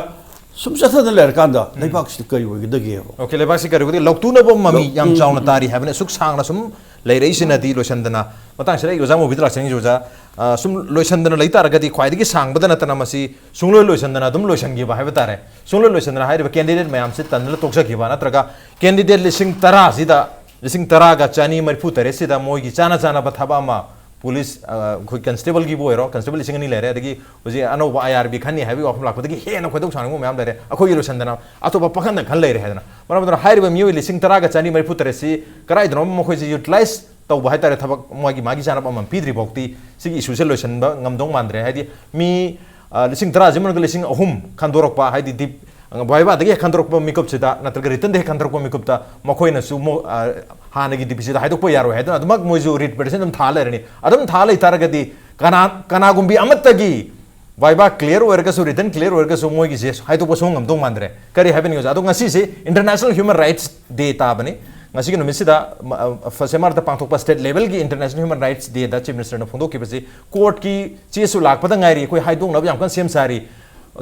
ꯁꯨꯝ ꯆꯠꯊꯗꯅ ꯂꯩꯔꯀꯥꯟꯗ ꯂꯩꯕꯥꯛꯁꯤꯗ ꯀꯔꯤ ꯑꯣꯏꯒꯗꯒꯦꯕ? ꯑꯣꯀꯦ, ꯂꯩꯕꯥꯛꯁꯤ ꯀꯔꯤ ꯑꯣꯏꯒꯗꯒꯦ? ꯂꯧꯇꯨꯅꯕ ꯃꯃꯤ ꯌꯥꯝ ꯆꯥꯎꯅ ꯇꯥꯔꯤ ꯍꯥꯏꯕꯅꯤ꯫ ꯑꯁꯨꯛ ꯁꯥꯡꯅ ꯁꯨꯝ ꯂꯩꯔꯛꯏꯁꯤꯅꯗꯤ ꯂꯣꯏꯁꯤꯟꯗꯅ꯫ ꯃꯇꯥꯡꯁꯤꯗ ꯑꯩ ꯑꯣꯖꯥ ꯃꯣꯕꯤꯗ ꯂꯥꯛꯆꯅꯤꯡꯉꯤꯁꯦ, ꯑꯣꯖꯥ, ꯑ, ꯁꯨꯝ ꯂꯣꯏꯁꯤꯟꯗꯅ ꯂꯩ ꯇꯥꯔꯒꯗꯤ ꯈ꯭ꯋꯥꯏꯗꯒꯤ ꯁꯥꯡꯕꯗ ꯅꯠꯇꯅ ꯃꯁꯤ ꯁꯨꯡꯂꯣꯏ ꯂꯣꯏꯁꯤꯟꯗꯅ ꯑꯗꯨꯝ ꯂꯣꯏꯁꯤꯟꯈꯤꯕ ꯍꯥꯏꯕ ꯇꯥꯔꯦ꯫ ꯁꯨꯡꯂꯣꯏ ꯂꯣꯏꯁꯤꯟꯗꯅ ꯍꯥꯏꯔꯤꯕ ꯀꯦꯟꯗꯤꯗꯦꯠ ꯃꯌꯥꯝꯁꯤ ꯇꯟꯗꯅ ꯇꯣꯛꯆꯈꯤꯕ, ꯅꯠꯇ꯭ꯔꯒ ꯀꯦꯟꯗꯤꯗꯦꯠ ꯂꯤꯁꯤꯡ ꯇꯔꯥꯁꯤꯗ, ꯂꯤꯁꯤꯡ ꯇꯔꯥꯒ ꯆꯅꯤ ꯃꯔꯤꯐꯨ ꯇꯔꯦꯠꯁꯤꯗ ꯃꯣꯏꯒꯤ ꯆꯥꯅ ꯆꯥꯅꯕ ꯊꯕꯛ ꯑꯃ, ꯄꯨꯂꯤꯁ, ꯑ, ꯑꯩꯈꯣꯏ ꯀꯟꯁꯇꯦꯕꯜꯒꯤꯕꯨ ꯑꯣꯏꯔꯣ, ꯀꯟꯁꯇꯦꯕꯜ ꯂꯤꯁꯤꯡ ꯑꯅꯤ ꯂꯩꯔꯦ, ꯑꯗꯒꯤ ꯍꯧꯖꯤꯛ ꯑꯅꯧꯕ ꯑꯥꯏ ꯑꯥꯔ ꯕꯤ ꯈꯟꯅꯤ ꯍꯥꯏꯕꯒꯤ ꯋꯥꯐꯝ ꯂꯥꯛꯄꯗꯒꯤ ꯍꯦꯟꯅ ꯈꯣꯏꯗꯧ ꯁꯥꯎꯅꯤꯡꯕ ꯃꯌꯥꯝ ꯂꯩꯔꯦ꯫ ꯑꯩꯈꯣꯏꯒꯤ ꯂꯣꯏꯁꯤꯟꯗꯅ ꯑꯇꯣꯞꯄ ꯄꯥꯈꯟꯗ ꯈꯟ ꯂꯩꯔꯦ ꯍꯥꯏꯗꯅ꯫ ꯃꯔꯝ ꯑꯗꯨꯅ ꯍꯥꯏꯔꯤꯕ ꯃꯤꯑꯣꯏ ꯂꯤꯁꯤꯡ ꯇꯔꯥꯒ ꯆꯅꯤ ꯃꯔꯤꯐꯨ ꯇꯔꯦꯠꯁꯤ ꯀꯗꯥꯏꯗꯅꯣ ꯃꯈꯣꯏꯁꯤ ꯌꯨꯇꯤꯂꯥꯏꯁ ꯇꯧꯕ ꯍꯥꯏꯇꯥꯔꯦ, ꯊꯕꯛ ꯃꯥꯒꯤ, ꯃꯥꯒꯤ ꯆꯥꯅꯕ ꯑꯃ ꯄꯤꯗ꯭ꯔꯤ ꯐꯥꯎꯗꯤ ꯁꯤꯒꯤ ꯏꯁꯨꯁꯦ ꯂꯣꯏꯁꯤꯟꯕ ꯉꯝꯗꯧ ꯃꯥꯟꯗ꯭ꯔꯦ꯫ ꯍꯥꯏꯗꯤ ꯃꯤ, ꯑ, ꯂꯤꯁꯤꯡ ꯇꯔꯥꯁꯤ ꯃꯅꯨꯡꯗ ꯂꯤꯁꯤꯡ ꯑꯍꯨꯝ ꯈꯟꯗꯣꯔꯛꯄ, ꯍꯥꯏꯗꯤ ꯗꯤꯞ, ꯚꯥꯏꯕꯥꯗꯒꯤ ꯍꯦꯛ ꯈꯟꯗꯣꯔꯛꯄ ꯃꯤꯀꯨꯞꯁꯤꯗ ꯅꯠꯇ꯭ꯔꯒ ꯔꯤꯇꯟꯗ ꯍꯦꯛ ꯈꯟꯗꯣꯔꯛꯄ ꯃꯤꯀꯨꯞꯇ ꯃꯈꯣꯏꯅꯁꯨ ꯃꯣ-, ꯑ, ꯍꯥꯟꯅꯒꯤ ꯗꯤꯄꯤꯁꯤꯗ ꯍꯥꯏꯗꯣꯛꯄ ꯌꯥꯔꯣꯏ ꯍꯥꯏꯗꯨꯅ ꯑꯗꯨꯃꯛ ꯃꯣꯏꯁꯨ ꯔꯤꯠ ꯄꯤꯇꯤꯁꯟ ꯑꯗꯨꯝ ꯊꯥ ꯂꯩꯔꯅꯤ꯫ ꯑꯗꯨꯝ ꯊꯥ ꯂꯩꯇꯥꯔꯒꯗꯤ ꯀꯅꯥ-, ꯀꯅꯥꯒꯨꯝꯕꯤ ꯑꯃꯠꯇꯒꯤ ꯚꯥꯏꯕꯥ ꯀ꯭ꯂꯤꯌꯥꯔ ꯑꯣꯏꯔꯒꯁꯨ, ꯔꯤꯇꯟ ꯀ꯭ꯂꯤꯌꯥꯔ ꯑꯣꯏꯔꯒꯁꯨ ꯃꯣꯏꯒꯤꯁꯦ ꯍꯥꯏꯗꯣꯛꯄ ꯁꯨꯡꯉꯝ ꯉꯝꯗꯧ ꯃꯥꯟꯗ꯭ꯔꯦ꯫ ꯀꯔꯤ ꯍꯥꯏꯕꯅꯤ ꯑꯣꯖꯥ? ꯑꯗꯣ ꯉꯁꯤꯁꯦ ꯏꯟꯇꯔꯅꯦꯁꯅꯦꯜ ꯍ꯭ꯌꯨꯃꯦꯟ ꯔꯥꯏꯠꯁ ꯗꯦ ꯇꯥꯕꯅꯤ꯫ ꯉꯁꯤꯒꯤ ꯅꯨꯃꯤꯠꯁꯤꯗ, ꯃ-, ꯑ, ꯐꯁꯦꯃꯥꯔꯗ ꯄꯥꯡꯊꯣꯛꯄ ꯁ꯭ꯇꯦꯠ ꯂꯦꯚꯦꯜꯒꯤ ꯏꯟꯇꯔꯅꯦꯁꯅꯦꯜ ꯍ꯭ꯌꯨꯃꯦꯟ ꯔꯥꯏꯠꯁ ꯗꯦꯗ ꯆꯤꯐ ꯃꯤꯅꯤꯁꯇꯔꯅ ꯐꯣꯡꯗꯣꯛꯈꯤꯕꯁꯤ ꯀꯣꯔꯠꯀꯤ ꯆꯦꯁꯨ ꯂꯥꯛꯄꯗ ꯉꯥꯏꯔꯤ, ꯑꯩꯈꯣꯏ ꯍꯥꯏꯗꯣꯛꯅꯕ ꯌꯥꯝ ꯀꯟꯅ ꯁꯦꯝ ꯁꯥꯔꯤ꯫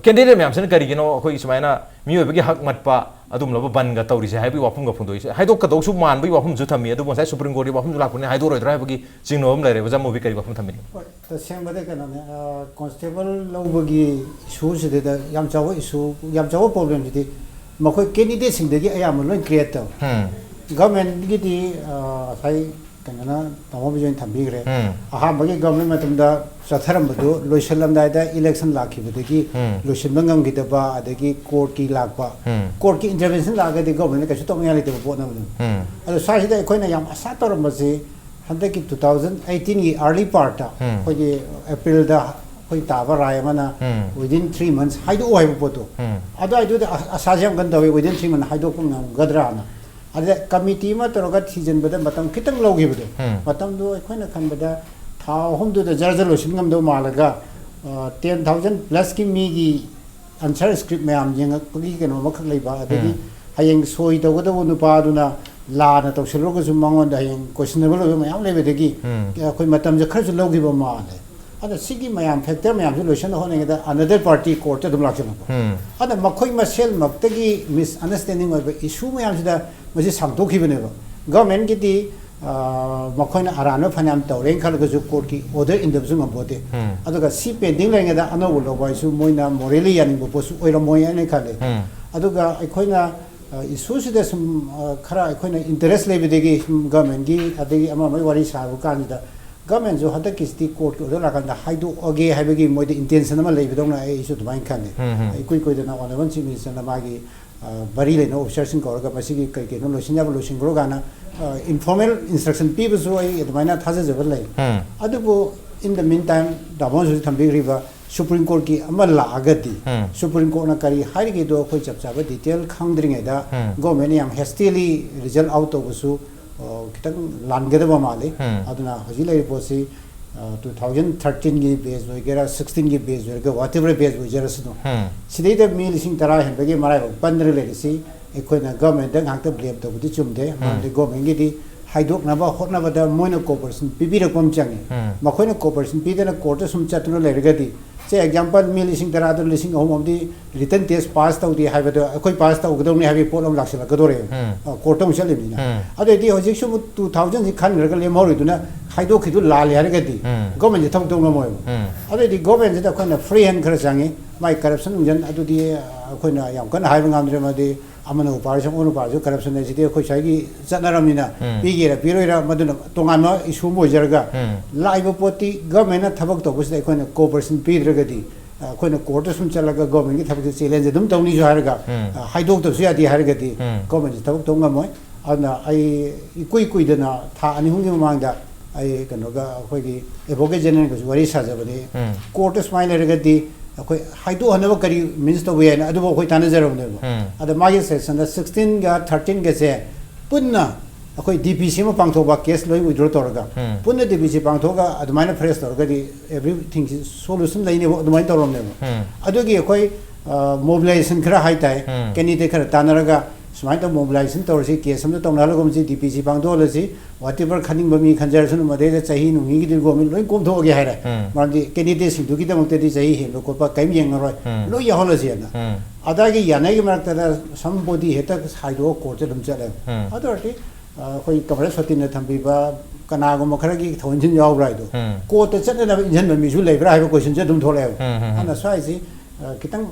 ꯀꯦꯟꯗꯤꯗꯦꯠ ꯃꯌꯥꯝꯁꯤꯅ ꯀꯔꯤꯒꯤꯅꯣ ꯑꯩꯈꯣꯏꯒꯤ ꯁꯨꯃꯥꯏꯅ ꯃꯤꯑꯣꯏꯕꯒꯤ ꯍꯛ ꯃꯠꯄ ꯑꯗꯨꯒꯨꯝꯂꯕ ꯕꯟꯒ ꯇꯧꯔꯤꯁꯦ ꯍꯥꯏꯕꯒꯤ ꯋꯥꯐꯝꯒ ꯐꯣꯡꯗꯣꯛꯏꯁꯦ? ꯍꯥꯏꯗꯣꯛꯀꯗꯧꯁꯨ ꯃꯥꯟꯕꯒꯤ ꯋꯥꯐꯝꯁꯨ ꯊꯝꯃꯤ, ꯑꯗꯨꯕꯨ ꯉꯁꯥꯏ ꯁꯨꯄ꯭ꯔꯤꯝ ꯀꯣꯔꯠꯀꯤ ꯋꯥꯐꯝꯁꯨ ꯂꯥꯛꯄꯅꯤꯅ ꯍꯥꯏꯗꯣꯛꯑꯔꯣꯏꯗ꯭ꯔꯥ ꯍꯥꯏꯕꯒꯤ ꯆꯤꯡꯅꯕ ꯑꯃ ꯂꯩꯔꯦ꯫ ꯑꯣꯖꯥ ꯃꯣꯕꯤ ꯀꯔꯤ ꯋꯥꯐꯝ ꯊꯝꯕꯤꯅꯤꯡꯉꯤ? ꯍꯣꯏ, ꯇꯁꯦꯡꯕꯗ ꯀꯩꯅꯣꯅꯦ, ꯑ, ꯀꯣꯟꯁꯇꯦꯕꯜ ꯂꯧꯕꯒꯤ ꯏꯁꯨꯁꯤꯗ ꯌꯥꯝ ꯆꯥꯎꯕ ꯏꯁꯨ, ꯌꯥꯝ ꯆꯥꯎꯕ ꯄ꯭ꯔꯣꯕ꯭ꯂꯦꯝꯁꯤꯗꯤ ꯃꯈꯣꯏ ꯀꯦꯟꯗꯤꯗꯦꯠꯁꯤꯡꯗꯒꯤ ꯑꯌꯥꯝꯕ ꯂꯣꯏ ꯀ꯭ꯔꯤꯌꯦꯠ ꯇꯧꯋꯦ꯫ ꯎꯝ꯫ ꯒꯚꯔꯟꯃꯦꯟꯠꯒꯤꯗꯤ, ꯑ, ꯉꯁꯥꯏ ꯀꯩꯅꯣꯅ ꯇꯥꯃꯣ ꯕꯤꯖꯣꯏꯅ ꯊꯝꯕꯤꯈ꯭ꯔꯦ꯫ ꯎꯝ꯫ ꯑꯍꯥꯟꯕꯒꯤ ꯒꯚꯔꯟꯃꯦꯟꯠ ꯃꯇꯝꯗ ꯆꯠꯊꯔꯝꯕꯗꯨ ꯂꯣꯏꯁꯤꯜꯂꯝꯗꯥꯏꯗ ꯏꯂꯦꯛꯁꯟ ꯂꯥꯛꯈꯤꯕꯗꯒꯤ ꯎꯝ꯫ ꯂꯣꯏꯁꯤꯟꯕ ꯉꯝꯈꯤꯗꯕ, ꯑꯗꯒꯤ ꯀꯣꯔꯠꯀꯤ ꯂꯥꯛꯄ, ꯎꯝ꯫ ꯀꯣꯔꯠꯀꯤ ꯏꯟꯇꯔꯚꯦꯟꯁꯟ ꯂꯥꯛꯑꯒꯗꯤ ꯒꯚꯔꯟꯃꯦꯟꯠꯅ ꯀꯩꯁꯨ ꯇꯧꯅꯤꯡꯉꯥꯏ ꯂꯩꯇꯕ ꯄꯣꯠ ꯑꯃꯅꯤ꯫ ꯎꯝ꯫ ꯑꯗꯣ ꯁ꯭ꯋꯥꯏꯁꯤꯗ ꯑꯩꯈꯣꯏꯅ ꯌꯥꯝ ꯑꯁꯥ ꯇꯧꯔꯝꯕꯁꯤ ꯍꯟꯗꯛꯀꯤ two thousand eighteenꯒꯤ early partꯇ ꯎꯝ꯫ ꯑꯩꯈꯣꯏꯒꯤ ꯑꯦꯄ꯭ꯔꯤꯜꯗ ꯑꯩꯈꯣꯏ ꯇꯥꯕ ꯔꯥꯏ ꯑꯃꯅ ꯎꯝ. Within three months ꯍꯥꯏꯗꯣꯛꯑꯣ ꯍꯥꯏꯕ ꯄꯣꯠꯇꯣ꯫ ꯎꯝ. ꯑꯗꯨꯋꯥꯏꯗꯨꯗ ꯑ- ꯑꯁꯥꯁꯦ ꯌꯥꯝ ꯀꯟꯅ ꯇꯧꯋꯤ, within three months ꯍꯥꯏꯗꯣꯛꯄ ꯉꯝꯒꯗ꯭ꯔꯥꯅ꯫ ꯑꯗ ꯀꯃꯤꯇꯤ ꯑꯃ ꯇꯧꯔꯒ ꯊꯤꯖꯤꯟꯕꯗ ꯃꯇꯝ ꯈꯤꯇꯪ ꯂꯧꯈꯤꯕꯗꯣ, ꯎꯝ. ꯃꯇꯝꯗꯣ ꯑꯩꯈꯣꯏꯅ ꯈꯟꯕꯗ ꯊꯥ ꯑꯍꯨꯝꯗꯨꯗ ꯖꯔ ꯖꯔ ꯂꯣꯏꯁꯤꯟ ꯉꯝꯗꯧ ꯃꯥꯜꯂꯒ, ten thousand plusꯀꯤ ꯃꯤꯒꯤ answer script ꯃꯌꯥꯝ ꯌꯦꯡꯉꯛꯄꯒꯤ ꯀꯩꯅꯣ ꯑꯃꯈꯛ ꯂꯩꯕ, ꯑꯗꯒꯤ ꯎꯝ. ꯍꯌꯦꯡ ꯁꯣꯏ ꯇꯧꯒꯗꯧꯕ ꯅꯨꯄꯥꯗꯨꯅ ꯂꯥꯟꯅ ꯇꯧꯁꯤꯜꯂꯨꯔꯒꯁꯨ ꯃꯉꯣꯟꯗ ꯍꯌꯦꯡ questionable ꯑꯣꯏꯕ ꯃꯌꯥꯝ ꯂꯩꯕꯗꯒꯤ ꯎꯝ. ꯑꯩꯈꯣꯏ ꯃꯇꯝꯁꯦ ꯈꯔꯁꯨ ꯂꯧꯈꯤꯕ ꯃꯥꯜꯂꯦ꯫ ꯑꯗ ꯁꯤꯒꯤ ꯃꯌꯥꯝ factor ꯃꯌꯥꯝꯁꯦ ꯂꯣꯏꯁꯤꯟꯅ ꯍꯣꯠꯅꯉꯩꯗ another party courtꯇ ꯑꯗꯨꯝ ꯂꯥꯛꯁꯤꯜꯂꯛꯄ꯫ ꯎꯝ. ꯑꯗ ꯃꯈꯣꯏ ꯃꯁꯦꯜꯃꯛꯇꯒꯤ misunderstanding ꯑꯣꯏꯕ issue ꯃꯌꯥꯝꯁꯤꯗ ꯃꯁꯤ ꯁꯥꯡꯗꯣꯛꯈꯤꯕꯅꯦꯕ꯫ Governmentꯀꯤꯗꯤ ꯃꯈꯣꯏꯅ ꯑꯔꯥꯟꯕ ꯐꯅꯌꯥꯝ ꯇꯧꯔꯦꯅ ꯈꯜꯂꯒꯁꯨ courtꯀꯤ order ꯏꯟꯗꯕꯁꯨ ꯉꯝꯄꯣꯠꯇꯦ꯫ ꯎꯝ. ꯑꯗꯨꯒ ꯁꯤ pending ꯂꯩꯔꯤꯉꯩꯗ ꯑꯅꯧꯕ ꯂꯧꯕ ꯍꯥꯏꯁꯨ ꯃꯣꯏꯅ morally ꯌꯥꯅꯤꯡꯕ ꯄꯣꯠꯁꯨ ꯑꯣꯏꯔꯝꯃꯣꯏ ꯍꯥꯏꯅ ꯈꯜꯂꯦ꯫ ꯎꯝ. ꯑꯗꯨꯒ ꯑꯩꯈꯣꯏꯅ issueꯁꯤꯗ ꯁꯨꯝ ꯈꯔ ꯑꯩꯈꯣꯏꯅ interest ꯂꯩꯕꯗꯒꯤ ꯁꯨꯝ governmentꯀꯤ ꯑꯗꯒꯤ ꯑꯃ ꯑꯃꯒꯤ ꯋꯥꯔꯤ ꯁꯥꯕ ꯀꯥꯟꯁꯤꯗ governmentꯁꯨ ꯍꯟꯗꯛꯀꯤꯁꯤꯗꯤ courtꯀꯤ order ꯂꯥꯛꯀꯥꯟꯗ ꯍꯥꯏꯗꯣꯛꯑꯒꯦ ꯍꯥꯏꯕꯒꯤ ꯃꯣꯏꯗ intention ꯑꯃ ꯂꯩꯕꯗꯧꯅ ꯑꯩꯁꯨ ꯑꯗꯨꯃꯥꯏꯅ ꯈꯜꯂꯤ꯫ ꯎꯝ, ꯎꯝ. ꯏꯀꯨꯏ ꯀꯨꯏꯗꯅ Honourable Chief Ministerꯅ ꯃꯥꯒꯤ ꯃꯔꯤ ꯂꯩꯅꯕ officerꯁꯤꯡ ꯀꯧꯔꯒ ꯃꯁꯤꯒꯤ ꯀꯩ ꯀꯩꯅꯣ ꯂꯣꯏꯁꯤꯟ ꯌꯥꯕ ꯂꯣꯏꯁꯤꯟꯈ꯭ꯔꯣ ꯀꯥꯏꯅ informal instruction ꯄꯤꯕꯁꯨ ꯑꯩ ꯑꯗꯨꯃꯥꯏꯅ ꯊꯥꯖꯖꯕ ꯂꯩ꯫ ꯎꯝ. ꯑꯗꯨꯕꯨ in the meantime ꯗꯥꯃꯣꯅꯁꯨ ꯊꯝꯕꯤꯈ꯭ꯔꯤꯕ Supreme Courtꯀꯤ ꯑꯃ ꯂꯥꯛꯑꯒꯗꯤ ꯎꯝ. Supreme Courtꯅ ꯀꯔꯤ ꯍꯥꯏꯔꯤꯒꯦꯗꯣ ꯑꯩꯈꯣꯏ ꯆꯞ ꯆꯥꯕ detail ꯈꯪꯗ꯭ꯔꯤꯉꯩꯗ ꯎꯝ. governmentꯅ ꯌꯥꯝ hastily result out ꯇꯧꯕꯁꯨ ꯈꯤꯇꯪ ꯂꯥꯟꯒꯗꯕ ꯃꯥꯜꯂꯤ꯫ ꯎꯝ. ꯑꯗꯨꯅ ꯍꯧꯖꯤꯛ ꯂꯩꯔꯤꯕ ꯄꯣꯠꯁꯤ two thousand thirteenꯒꯤ base ꯑꯣꯏꯒꯦꯔꯥ, sixteenꯒꯤ base ꯑꯣꯏꯒꯦꯔꯥ, whatever base ꯑꯣꯏꯖꯔꯁꯅꯨ, ꯎꯝ. ꯁꯤꯗꯩꯗ ꯃꯤ ꯂꯤꯁꯤꯡ ꯇꯔꯥ ꯍꯦꯟꯕꯒꯤ ꯃꯔꯥꯏꯕꯛ ꯄꯟꯗꯅ ꯂꯩꯔꯤꯁꯤ ꯑꯩꯈꯣꯏꯅ governmentꯗ ꯉꯥꯛꯇ blame ꯇꯧꯕꯗꯤ ꯆꯨꯝꯗꯦ꯫ ꯃꯔꯝꯗꯤ governmentꯒꯤꯗꯤ ꯍꯥꯏꯗꯣꯛꯅꯕ ꯍꯣꯠꯅꯕꯗ ꯃꯣꯏꯅ cooperation ꯄꯤꯕꯤꯔꯛꯄ ꯑꯃ ꯆꯪꯉꯤ꯫ ꯎꯝ. ꯃꯈꯣꯏꯅ cooperation ꯄꯤꯗꯅ courtꯇ ꯁꯨꯝ ꯆꯠꯇꯨꯅ ꯂꯩꯔꯒꯗꯤ, say example, ꯃꯤ ꯂꯤꯁꯤꯡ ꯇꯔꯥꯗꯨ ꯂꯤꯁꯤꯡ ꯑꯍꯨꯝ ꯑꯃꯗꯤ written test pass ꯇꯧꯗꯦ ꯍꯥꯏꯕꯗꯣ ꯑꯩꯈꯣꯏ pass ꯇꯧꯒꯗꯧꯅꯤ ꯍꯥꯏꯕꯒꯤ ꯄꯣꯠ ꯑꯃ ꯂꯥꯛꯁꯤꯜꯂꯛꯀꯗꯣꯔꯦꯕ꯫ ꯎꯝ. Courtꯇ ꯑꯃꯨꯛ ꯆꯠꯂꯤꯕꯅꯤꯅ꯫ ꯎꯝ. ꯑꯗꯨꯑꯣꯏꯗꯤ ꯍꯧꯖꯤꯛꯁꯨ two thousandꯁꯤ ꯈꯟꯈ꯭ꯔꯒ ꯂꯦꯝꯍꯧꯔꯤꯗꯨꯅ ꯍꯥꯏꯗꯣꯛꯈꯤꯗꯨ ꯂꯥꯜꯂꯦ ꯍꯥꯏꯔꯒꯗꯤ ꯎꯝ. governmentꯁꯦ ꯊꯕꯛ ꯇꯧ ꯉꯝꯃꯣꯏꯕ꯫ ꯎꯝ. ꯑꯗꯨꯑꯣꯏꯗꯤ governmentꯁꯤꯗ ꯑꯩꯈꯣꯏꯅ free hand ꯈꯔ ꯆꯪꯉꯤ꯫ ꯃꯥꯏ corruption ꯅꯨꯡꯖꯟ ꯑꯗꯨꯗꯤ ꯑꯩꯈꯣꯏꯅ ꯌꯥꯝ ꯀꯟꯅ ꯍꯥꯏꯕ ꯉꯝꯗ꯭ꯔꯦ, ꯃꯗꯤ ꯑꯃꯅ ꯎꯄꯥꯔꯁꯨ ꯑꯃꯅ ꯎꯄꯥꯔꯁꯨ corruption ꯍꯥꯏꯁꯤꯗꯤ ꯑꯩꯈꯣꯏ ꯁ꯭ꯋꯥꯏꯒꯤ ꯆꯠꯅꯔꯝꯅꯤꯅ ꯎꯝ. ꯄꯤꯒꯦꯔꯥ ꯄꯤꯔꯣꯏꯔꯥ ꯃꯗꯨꯅ ꯇꯣꯉꯥꯟꯕ issue ꯑꯃ ꯑꯣꯏꯖꯔꯒ, ꯎꯝ. ꯂꯥꯛꯏꯕ ꯄꯣꯠꯇꯤ governmentꯅ ꯊꯕꯛ ꯇꯧꯕꯁꯤꯗ ꯑꯩꯈꯣꯏꯅ cooperation ꯄꯤꯗ꯭ꯔꯒꯗꯤ, ꯑ, ꯑꯩꯈꯣꯏꯅ courtꯇ ꯁꯨꯝ ꯆꯠꯂꯒ governmentꯀꯤ ꯊꯕꯛꯁꯦ challenge ꯑꯗꯨꯝ ꯇꯧꯅꯤꯁꯨ ꯍꯥꯏꯔꯒ, ꯎꯝ. ꯑ, ꯍꯥꯏꯗꯣꯛꯇꯕꯁꯨ ꯌꯥꯗꯦ ꯍꯥꯏꯔꯒꯗꯤ ꯎꯝ. governmentꯁꯦ ꯊꯕꯛ ꯇꯧ ꯉꯝꯃꯣꯏ꯫ ꯑꯗꯨꯅ ꯑꯩ ꯏꯀꯨꯏ ꯀꯨꯏꯗꯅ ꯊꯥ ꯑꯅꯤ ꯑꯍꯨꯝꯒꯤ ꯃꯃꯥꯡꯗ ꯑꯩ ꯀꯩꯅꯣꯒ ꯑꯩꯈꯣꯏꯒꯤ ꯑꯦꯗꯚꯣꯀꯦꯠ ꯖꯦꯅꯔꯦꯜꯒꯁꯨ ꯋꯥꯔꯤ ꯁꯥꯖꯕꯅꯤ꯫ ꯎꯝ꯫ ꯀꯣꯔꯠꯇ ꯁꯨꯃꯥꯏꯅ ꯂꯩꯔꯒꯗꯤ ꯑꯩꯈꯣꯏ ꯍꯥꯏꯗꯣꯛꯍꯟꯅꯕ ꯀꯔꯤ ꯃꯤꯟꯁ ꯇꯧꯕ ꯌꯥꯏꯅ ꯑꯗꯨꯕꯨ ꯑꯩꯈꯣꯏ ꯇꯥꯟꯅꯖꯔꯕꯅꯦꯕ꯫ ꯎꯝ꯫ ꯑꯗ ꯃꯥꯒꯤ ꯁꯦꯁꯟꯗ ꯁꯤꯛꯁꯇꯤꯟꯒ ꯊꯥꯔꯇꯤꯟꯒꯁꯦ ꯄꯨꯟꯅ ꯑꯩꯈꯣꯏ ꯗꯤ ꯄꯤ ꯁꯤ ꯑꯃ ꯄꯥꯡꯊꯣꯛꯄ, ꯀꯦꯁ ꯂꯣꯏ ꯋꯤꯗ꯭ꯔꯣ ꯇꯧꯔꯒ ꯎꯝ꯫ ꯄꯨꯟꯅ ꯗꯤ ꯄꯤ ꯁꯤ ꯄꯥꯡꯊꯣꯛꯑꯒ ꯑꯗꯨꯃꯥꯏꯅ ꯐ꯭ꯔꯦꯁ ꯇꯧꯔꯒꯗꯤ ꯑꯦꯚ꯭ꯔꯤꯊꯤꯡꯁꯤ ꯁꯣꯂꯨꯁꯟ ꯂꯩꯅꯦꯕ ꯑꯗꯨꯃꯥꯏꯅ ꯇꯧꯔꯝꯅꯦꯕ꯫ ꯎꯝ꯫ ꯑꯗꯨꯒꯤ ꯑꯩꯈꯣꯏ ꯃꯣꯕꯤꯂꯥꯏꯖꯦꯁꯟ ꯈꯔ ꯍꯥꯏꯇꯥꯔꯦ, ꯎꯝ꯫ ꯀꯦꯟꯗꯤꯗꯦꯠ ꯈꯔ ꯇꯥꯟꯅꯔꯒ ꯁꯨꯃꯥꯏꯅ ꯇꯧ ꯃꯣꯕꯤꯂꯥꯏꯖꯦꯁꯟ ꯇꯧꯔꯁꯤ, ꯀꯦꯁ ꯑꯃꯗ ꯇꯧꯅꯍꯜꯂꯒꯨꯝꯁꯤ, ꯗꯤ ꯄꯤ ꯁꯤ ꯄꯥꯡꯊꯣꯛꯍꯜꯂꯁꯤ, ꯋꯥꯇꯦꯕꯔ ꯈꯟꯅꯤꯡꯕ ꯃꯤ ꯈꯟꯖꯔꯁꯅꯨ, ꯃꯗꯩꯗ ꯆꯍꯤ ꯅꯨꯡꯒꯤꯗꯤ ꯒꯣꯔꯃꯦꯟ ꯂꯣꯏ ꯀꯣꯝꯊꯣꯛꯑꯒꯦ ꯍꯥꯏꯔꯦ꯫ ꯎꯝ꯫ ꯃꯔꯝꯗꯤ ꯀꯦꯟꯗꯤꯗꯦꯠꯁꯤꯡꯗꯨꯒꯤꯗꯃꯛꯇꯗꯤ ꯆꯍꯤ ꯍꯦꯟꯕ ꯈꯣꯠꯄ ꯀꯔꯤꯝ ꯌꯦꯡꯉꯔꯣꯏ, ꯎꯝ꯫ ꯂꯣꯏ ꯌꯥꯎꯍꯜꯂꯁꯦꯅ꯫ ꯎꯝ꯫ ꯑꯗꯥꯒꯤ ꯌꯥꯅꯩꯒꯤ ꯃꯔꯛꯇꯗ ꯁꯝ ꯕꯣꯗꯤ ꯍꯦꯛꯇ ꯁꯥꯏꯗꯣꯛꯑꯒ ꯀꯣꯔꯠꯇ ꯑꯗꯨꯝ ꯆꯠꯂꯦꯕ꯫ ꯎꯝ꯫ ꯑꯗꯨ ꯑꯣꯏꯔꯗꯤ ꯑ, ꯑꯩꯈꯣꯏ ꯀꯃꯔꯦꯁ ꯁꯣꯇꯤꯟꯅ ꯊꯝꯕꯤꯕ ꯀꯅꯥꯒꯨꯝꯕ ꯈꯔꯒꯤ ꯊꯧ ꯏꯟꯁꯤꯟ ꯌꯥꯎꯕ꯭ꯔꯥ ꯍꯥꯏꯗꯣ, ꯎꯝ꯫ ꯀꯣꯔꯠꯇ ꯆꯠꯅꯅꯕ ꯏꯟꯁꯤꯟꯕ ꯃꯤꯁꯨ ꯂꯩꯕ꯭ꯔꯥ ꯍꯥꯏꯕ ꯀꯣꯏꯁꯟꯁꯦ ꯑꯗꯨꯝ ꯊꯣꯛꯂꯛꯑꯦꯕ꯫ ꯎꯝ, ꯎꯝ, ꯎꯝ꯫ ꯑꯗꯨꯅ ꯁ꯭ꯋꯥꯏꯁꯤ, ꯑ, ꯈꯤꯇꯪ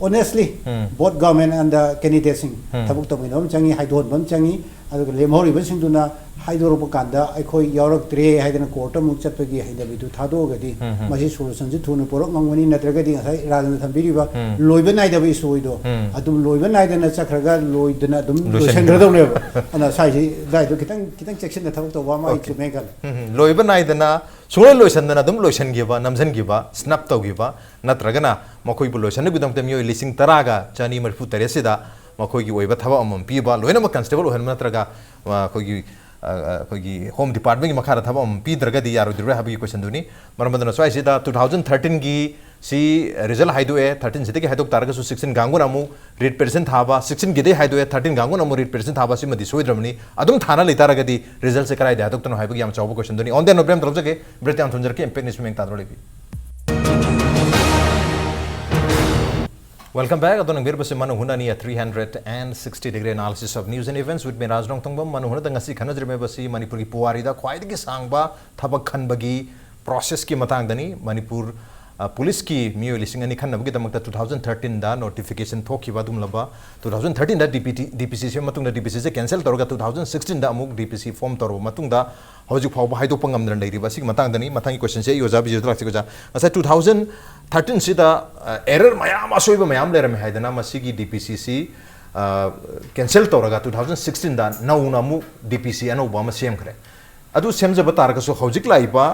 honestly um. Both government and the ꯀꯦꯟꯗꯤꯗꯦꯠꯁꯤꯡ ꯎꯝ꯫ ꯊꯕꯛ ꯇꯧꯃꯤꯟꯅꯕ ꯑꯃ ꯆꯪꯉꯤ, ꯍꯥꯏꯗꯣꯛꯍꯟꯕ ꯑꯃ ꯆꯪꯉꯤ꯫ ꯑꯗꯨꯒ ꯂꯦꯝꯍꯧꯔꯤꯕꯁꯤꯡꯗꯨꯅ ꯍꯥꯏꯗꯣꯔꯛꯄ ꯀꯥꯟꯗ ꯑꯩꯈꯣꯏ ꯌꯥꯎꯔꯛꯇ꯭ꯔꯦ ꯍꯥꯏꯗꯅ ꯀꯣꯔꯠꯇ ꯑꯃꯨꯛ ꯆꯠꯄꯒꯤ ꯍꯩꯅꯕꯤꯗꯨ ꯊꯥꯗꯣꯛꯑꯒꯗꯤ ꯎꯝ, ꯎꯝ꯫ ꯃꯁꯤ ꯁꯣꯂꯨꯁꯟꯁꯤ ꯊꯨꯅ ꯄꯨꯔꯛ ꯉꯝꯒꯅꯤ꯫ ꯅꯠꯇ꯭ꯔꯒꯗꯤ ꯉꯁꯥꯏ ꯔꯥꯖꯟꯅ ꯊꯝꯕꯤꯔꯤꯕ ꯎꯝ꯫ ꯂꯣꯏꯕ ꯅꯥꯏꯗꯕ ꯏꯁꯨ ꯑꯣꯏꯗꯣ ꯎꯝ꯫ ꯑꯗꯨꯝ ꯂꯣꯏꯕ ꯅꯥꯏꯗꯅ ꯆꯠꯈ꯭ꯔꯒ ꯂꯣꯏꯗꯅ ꯑꯗꯨꯝ ꯂꯣꯏꯁꯤꯟꯈ꯭ꯔꯦ꯫ ꯂꯣꯏꯁꯤꯟꯒꯗꯧꯅꯦꯕ꯫ ꯑꯗꯨꯅ ꯁ꯭ꯋꯥꯏꯁꯤ ꯑꯗꯨꯋꯥꯏꯗꯣ ꯈꯤꯇꯪ, ꯈꯤꯇꯪ ꯆꯦꯛꯁꯤꯟꯅ ꯊꯕꯛ ꯇꯧꯕ ꯑꯃ ꯑꯩ OK꯫ ꯆꯨꯝꯃꯦ ꯈꯜꯂꯦ꯫ ꯎꯝ, ꯎꯝ꯫ ꯂꯣꯏꯕ ꯅꯥꯏꯗꯅ ꯁꯨꯡꯂꯣꯏ ꯂꯣꯏꯁꯤꯟꯗꯅ ꯑꯗꯨꯝ ꯂꯣꯏꯁꯤꯟꯈꯤꯕ, ꯅꯝꯁꯤꯟꯈꯤꯕ, ꯁ꯭ꯅꯞ ꯇꯧꯈꯤꯕ, ꯅꯠꯇ꯭ꯔꯒꯅ ꯃꯈꯣꯏꯕꯨ ꯂꯣꯏꯁꯤꯟꯅꯕꯒꯤꯗꯃꯛꯇ ꯃꯤꯑꯣꯏ ꯂꯤꯁꯤꯡ ꯇꯔꯥꯒ ꯆꯅꯤ ꯃꯔꯤꯐꯨ ꯇꯔꯦꯠꯁꯤꯗ ꯃꯈꯣꯏꯒꯤ ꯑꯣꯏꯕ ꯊꯕꯛ ꯑꯃꯃꯝ ꯄꯤꯕ, ꯂꯣꯏꯅꯃꯛ ꯀꯟꯁꯇꯦꯕꯜ ꯑꯣꯏꯍꯟꯕ ꯅꯠꯇ꯭ꯔꯒ, ꯑ, ꯑꯩꯈꯣꯏꯒꯤ, ꯑ, ꯑ, ꯑꯩꯈꯣꯏꯒꯤ ꯍꯣꯝ ꯗꯤꯄꯥꯔꯠꯃꯦꯟꯒꯤ ꯃꯈꯥꯗ ꯊꯕꯛ ꯑꯃꯃꯝ ꯄꯤꯗ꯭ꯔꯒꯗꯤ ꯌꯥꯔꯣꯏꯗ꯭ꯔꯤꯕ꯭ꯔꯥ ꯍꯥꯏꯕꯒꯤ ꯀꯣꯏꯁꯟꯗꯨꯅꯤ꯫ ꯃꯔꯝ ꯑꯗꯨꯅ ꯁ꯭ꯋꯥꯏꯁꯤꯗ ꯇꯨ ꯊꯥꯎꯖꯟ ꯊꯥꯔꯇꯤꯟꯒꯤ ꯁꯤ ꯔꯤꯖꯜ ꯍꯥꯏꯗꯣꯛꯑꯦ, ꯊꯥꯔꯇꯤꯟꯁꯤꯗꯒꯤ ꯍꯥꯏꯗꯣꯛ ꯇꯥꯔꯒꯁꯨ ꯁꯤꯛꯁꯇꯤꯟ ꯀꯥꯡꯕꯨꯅ ꯑꯃꯨꯛ ꯔꯤꯠ ꯄꯤꯇꯤꯁꯟ ꯊꯥꯕ, ꯁꯤꯛꯁꯇꯤꯟꯒꯤꯗꯩ ꯍꯥꯏꯗꯣꯛꯑꯦ, ꯊꯥꯔꯇꯤꯟ ꯀꯥꯡꯕꯨꯅ ꯑꯃꯨꯛ ꯔꯤꯠ ꯄꯤꯇꯤꯁꯟ ꯊꯥꯕ, ꯁꯤꯃꯗꯤ ꯁꯣꯏꯗ꯭ꯔꯕꯅꯤ꯫ ꯑꯗꯨꯝ ꯊꯥꯅ ꯂꯩꯇꯥꯔꯒꯗꯤ ꯔꯤꯖꯜꯁꯦ ꯀꯗꯥꯏꯗ ꯍꯥꯏꯗꯣꯛꯇꯣꯏꯅꯣ ꯍꯥꯏꯕꯒꯤ ꯌꯥꯝ ꯆꯥꯎꯕ ꯀꯣꯏꯁꯟꯗꯨꯅꯤ꯫ On that note ꯌꯥꯝ ꯇꯧꯖꯒꯦ, ꯕ꯭ꯔꯦꯛ ꯌꯥꯝ ꯊꯝꯖꯔꯛꯀꯦ, ꯏꯝꯄꯦꯛ ꯅ꯭ꯌꯨꯁ ꯃꯤꯠꯌꯦꯡ ꯇꯥꯗꯨꯅ ꯂꯩꯕꯤꯌꯨ꯫ Welcome back. ꯑꯗꯣ ꯅꯪꯕꯤꯔꯕꯁꯤ ꯃꯅꯨ ꯍꯨꯅꯅꯤ, a three hundred and sixty degree analysis of news and events with me, ꯔꯥꯖ ꯔꯣꯡꯊꯣꯡꯕꯝ꯫ ꯃꯅꯨ ꯍꯨꯅꯗ ꯉꯁꯤ ꯈꯟꯅꯖꯔꯝꯃꯤꯕꯁꯤ ꯃꯅꯤꯄꯨꯔꯒꯤ ꯄꯨꯋꯥꯔꯤꯗ ꯈ꯭ꯋꯥꯏꯗꯒꯤ ꯁꯥꯡꯕ ꯊꯕꯛ ꯈꯟꯕꯒꯤ ꯄ꯭ꯔꯣꯁꯦꯁꯀꯤ ꯃꯇꯥꯡꯗꯅꯤ꯫ ꯃꯅꯤꯄꯨꯔ, ꯑ, ꯄꯨꯂꯤꯁꯀꯤ ꯃꯤꯑꯣꯏ ꯂꯤꯁꯤꯡ ꯑꯅꯤ ꯈꯟꯅꯕꯒꯤꯗꯃꯛꯇ ꯇꯨ ꯊꯥꯎꯖꯟ ꯊꯥꯔꯇꯤꯟꯗ ꯅꯣꯇꯤꯐꯤꯀꯦꯁꯟ ꯊꯣꯛꯈꯤꯕ ꯑꯗꯨꯒꯨꯝꯂꯕ, ꯇꯨ ꯊꯥꯎꯖꯟ ꯊꯥꯔꯇꯤꯟꯗ ꯗꯤ ꯄꯤ ꯇꯤ, ꯗꯤ ꯄꯤ ꯁꯤ ꯁꯦꯝꯕ ꯃꯇꯨꯡꯗ ꯗꯤ ꯄꯤ ꯁꯤꯁꯦ ꯀꯦꯟꯁꯦꯜ ꯇꯧꯔꯒ ꯇꯨ ꯊꯥꯎꯖꯟ ꯁꯤꯛꯁꯇꯤꯟꯗ ꯑꯃꯨꯛ ꯗꯤ ꯄꯤ ꯁꯤ ꯐꯣꯝ ꯇꯧꯔꯕ ꯃꯇꯨꯡꯗ ꯍꯧꯖꯤꯛ ꯐꯥꯎꯕ ꯍꯥꯏꯗꯣꯛꯄ ꯉꯝꯗꯅ ꯂꯩꯔꯤꯕ ꯑꯁꯤꯒꯤ ꯃꯇꯥꯡꯗꯅꯤ꯫ ꯃꯊꯪꯒꯤ ꯀꯣꯏꯁꯟꯁꯦ ꯑꯩ ꯑꯣꯖꯥ ꯕꯤꯖꯦꯟꯗ꯭ꯔ ꯂꯥꯛꯆꯒꯦ꯫ ꯑꯣꯖꯥ, ꯉꯁꯥꯏ ꯇꯨ ꯊꯥꯎꯖꯟ ꯊꯥꯔꯇꯤꯟꯁꯤꯗ, ꯑ, ꯑꯦꯔꯔ ꯃꯌꯥꯝ, ꯑꯁꯣꯏꯕ ꯃꯌꯥꯝ ꯂꯩꯔꯝꯃꯦ ꯍꯥꯏꯗꯅ ꯃꯁꯤꯒꯤ ꯗꯤ ꯄꯤ ꯁꯤꯁꯤ, ꯑ, ꯀꯦꯟꯁꯦꯜ ꯇꯧꯔꯒ ꯇꯨ ꯊꯥꯎꯖꯟ ꯁꯤꯛꯁꯇꯤꯟꯗ ꯅꯧꯅ ꯑꯃꯨꯛ ꯗꯤ ꯄꯤ ꯁꯤ ꯑꯅꯧꯕ ꯑꯃ ꯁꯦꯝꯈ꯭ꯔꯦ꯫ ꯑꯗꯨ ꯁꯦꯝꯖꯕ ꯇꯥꯔꯒꯁꯨ ꯍꯧꯖꯤꯛ ꯂꯥꯛꯏꯕ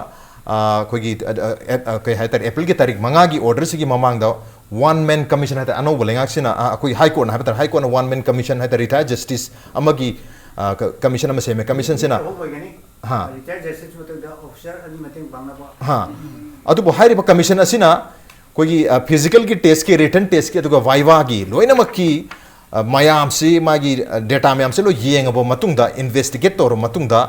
ꯑ, ꯑꯩꯈꯣꯏꯒꯤ ꯑ, ꯑ, ꯑ, ꯀꯩ ꯍꯥꯏꯇꯥꯔꯦ, ꯑꯦꯄ꯭ꯔꯤꯜꯒꯤ ꯇꯥꯔꯤꯛ ꯃꯉꯥꯒꯤ ꯑꯣꯔꯗꯔꯁꯤꯒꯤ ꯃꯃꯥꯡꯗ ꯋꯥꯟ ꯃꯦꯟ ꯀꯃꯤꯁꯟ ꯍꯥꯏꯇꯥꯔꯦ, ꯑꯅꯧꯕ ꯂꯩꯉꯥꯛꯁꯤꯅ ꯑ, ꯑꯩꯈꯣꯏ ꯍꯥꯏ ꯀꯣꯔꯠꯅ ꯍꯥꯏꯕ ꯇꯥꯔꯦ, ꯍꯥꯏ ꯀꯣꯔꯠꯅ ꯋꯥꯟ ꯃꯦꯟ ꯀꯃꯤꯁꯟ ꯍꯥꯏꯇꯥꯔꯦ, ꯔꯤꯇꯥꯌꯔ ꯖꯁꯇꯤꯁ ꯑꯃꯒꯤ ꯑ, ꯀ- ꯀꯃꯤꯁꯟ ꯑꯃ ꯁꯦꯝꯃꯦ꯫ ꯀꯃꯤꯁꯟꯁꯤꯅ ꯍꯣꯞ ꯑꯣꯏꯒꯅꯤ꯫ ꯍꯥ꯫ ꯔꯤꯇꯥꯌꯔ ꯖꯁꯇꯤꯁ ꯃꯊꯪꯗ ꯑꯣꯐꯤꯁꯔ ꯑꯅꯤ ꯃꯇꯦꯡ ꯄꯥꯡꯅꯕ꯫ ꯍꯥ꯫ ꯑꯗꯨꯕꯨ ꯍꯥꯏꯔꯤꯕ ꯀꯃꯤꯁꯟ ꯑꯁꯤꯅ ꯑꯩꯈꯣꯏꯒꯤ ꯐꯤꯖꯤꯀꯦꯜꯒꯤ ꯇꯦꯁꯀꯤ, ꯔꯤꯇꯟ ꯇꯦꯁꯀꯤ, ꯑꯗꯨꯒ ꯚꯥꯏꯚꯥꯒꯤ ꯂꯣꯏꯅꯃꯛꯀꯤ ꯑ, ꯃꯌꯥꯝꯁꯤ, ꯃꯥꯒꯤ ꯗꯦꯇꯥ ꯃꯌꯥꯝꯁꯤ ꯂꯣꯏ ꯌꯦꯡꯉꯕ ꯃꯇꯨꯡꯗ, ꯏꯟꯚꯦꯁꯇꯤꯒꯦꯠ ꯇꯧꯔꯕ ꯃꯇꯨꯡꯗ,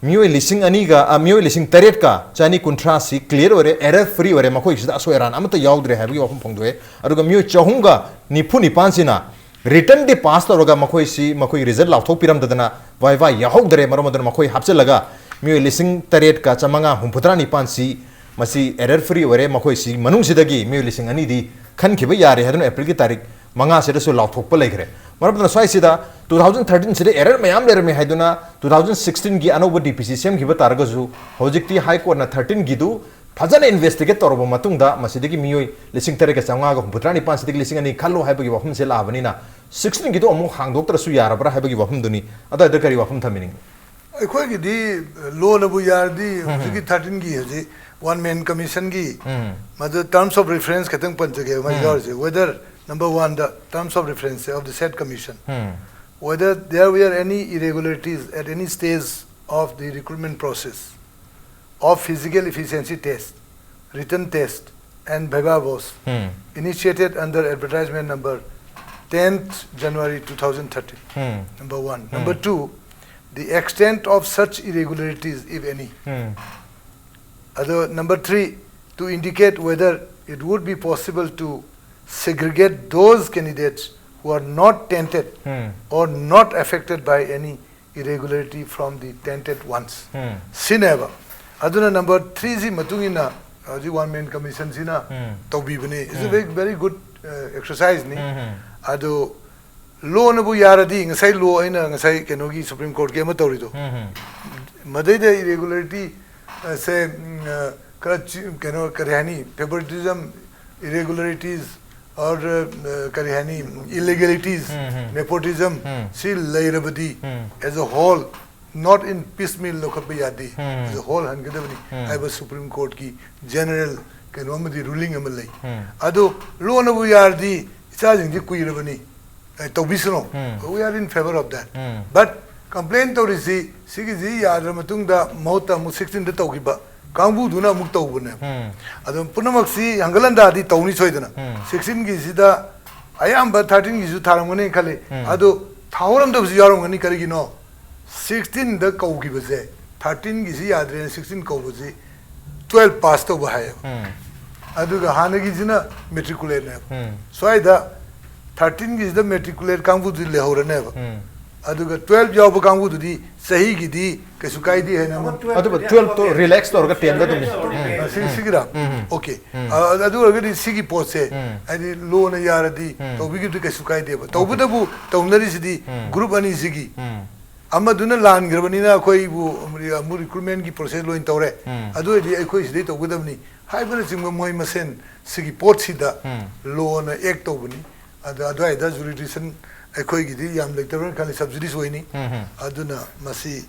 ꯃꯤꯑꯣꯏ ꯂꯤꯁꯤꯡ ꯑꯅꯤꯒ, ꯑ, ꯃꯤꯑꯣꯏ ꯂꯤꯁꯤꯡ ꯇꯔꯦꯠꯀ ꯆꯅꯤ ꯀꯨꯟꯊ꯭ꯔꯥꯁꯤ ꯀ꯭ꯂꯤꯌꯥꯔ ꯑꯣꯏꯔꯦ, ꯑꯦꯔꯔ ꯐ꯭ꯔꯤ ꯑꯣꯏꯔꯦ, ꯃꯈꯣꯏꯁꯤꯗ ꯑꯁꯣꯏ ꯑꯔꯥꯟ ꯑꯃꯠꯇ ꯌꯥꯎꯗ꯭ꯔꯦ ꯍꯥꯏꯕꯒꯤ ꯋꯥꯐꯝ ꯐꯣꯡꯗꯣꯛꯑꯦ꯫ ꯑꯗꯨꯒ ꯃꯤꯑꯣꯏ ꯆꯍꯨꯝꯒ ꯅꯤꯐꯨ ꯅꯤꯄꯥꯟꯁꯤꯅ ꯔꯤꯇꯟꯗꯤ ꯄꯥꯁ ꯇꯧꯔꯒ ꯃꯈꯣꯏꯁꯤ, ꯃꯈꯣꯏꯒꯤ ꯔꯤꯖꯜ ꯂꯥꯎꯊꯣꯛꯄꯤꯔꯝꯗꯗꯅ ꯚꯥꯏꯚꯥ ꯌꯥꯎꯍꯧꯗ꯭ꯔꯦ꯫ ꯃꯔꯝ ꯑꯗꯨꯅ ꯃꯈꯣꯏ ꯍꯥꯞꯆꯤꯜꯂꯒ ꯃꯤꯑꯣꯏ ꯂꯤꯁꯤꯡ ꯇꯔꯦꯠꯀ ꯆꯥꯃꯉꯥ ꯍꯨꯝꯐꯨꯇꯔꯥ ꯅꯤꯄꯥꯟꯁꯤ ꯃꯁꯤ ꯑꯦꯔꯔ ꯐ꯭ꯔꯤ ꯑꯣꯏꯔꯦ꯫ ꯃꯈꯣꯏꯁꯤ ꯃꯅꯨꯡꯁꯤꯗꯒꯤ ꯃꯤꯑꯣꯏ ꯂꯤꯁꯤꯡ ꯑꯅꯤꯗꯤ ꯈꯟꯈꯤꯕ ꯌꯥꯔꯦ ꯍꯥꯏꯗꯨꯅ ꯑꯦꯄ꯭ꯔꯤꯜꯒꯤ ꯇꯥꯔꯤꯛ ꯃꯉꯥꯁꯤꯗꯁꯨ ꯂꯥꯎꯊꯣꯛꯄ ꯂꯩꯈ꯭ꯔꯦ꯫ ꯃꯔꯝ ꯑꯗꯨꯅ ꯁ꯭ꯋꯥꯏꯁꯤꯗ ꯇꯨ ꯊꯥꯎꯖꯟ ꯊꯥꯔꯇꯤꯟꯁꯤꯗ ꯑꯦꯔꯔ ꯃꯌꯥꯝ ꯂꯩꯔꯝꯃꯦ ꯍꯥꯏꯗꯨꯅ ꯇꯨ ꯊꯥꯎꯖꯟ ꯁꯤꯛꯁꯇꯤꯟꯒꯤ ꯑꯅꯧꯕ ꯗꯤ ꯄꯤ ꯁꯤ ꯁꯦꯝꯈꯤꯕ ꯇꯥꯔꯒꯁꯨ, ꯍꯧꯖꯤꯛꯇꯤ ꯍꯥꯏ ꯀꯣꯔꯠꯅ ꯊꯥꯔꯇꯤꯟꯒꯤꯗꯨ ꯐꯖꯅ ꯏꯟꯚꯦꯁꯇꯤꯒꯦꯠ ꯇꯧꯔꯕ ꯃꯇꯨꯡꯗ, ꯃꯁꯤꯗꯒꯤ ꯃꯤꯑꯣꯏ ꯂꯤꯁꯤꯡ ꯇꯔꯦꯠꯀ ꯆꯥꯃꯉꯥꯒ ꯍꯨꯝꯐꯨꯇꯔꯥ ꯅꯤꯄꯥꯟꯁꯤꯗꯒꯤ ꯂꯤꯁꯤꯡ ꯑꯅꯤ ꯈꯜꯂꯣ ꯍꯥꯏꯕꯒꯤ ꯋꯥꯐꯝꯁꯦ ꯂꯥꯛꯑꯕꯅꯤꯅ, ꯁꯤꯛꯁꯇꯤꯟꯒꯤꯗꯨ ꯑꯃꯨꯛ ꯍꯥꯡꯗꯣꯛꯇ꯭ꯔꯁꯨ ꯌꯥꯔꯕ꯭ꯔꯥ ꯍꯥꯏꯕꯒꯤ ꯋꯥꯐꯝꯗꯨꯅꯤ꯫ ꯑꯗꯨꯋꯥꯏꯗ ꯀꯔꯤ ꯋꯥꯐꯝ ꯊꯝꯕꯤꯅꯤꯡꯉꯤ? ꯑꯩꯈꯣꯏꯒꯤꯗꯤ ꯂꯣꯅꯕꯨ ꯌꯥꯔꯗꯤ, ꯎꯝ, ꯍꯧꯖꯤꯛꯀꯤ ꯊꯥꯔꯇꯤꯟꯒꯤ, ꯍꯧꯖꯤꯛ ꯋꯥꯟ ꯃꯦꯟ ꯀꯃꯤꯁꯟꯒꯤ, ꯎꯝ, ꯃꯗꯨ ꯇꯔꯝꯁ ꯑꯣꯐ ꯔꯤꯐꯔꯦꯟꯁ ꯈꯛꯇꯪ ꯄꯟꯖꯒꯦ, ꯃꯁꯤ, ꯎꯝ, ꯌꯥꯎꯔꯤꯁꯦ꯫ Whether, number one, the terms of reference of the said commission, um, whether there were any irregularities at any stage of the recruitment process of physical efficiency test, written test, and viva voce, Hmm. initiated under advertisement number tenth January two thousand thirteen. Hmm. Number one. Hmm. Number two, the extent of such irregularities, if any. Hmm. Other, number three, to indicate whether it would be possible to segregate those candidates who are not tainted Hmm. or not affected by any irregularity from the tainted ones. Hmm. ꯁꯤꯅꯦꯕ꯫ ꯑꯗꯨꯅ number ꯊ꯭ꯔꯤꯁꯤ ꯃꯇꯨꯡ ꯏꯟꯅ ꯍꯧꯖꯤꯛ one man ꯀꯃꯤꯁꯟꯁꯤꯅ Hmm. ꯇꯧꯕꯤꯕꯅꯤ꯫ It's a Hmm. very, very good, uh, exercise ꯅꯤ꯫ Hmm. ꯑꯗꯨ ꯂꯣꯅꯕꯨ ꯌꯥꯔꯗꯤ, ꯉꯁꯥꯏ ꯂꯣ ꯑꯩꯅ ꯉꯁꯥꯏ ꯀꯩꯅꯣꯒꯤ ꯁꯨꯄ꯭ꯔꯤꯝ ꯀꯣꯔꯠꯀꯤ ꯑꯃ ꯇꯧꯔꯤꯗꯣ, Hmm. ꯃꯗꯩꯗ ꯏꯔꯦꯒꯨꯂꯔꯤꯇꯤ, ꯑ, ꯁꯦ, ꯎꯝ, ꯑ, ꯈꯔ ꯆꯤ-, ꯀꯩꯅꯣ, ꯀꯔꯤ ꯍꯥꯏꯅꯤ, favoritism, irregularities, or, uh, ꯀꯔꯤ ꯍꯥꯏꯅꯤ, illegalities, Hmm, hmm. nepotism, Hmm. ꯁꯤ ꯂꯩꯔꯕꯗꯤ, Hmm. as a whole, not in piecemeal ꯂꯧꯈꯠꯄ ꯌꯥꯗꯦ꯫ ꯎꯝ꯫ ꯑꯗꯨ ꯍꯣꯜ ꯍꯟꯒꯗꯕꯅꯤ ꯎꯝ꯫ ꯍꯥꯏꯕ ꯁꯨꯄ꯭ꯔꯤꯝ ꯀꯣꯔꯠꯀꯤ ꯖꯦꯅꯔꯦꯜ ꯀꯩꯅꯣ ꯑꯃꯗꯤ ꯔꯨꯂꯤꯡ ꯑꯃ ꯂꯩ꯫ ꯎꯝ꯫ ꯑꯗꯨ ꯂꯣꯅꯕꯨ ꯌꯥꯔꯗꯤ ꯏꯆꯥꯁꯤꯡꯁꯤ ꯀꯨꯏꯔꯕꯅꯤ, ꯑꯦ, ꯇꯧꯕꯤꯁꯅꯨ꯫ ꯎꯝ꯫ We are in favor of that꯫ Um. But complain ꯇꯧꯔꯤꯁꯤ ꯁꯤꯒꯤꯁꯤ ꯌꯥꯗ꯭ꯔ ꯃꯇꯨꯡꯗ ꯃꯍꯨꯠꯇ ꯑꯃꯨꯛ sixteen ꯗ ꯇꯧꯈꯤꯕ ꯀꯥꯡꯕꯨꯗꯨꯅ ꯑꯃꯨꯛ ꯇꯧꯕꯅꯦꯕ꯫ ꯎꯝ꯫ ꯑꯗꯨ ꯄꯨꯝꯅꯃꯛꯁꯤ ꯍꯟꯒꯠ ꯍꯟꯗꯥꯗꯤ ꯇꯧꯅꯤ ꯁꯣꯏꯗꯅ꯫ ꯎꯝ꯫ Sixteen ꯒꯤꯁꯤꯗ ꯑꯌꯥꯝꯕ thirteen ꯒꯤꯁꯨ ꯊꯥꯔꯝꯒꯅꯤ ꯈꯜꯂꯤ꯫ ꯎꯝ꯫ ꯑꯗꯨ ꯊꯥꯍꯧꯔꯝꯗꯕꯁꯨ ꯌꯥꯎꯔꯝꯒꯅꯤ꯫ ꯀꯔꯤꯒꯤꯅꯣ? Sixteen ꯗ ꯀꯧꯈꯤꯕꯁꯦ, thirteen ꯒꯤꯁꯤ ꯌꯥꯗ꯭ꯔꯦꯅ sixteen ꯀꯧꯕꯁꯤ twelve ꯄꯥꯁ ꯇꯧꯕ ꯍꯥꯏꯌꯦꯕ꯫ ꯎꯝ꯫ ꯑꯗꯨꯒ ꯍꯥꯟꯅꯒꯤꯁꯤꯅ ꯃꯦꯇ꯭ꯔꯤꯀꯨꯂꯦꯠꯅꯦꯕ꯫ ꯎꯝ꯫ ꯁ꯭ꯋꯥꯏꯗ thirteen ꯒꯤꯁꯤꯗ ꯃꯦꯇ꯭ꯔꯤꯀꯨꯂꯦꯠ ꯀꯥꯡꯕꯨꯗꯨꯗꯤ ꯂꯩꯍꯧꯔꯅꯦꯕ꯫ ꯎꯝ꯫ ꯑꯗꯨꯒ twelve ꯌꯥꯎꯕ ꯀꯥꯡꯕꯨꯗꯨꯗꯤ ꯆꯍꯤꯒꯤꯗꯤ ꯀꯩꯁꯨ ꯀꯥꯏꯗꯦ ꯍꯥꯏꯅ ꯑꯃ ꯑꯗꯨꯕꯨ twelve ꯇꯣ relax ꯇꯧꯔꯒ ten ꯗ ꯑꯗꯨꯝ ꯂꯩ꯫ ꯎꯝ꯫ ꯁꯤ-, ꯁꯤꯒꯤꯔꯥ? ꯎꯝ꯫ ꯑꯣꯀꯦ꯫ ꯎꯝ꯫ ꯑ, ꯑꯗꯨ ꯑꯣꯏꯔꯒꯗꯤ ꯁꯤꯒꯤ ꯄꯣꯠꯁꯦ, ꯎꯝ꯫ ꯍꯥꯏꯗꯤ ꯂꯣꯅ ꯌꯥꯔꯗꯤ ꯎꯝ꯫ ꯇꯧꯕꯤꯈꯤꯕꯗꯤ ꯀꯩꯁꯨ ꯀꯥꯏꯗꯦꯕ꯫ ꯑꯣꯀꯦ꯫ ꯇꯧꯕꯇꯕꯨ ꯇꯧꯅꯔꯤꯁꯤꯗꯤ ꯎꯝ꯫ ꯒ꯭ꯔꯨꯞ ꯑꯅꯤꯁꯤꯒꯤ ꯎꯝ꯫ ꯑꯃꯗꯨꯅ ꯂꯥꯟꯈ꯭ꯔꯕꯅꯤꯅ ꯑꯩꯈꯣꯏꯕꯨ ꯑꯃꯨꯛ ꯔꯤꯀ꯭ꯔꯨꯠꯃꯦꯟꯒꯤ ꯄ꯭ꯔꯣꯁꯦꯁ ꯂꯣꯏꯅ ꯇꯧꯔꯦ꯫ ꯎꯝ꯫ ꯑꯗꯨ ꯑꯣꯏꯔꯗꯤ ꯑꯩꯈꯣꯏ ꯁꯤꯗꯩ ꯇꯧꯒꯗꯕꯅꯤ ꯍꯥꯏꯕꯅꯆꯤꯡꯕ ꯃꯣꯏ ꯃꯁꯦꯟ ꯁꯤꯒꯤ ꯄꯣꯠꯁꯤꯗ ꯎꯝ꯫ ꯂꯣꯅ ꯑꯦꯛ ꯇꯧꯕꯅꯤ꯫ ꯑꯗ ꯑꯗꯨꯋꯥꯏꯗ ꯖꯨꯔꯤꯗꯤꯛꯁꯟ ꯑꯩꯈꯣꯏꯒꯤꯗꯤ ꯌꯥꯝ ꯂꯩꯇꯕ꯭ꯔꯥ ꯈꯜꯂꯤ, ꯁꯕꯖꯨꯗꯤꯁ ꯑꯣꯏꯅꯤ꯫ ꯎꯝ ꯍꯝ꯫ ꯑꯗꯨꯅ ꯃꯁꯤ,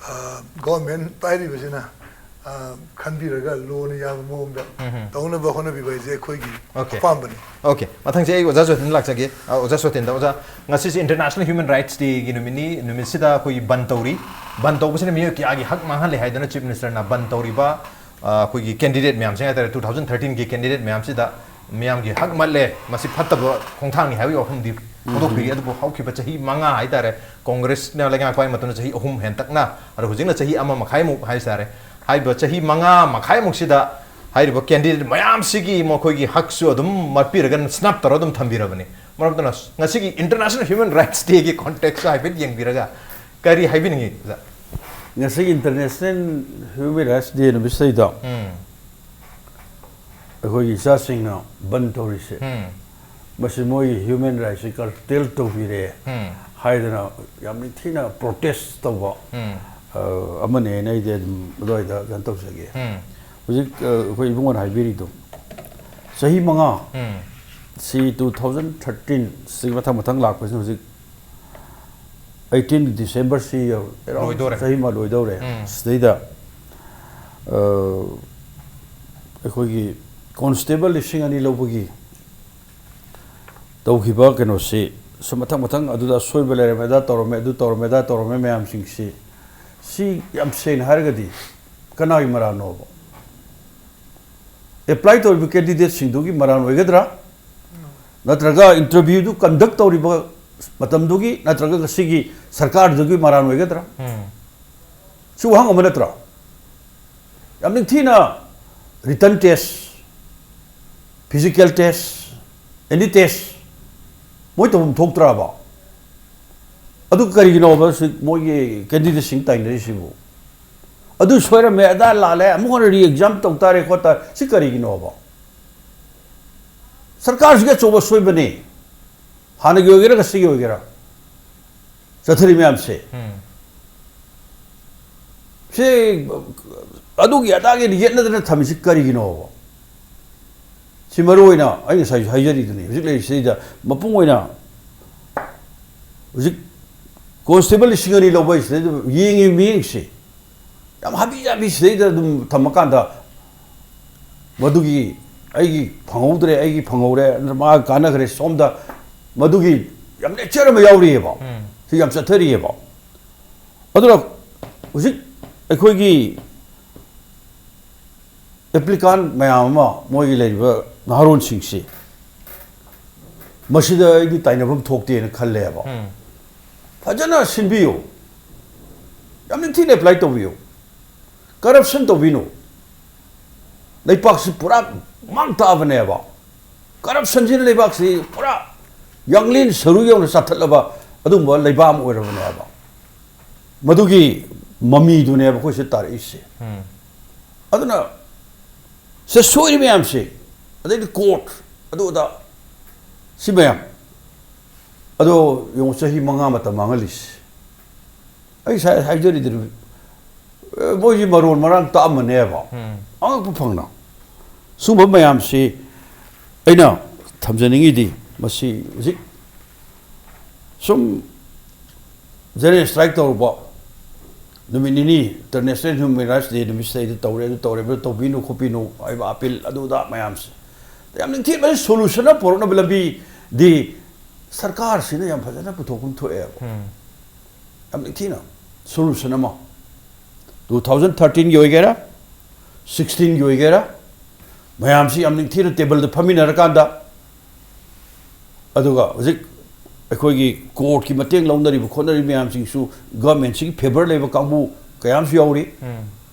ꯑ, ꯒꯣꯔꯃꯦꯟ ꯄꯥꯏꯔꯤꯕꯁꯤꯅ, ꯑ, ꯈꯟꯕꯤꯔꯒ ꯂꯣꯅ ꯌꯥꯕ ꯃꯑꯣꯡꯗ ꯎꯝ ꯍꯝ꯫ ꯇꯧꯅꯕ ꯍꯣꯠꯅꯕꯤꯕ ꯍꯥꯏꯁꯦ ꯑꯩꯈꯣꯏꯒꯤ ꯑꯣꯀꯦ꯫ ꯑꯄꯥꯝꯕꯅꯤ꯫ ꯑꯣꯀꯦ, ꯃꯊꯪꯁꯦ ꯑꯩ ꯑꯣꯖꯥ ꯖꯣꯇꯤꯟꯗ ꯂꯥꯛꯆꯒꯦ꯫ ꯑ, ꯑꯣꯖꯥ ꯖꯣꯇꯤꯟꯗ, ꯑꯣꯖꯥ, ꯉꯁꯤꯁꯦ International Human Rights Day ꯒꯤ ꯅꯨꯃꯤꯠꯅꯤ꯫ ꯅꯨꯃꯤꯠꯁꯤꯗ ꯑꯩꯈꯣꯏꯒꯤ ꯕꯟ ꯇꯧꯔꯤ꯫ ꯕꯟ ꯇꯧꯕꯁꯤꯅ ꯃꯤꯑꯣꯏ ꯀꯌꯥꯒꯤ ꯍꯛ ꯃꯥꯡꯍꯜꯂꯦ ꯍꯥꯏꯗꯨꯅ ꯆꯤꯐ ꯃꯤꯅꯤꯁꯇꯔꯅ ꯕꯟ ꯇꯧꯔꯤꯕ, ꯑ, ꯑꯩꯈꯣꯏꯒꯤ ꯀꯦꯟꯗꯤꯗꯦꯠ ꯃꯌꯥꯝꯁꯦ ꯍꯥꯏꯇꯥꯔꯦ, two thousand thirteen ꯒꯤ ꯀꯦꯟꯗꯤꯗꯦꯠ ꯃꯌꯥꯝꯁꯤꯗ ꯃꯤꯌꯥꯝꯒꯤ ꯍꯛ ꯃꯠꯂꯦ, ꯃꯁꯤ ꯐꯠꯇꯕ ꯈꯣꯡꯊꯥꯡꯅꯤ ꯍꯥꯏꯕꯒꯤ ꯋꯥꯐꯝꯗꯤ ꯐꯣꯡꯗꯣꯛꯄꯤꯔꯤ꯫ ꯑꯗꯨꯕꯨ ꯍꯧꯈꯤꯕ ꯆꯍꯤ ꯃꯉꯥ ꯍꯥꯏꯇꯥꯔꯦ, ꯀꯣꯡꯒ꯭ꯔꯦꯁꯅ ꯂꯩꯉꯥꯛꯄ ꯍꯥꯏ ꯃꯇꯝꯗ ꯆꯍꯤ ꯑꯍꯨꯝ ꯍꯦꯟꯇꯛꯅ, ꯑꯗꯣ ꯍꯧꯖꯤꯛꯅ ꯆꯍꯤ ꯑꯃ ꯃꯈꯥꯏꯃꯨꯛ ꯍꯥꯏꯇꯥꯔꯦ, ꯍꯥꯏꯔꯤꯕ ꯆꯍꯤ ꯃꯉꯥ ꯃꯈꯥꯏꯃꯨꯛꯁꯤꯗ ꯍꯥꯏꯔꯤꯕ ꯀꯦꯟꯗꯤꯗꯦꯠ ꯃꯌꯥꯝꯁꯤꯒꯤ ꯃꯈꯣꯏꯒꯤ ꯍꯛꯁꯨ ꯑꯗꯨꯝ ꯃꯠꯄꯤꯔꯒ ꯁ꯭ꯅꯕ ꯇꯧꯔꯒ ꯑꯗꯨꯝ ꯊꯝꯕꯤꯔꯕꯅꯤ꯫ ꯃꯔꯝ ꯑꯗꯨꯅ ꯉꯁꯤꯒꯤ International Human Rights Day ꯒꯤ context ꯁꯨ ꯍꯥꯏꯐꯦꯠ ꯌꯦꯡꯕꯤꯔꯒ ꯀꯔꯤ ꯍꯥꯏꯕꯤꯅꯤꯡꯉꯤ, ꯑꯣꯖꯥ? ꯉꯁꯤꯒꯤ International Human Rights Day ꯅꯨꯃꯤꯠꯁꯤꯗꯩꯗꯣ ꯎꯝ꯫ ꯑꯩꯈꯣꯏꯒꯤ ꯏꯆꯥꯁꯤꯡꯅ ꯕꯟ ꯇꯧꯔꯤꯁꯦ, ꯎꯝ꯫ ꯃꯁꯤ ꯃꯣꯏꯒꯤ human rights ꯁꯤ curtail ꯇꯧꯕꯤꯔꯦ ꯎꯝ꯫ ꯍꯥꯏꯗꯅ ꯌꯥꯝ ꯅꯤꯡꯊꯤꯅ protest ꯇꯧꯕ, ꯎꯝ꯫ ꯑ, ꯑꯃꯅꯦꯅ ꯑꯩꯗꯤ ꯑꯗꯨꯝ ꯑꯗꯨꯋꯥꯏꯗ ꯀꯩꯅꯣ ꯇꯧꯖꯒꯦ꯫ ꯎꯝ꯫ ꯍꯧꯖꯤꯛ, ꯑ, ꯑꯩꯈꯣꯏ ꯏꯕꯨꯡꯉꯣꯅ ꯍꯥꯏꯕꯤꯔꯤꯗꯣ, ꯆꯍꯤ ꯃꯉꯥ, ꯎꯝ꯫ ꯁꯤ two thousand thirteen ꯁꯤ ꯃꯊꯪ ꯃꯊꯪ ꯂꯥꯛꯄꯁꯤꯅ ꯍꯧꯖꯤꯛ ꯑꯩꯠꯇꯤꯟ ꯗꯤꯁꯦꯝꯕꯔꯁꯤ ꯌꯧ-, around ꯂꯣꯏꯗꯣꯔꯦ꯫ ꯆꯍꯤ ꯑꯃ ꯂꯣꯏꯗꯧꯔꯦ꯫ ꯎꯝ꯫ ꯁꯤꯗꯩꯗ, ꯑ, ꯑꯩꯈꯣꯏꯒꯤ ꯀꯣꯟꯁꯇꯦꯕꯜ ꯂꯤꯁꯤꯡ ꯑꯅꯤ ꯂꯧꯕꯒꯤ ꯇꯧꯈꯤꯕ ꯀꯩꯅꯣꯁꯤ, ꯁꯨꯝ ꯃꯊꯪ ꯃꯊꯪ ꯑꯗꯨꯗ ꯑꯁꯣꯏꯕ ꯂꯩꯔꯝꯃꯦ, ꯑꯗꯥ ꯇꯧꯔꯝꯃꯦ, ꯑꯗꯨ ꯇꯧꯔꯝꯃꯦ, ꯑꯗꯥ ꯇꯧꯔꯝꯃꯦ ꯃꯌꯥꯝꯁꯤꯡꯁꯤ, ꯁꯤ ꯌꯥꯝ ꯁꯦꯡꯅ ꯍꯥꯏꯔꯒꯗꯤ ꯀꯅꯥꯒꯤ ꯃꯔꯥꯜꯅꯣꯕ? ꯑꯦꯄ꯭ꯂꯥꯏ ꯇꯧꯔꯤꯕ ꯀꯦꯟꯗꯤꯗꯦꯠꯁꯤꯡꯗꯨꯒꯤ ꯃꯔꯥꯜ ꯑꯣꯏꯒꯗ꯭ꯔꯥ? ꯅꯠꯇ꯭ꯔꯒ ꯏꯟꯇꯔꯚ꯭ꯌꯨꯗꯨ ꯀꯟꯗꯛ ꯇꯧꯔꯤꯕ ꯃꯇꯝꯗꯨꯒꯤ, ꯅꯠꯇ꯭ꯔꯒ ꯉꯁꯤꯒꯤ ꯁꯔꯀꯥꯔꯗꯨꯒꯤ ꯃꯔꯥꯜ ꯑꯣꯏꯒꯗ꯭ꯔꯥ? ꯎꯝ꯫ ꯁꯤ ꯋꯥꯍꯪ ꯑꯃ ꯅꯠꯇ꯭ꯔꯣ? ꯌꯥꯝ ꯅꯤꯡꯊꯤꯅ written test, physical test, any test ꯃꯣꯏ ꯇꯧꯐꯝ ꯊꯣꯛꯇ꯭ꯔꯕ? ꯑꯗꯨ ꯀꯔꯤꯒꯤꯅꯣꯕ ꯁꯤ ꯃꯣꯏꯒꯤ ꯀꯦꯟꯗꯤꯗꯦꯠꯁꯤꯡ ꯇꯥꯏꯅꯔꯤꯁꯤꯕꯨ? ꯑꯗꯨ ꯁꯣꯏꯔꯝꯃꯦ, ꯑꯗꯥ ꯂꯥꯜꯂꯦ, ꯑꯃꯨꯛ ꯍꯟꯅ re-exam ꯇꯧ ꯇꯥꯔꯦ, ꯈꯣꯠ ꯇꯥꯔꯦ, ꯁꯤ ꯀꯔꯤꯒꯤꯅꯣꯕ? ꯁꯔꯀꯥꯔꯁꯤꯒꯤ ꯑꯆꯧꯕ ꯁꯣꯏꯕꯅꯤ, ꯍꯥꯟꯅꯒꯤ ꯑꯣꯏꯒꯦꯔꯥ ꯉꯁꯤꯒꯤ ꯑꯣꯏꯒꯦꯔꯥ ꯆꯠꯊꯔꯤ ꯃꯌꯥꯝꯁꯦ꯫ ꯎꯝ꯫ ꯁꯤ ꯑꯗꯨꯒꯤ ꯑꯗꯥꯒꯤ ꯌꯦꯠꯅꯗꯅ ꯊꯝꯃꯤꯁꯤ ꯀꯔꯤꯒꯤꯅꯣꯕ? ꯁꯤ ꯃꯔꯨ ꯑꯣꯏꯅ ꯑꯩ ꯉꯁꯥꯏꯁꯨ ꯍꯥꯏꯖꯔꯤꯗꯨꯅꯤ, ꯍꯧꯖꯤꯛ ꯂꯩꯔꯤꯁꯤꯗꯩꯗ ꯃꯄꯨꯡ ꯑꯣꯏꯅ ꯍꯧꯖꯤꯛ ꯀꯣꯟꯁꯇꯦꯕꯜ ꯂꯤꯁꯤꯡ ꯑꯅꯤ ꯂꯧꯕ ꯍꯥꯏꯁꯤꯗꯩꯗ ꯌꯦꯡꯉꯤꯕ ꯃꯤꯠꯌꯦꯡꯁꯦ ꯌꯥꯝ ꯍꯥꯕꯤ ꯖꯥꯕꯤ ꯁꯤꯗꯩꯗ ꯑꯗꯨꯝ ꯊꯝꯃꯀꯥꯟꯗ, ꯃꯗꯨꯒꯤ ꯑꯩꯒꯤ ꯐꯪꯍꯧꯗ꯭ꯔꯦ, ꯑꯩꯒꯤ ꯐꯪꯍꯧꯔꯦ, ꯃꯥ ꯀꯥꯟꯅꯈ꯭ꯔꯦ, ꯁꯣꯝꯗ ꯃꯗꯨꯒꯤ ꯌꯥꯝ ꯅꯦꯆꯔ ꯑꯃ ꯌꯥꯎꯔꯤꯑꯕ꯫ ꯎꯝ꯫ ꯁꯤ ꯌꯥꯝ ꯆꯠꯊꯔꯤꯑꯕ꯫ ꯑꯗꯨꯅ ꯍꯧꯖꯤꯛ ꯑꯩꯈꯣꯏꯒꯤ ꯑꯦꯄ꯭ꯂꯤꯀꯥꯟ ꯃꯌꯥꯝ ꯑꯃ, ꯃꯣꯏꯒꯤ ꯂꯩꯔꯤꯕ ꯅꯍꯥꯔꯣꯟꯁꯤꯡꯁꯤ, ꯃꯁꯤꯗ ꯑꯩꯗꯤ ꯇꯥꯏꯅꯐꯝ ꯊꯣꯛꯇꯦꯅ ꯈꯜꯂꯦꯕ꯫ ꯎꯝ꯫ ꯐꯖꯅ ꯁꯤꯟꯕꯤꯌꯨ, ꯌꯥꯝ ꯅꯤꯡꯊꯤꯅ ꯑꯦꯄ꯭ꯂꯥꯏ ꯇꯧꯕꯤꯌꯨ, ꯀꯔꯞꯁꯟ ꯇꯧꯕꯤꯅꯨ꯫ ꯂꯩꯄꯥꯛꯁꯤ ꯄꯨꯔꯥ ꯃꯥꯡ ꯇꯥꯛꯑꯕꯅꯦꯕ꯫ ꯀꯔꯞꯁꯟꯁꯤꯅ ꯂꯩꯕꯥꯛꯁꯤ ꯄꯨꯔꯥ ꯌꯥꯡꯂꯦꯟ ꯁꯔꯨ ꯌꯧꯅ ꯆꯥꯊꯠꯂꯕ ꯑꯗꯨꯒꯨꯝꯕ ꯂꯩꯕꯥꯛ ꯑꯃ ꯑꯣꯏꯔꯕꯅꯦꯕ꯫ ꯃꯗꯨꯒꯤ ꯃꯃꯤꯗꯨꯅꯦꯕ ꯑꯩꯈꯣꯏ ꯁꯤꯗ ꯇꯥꯔꯛꯏꯁꯦ꯫ ꯎꯝ꯫ ꯑꯗꯨꯅ ꯁꯤꯗ ꯁꯣꯏꯔꯤ ꯃꯌꯥꯝꯁꯦ, ꯑꯗꯩꯗꯤ ꯀꯣꯔꯠ, ꯑꯗꯨ ꯑꯗꯥ, ꯁꯤ ꯃꯌꯥꯝ꯫ ꯑꯗꯣ ꯌꯦꯡꯉꯨ, ꯆꯍꯤ ꯃꯉꯥ ꯃꯇꯝ ꯃꯥꯡꯍꯜꯂꯤꯁꯦ꯫ ꯑꯩ ꯉꯁꯥꯏ ꯍꯥꯏꯖꯔꯤꯗꯨꯅꯤ, ꯑꯦ, ꯃꯣꯏꯁꯤ ꯃꯔꯣꯟ ꯃꯔꯥꯡ ꯇꯥꯛꯑꯝꯃꯅꯦꯕ꯫ ꯎꯝ꯫ ꯑꯉꯛꯄ ꯐꯪꯅ꯫ ꯁꯨꯝꯕ ꯃꯌꯥꯝꯁꯤ ꯑꯩꯅ ꯊꯝꯖꯅꯤꯡꯉꯤꯗꯤ, ꯃꯁꯤ ꯍꯧꯖꯤꯛ ꯁꯨꯝ ꯖꯦꯅꯔꯦꯜ ꯁ꯭ꯇ꯭ꯔꯥꯏꯛ ꯇꯧꯔꯨꯕ ꯅꯨꯃꯤꯠ ꯅꯤꯅꯤ, ꯏꯟꯇꯔꯅꯦꯁꯅꯦꯜ ꯍ꯭ꯌꯨꯃꯦꯟ ꯔꯥꯏꯠꯁ ꯗꯦ ꯅꯨꯃꯤꯠꯁꯤꯗꯩꯗ ꯇꯧꯔꯦ, ꯑꯗꯨ ꯇꯧꯔꯦ, ꯑꯗꯨ ꯇꯧꯕꯤꯅꯨ ꯈꯣꯠꯄꯤꯅꯨ ꯍꯥꯏꯕ ꯑꯄꯤꯜ ꯑꯗꯨꯗ ꯃꯌꯥꯝꯁꯦ꯫ ꯌꯥꯝ ꯅꯤꯡꯊꯤꯅ ꯁꯣꯂꯨꯁꯟ ꯑꯃ ꯄꯨꯔꯛꯅꯕ ꯂꯝꯕꯤꯗꯤ ꯁꯔꯀꯥꯔꯁꯤꯅ ꯌꯥꯝ ꯐꯖꯅ ꯄꯨꯊꯣꯛꯐꯝ ꯊꯣꯛꯑꯦꯕ꯫ ꯌꯥꯝ ꯅꯤꯡꯊꯤꯅ ꯁꯣꯂꯨꯁꯟ ꯑꯃ꯫ ꯇꯨ ꯊꯥꯎꯖꯟ ꯊꯥꯔꯇꯤꯟꯒꯤ ꯑꯣꯏꯒꯦꯔꯥ, ꯁꯤꯛꯁꯇꯤꯟꯒꯤ ꯑꯣꯏꯒꯦꯔꯥ, ꯃꯌꯥꯝꯁꯤ ꯌꯥꯝ ꯅꯤꯡꯊꯤꯅ ꯇꯦꯕꯜꯗ ꯐꯝꯃꯤꯟꯅꯔꯀꯥꯟꯗ, ꯑꯗꯨꯒ ꯍꯧꯖꯤꯛ ꯑꯩꯈꯣꯏꯒꯤ ꯀꯣꯔꯠꯀꯤ ꯃꯇꯦꯡ ꯂꯧꯅꯔꯤꯕ ꯈꯣꯠꯅꯔꯤꯕ ꯃꯌꯥꯝꯁꯤꯡꯁꯨ ꯒꯚꯔꯟꯃꯦꯟꯁꯤꯒꯤ ꯐꯦꯚꯔ ꯂꯩꯕ ꯀꯥꯡꯕꯨ ꯀꯌꯥ ꯑꯃꯁꯨ ꯌꯥꯎꯔꯤ꯫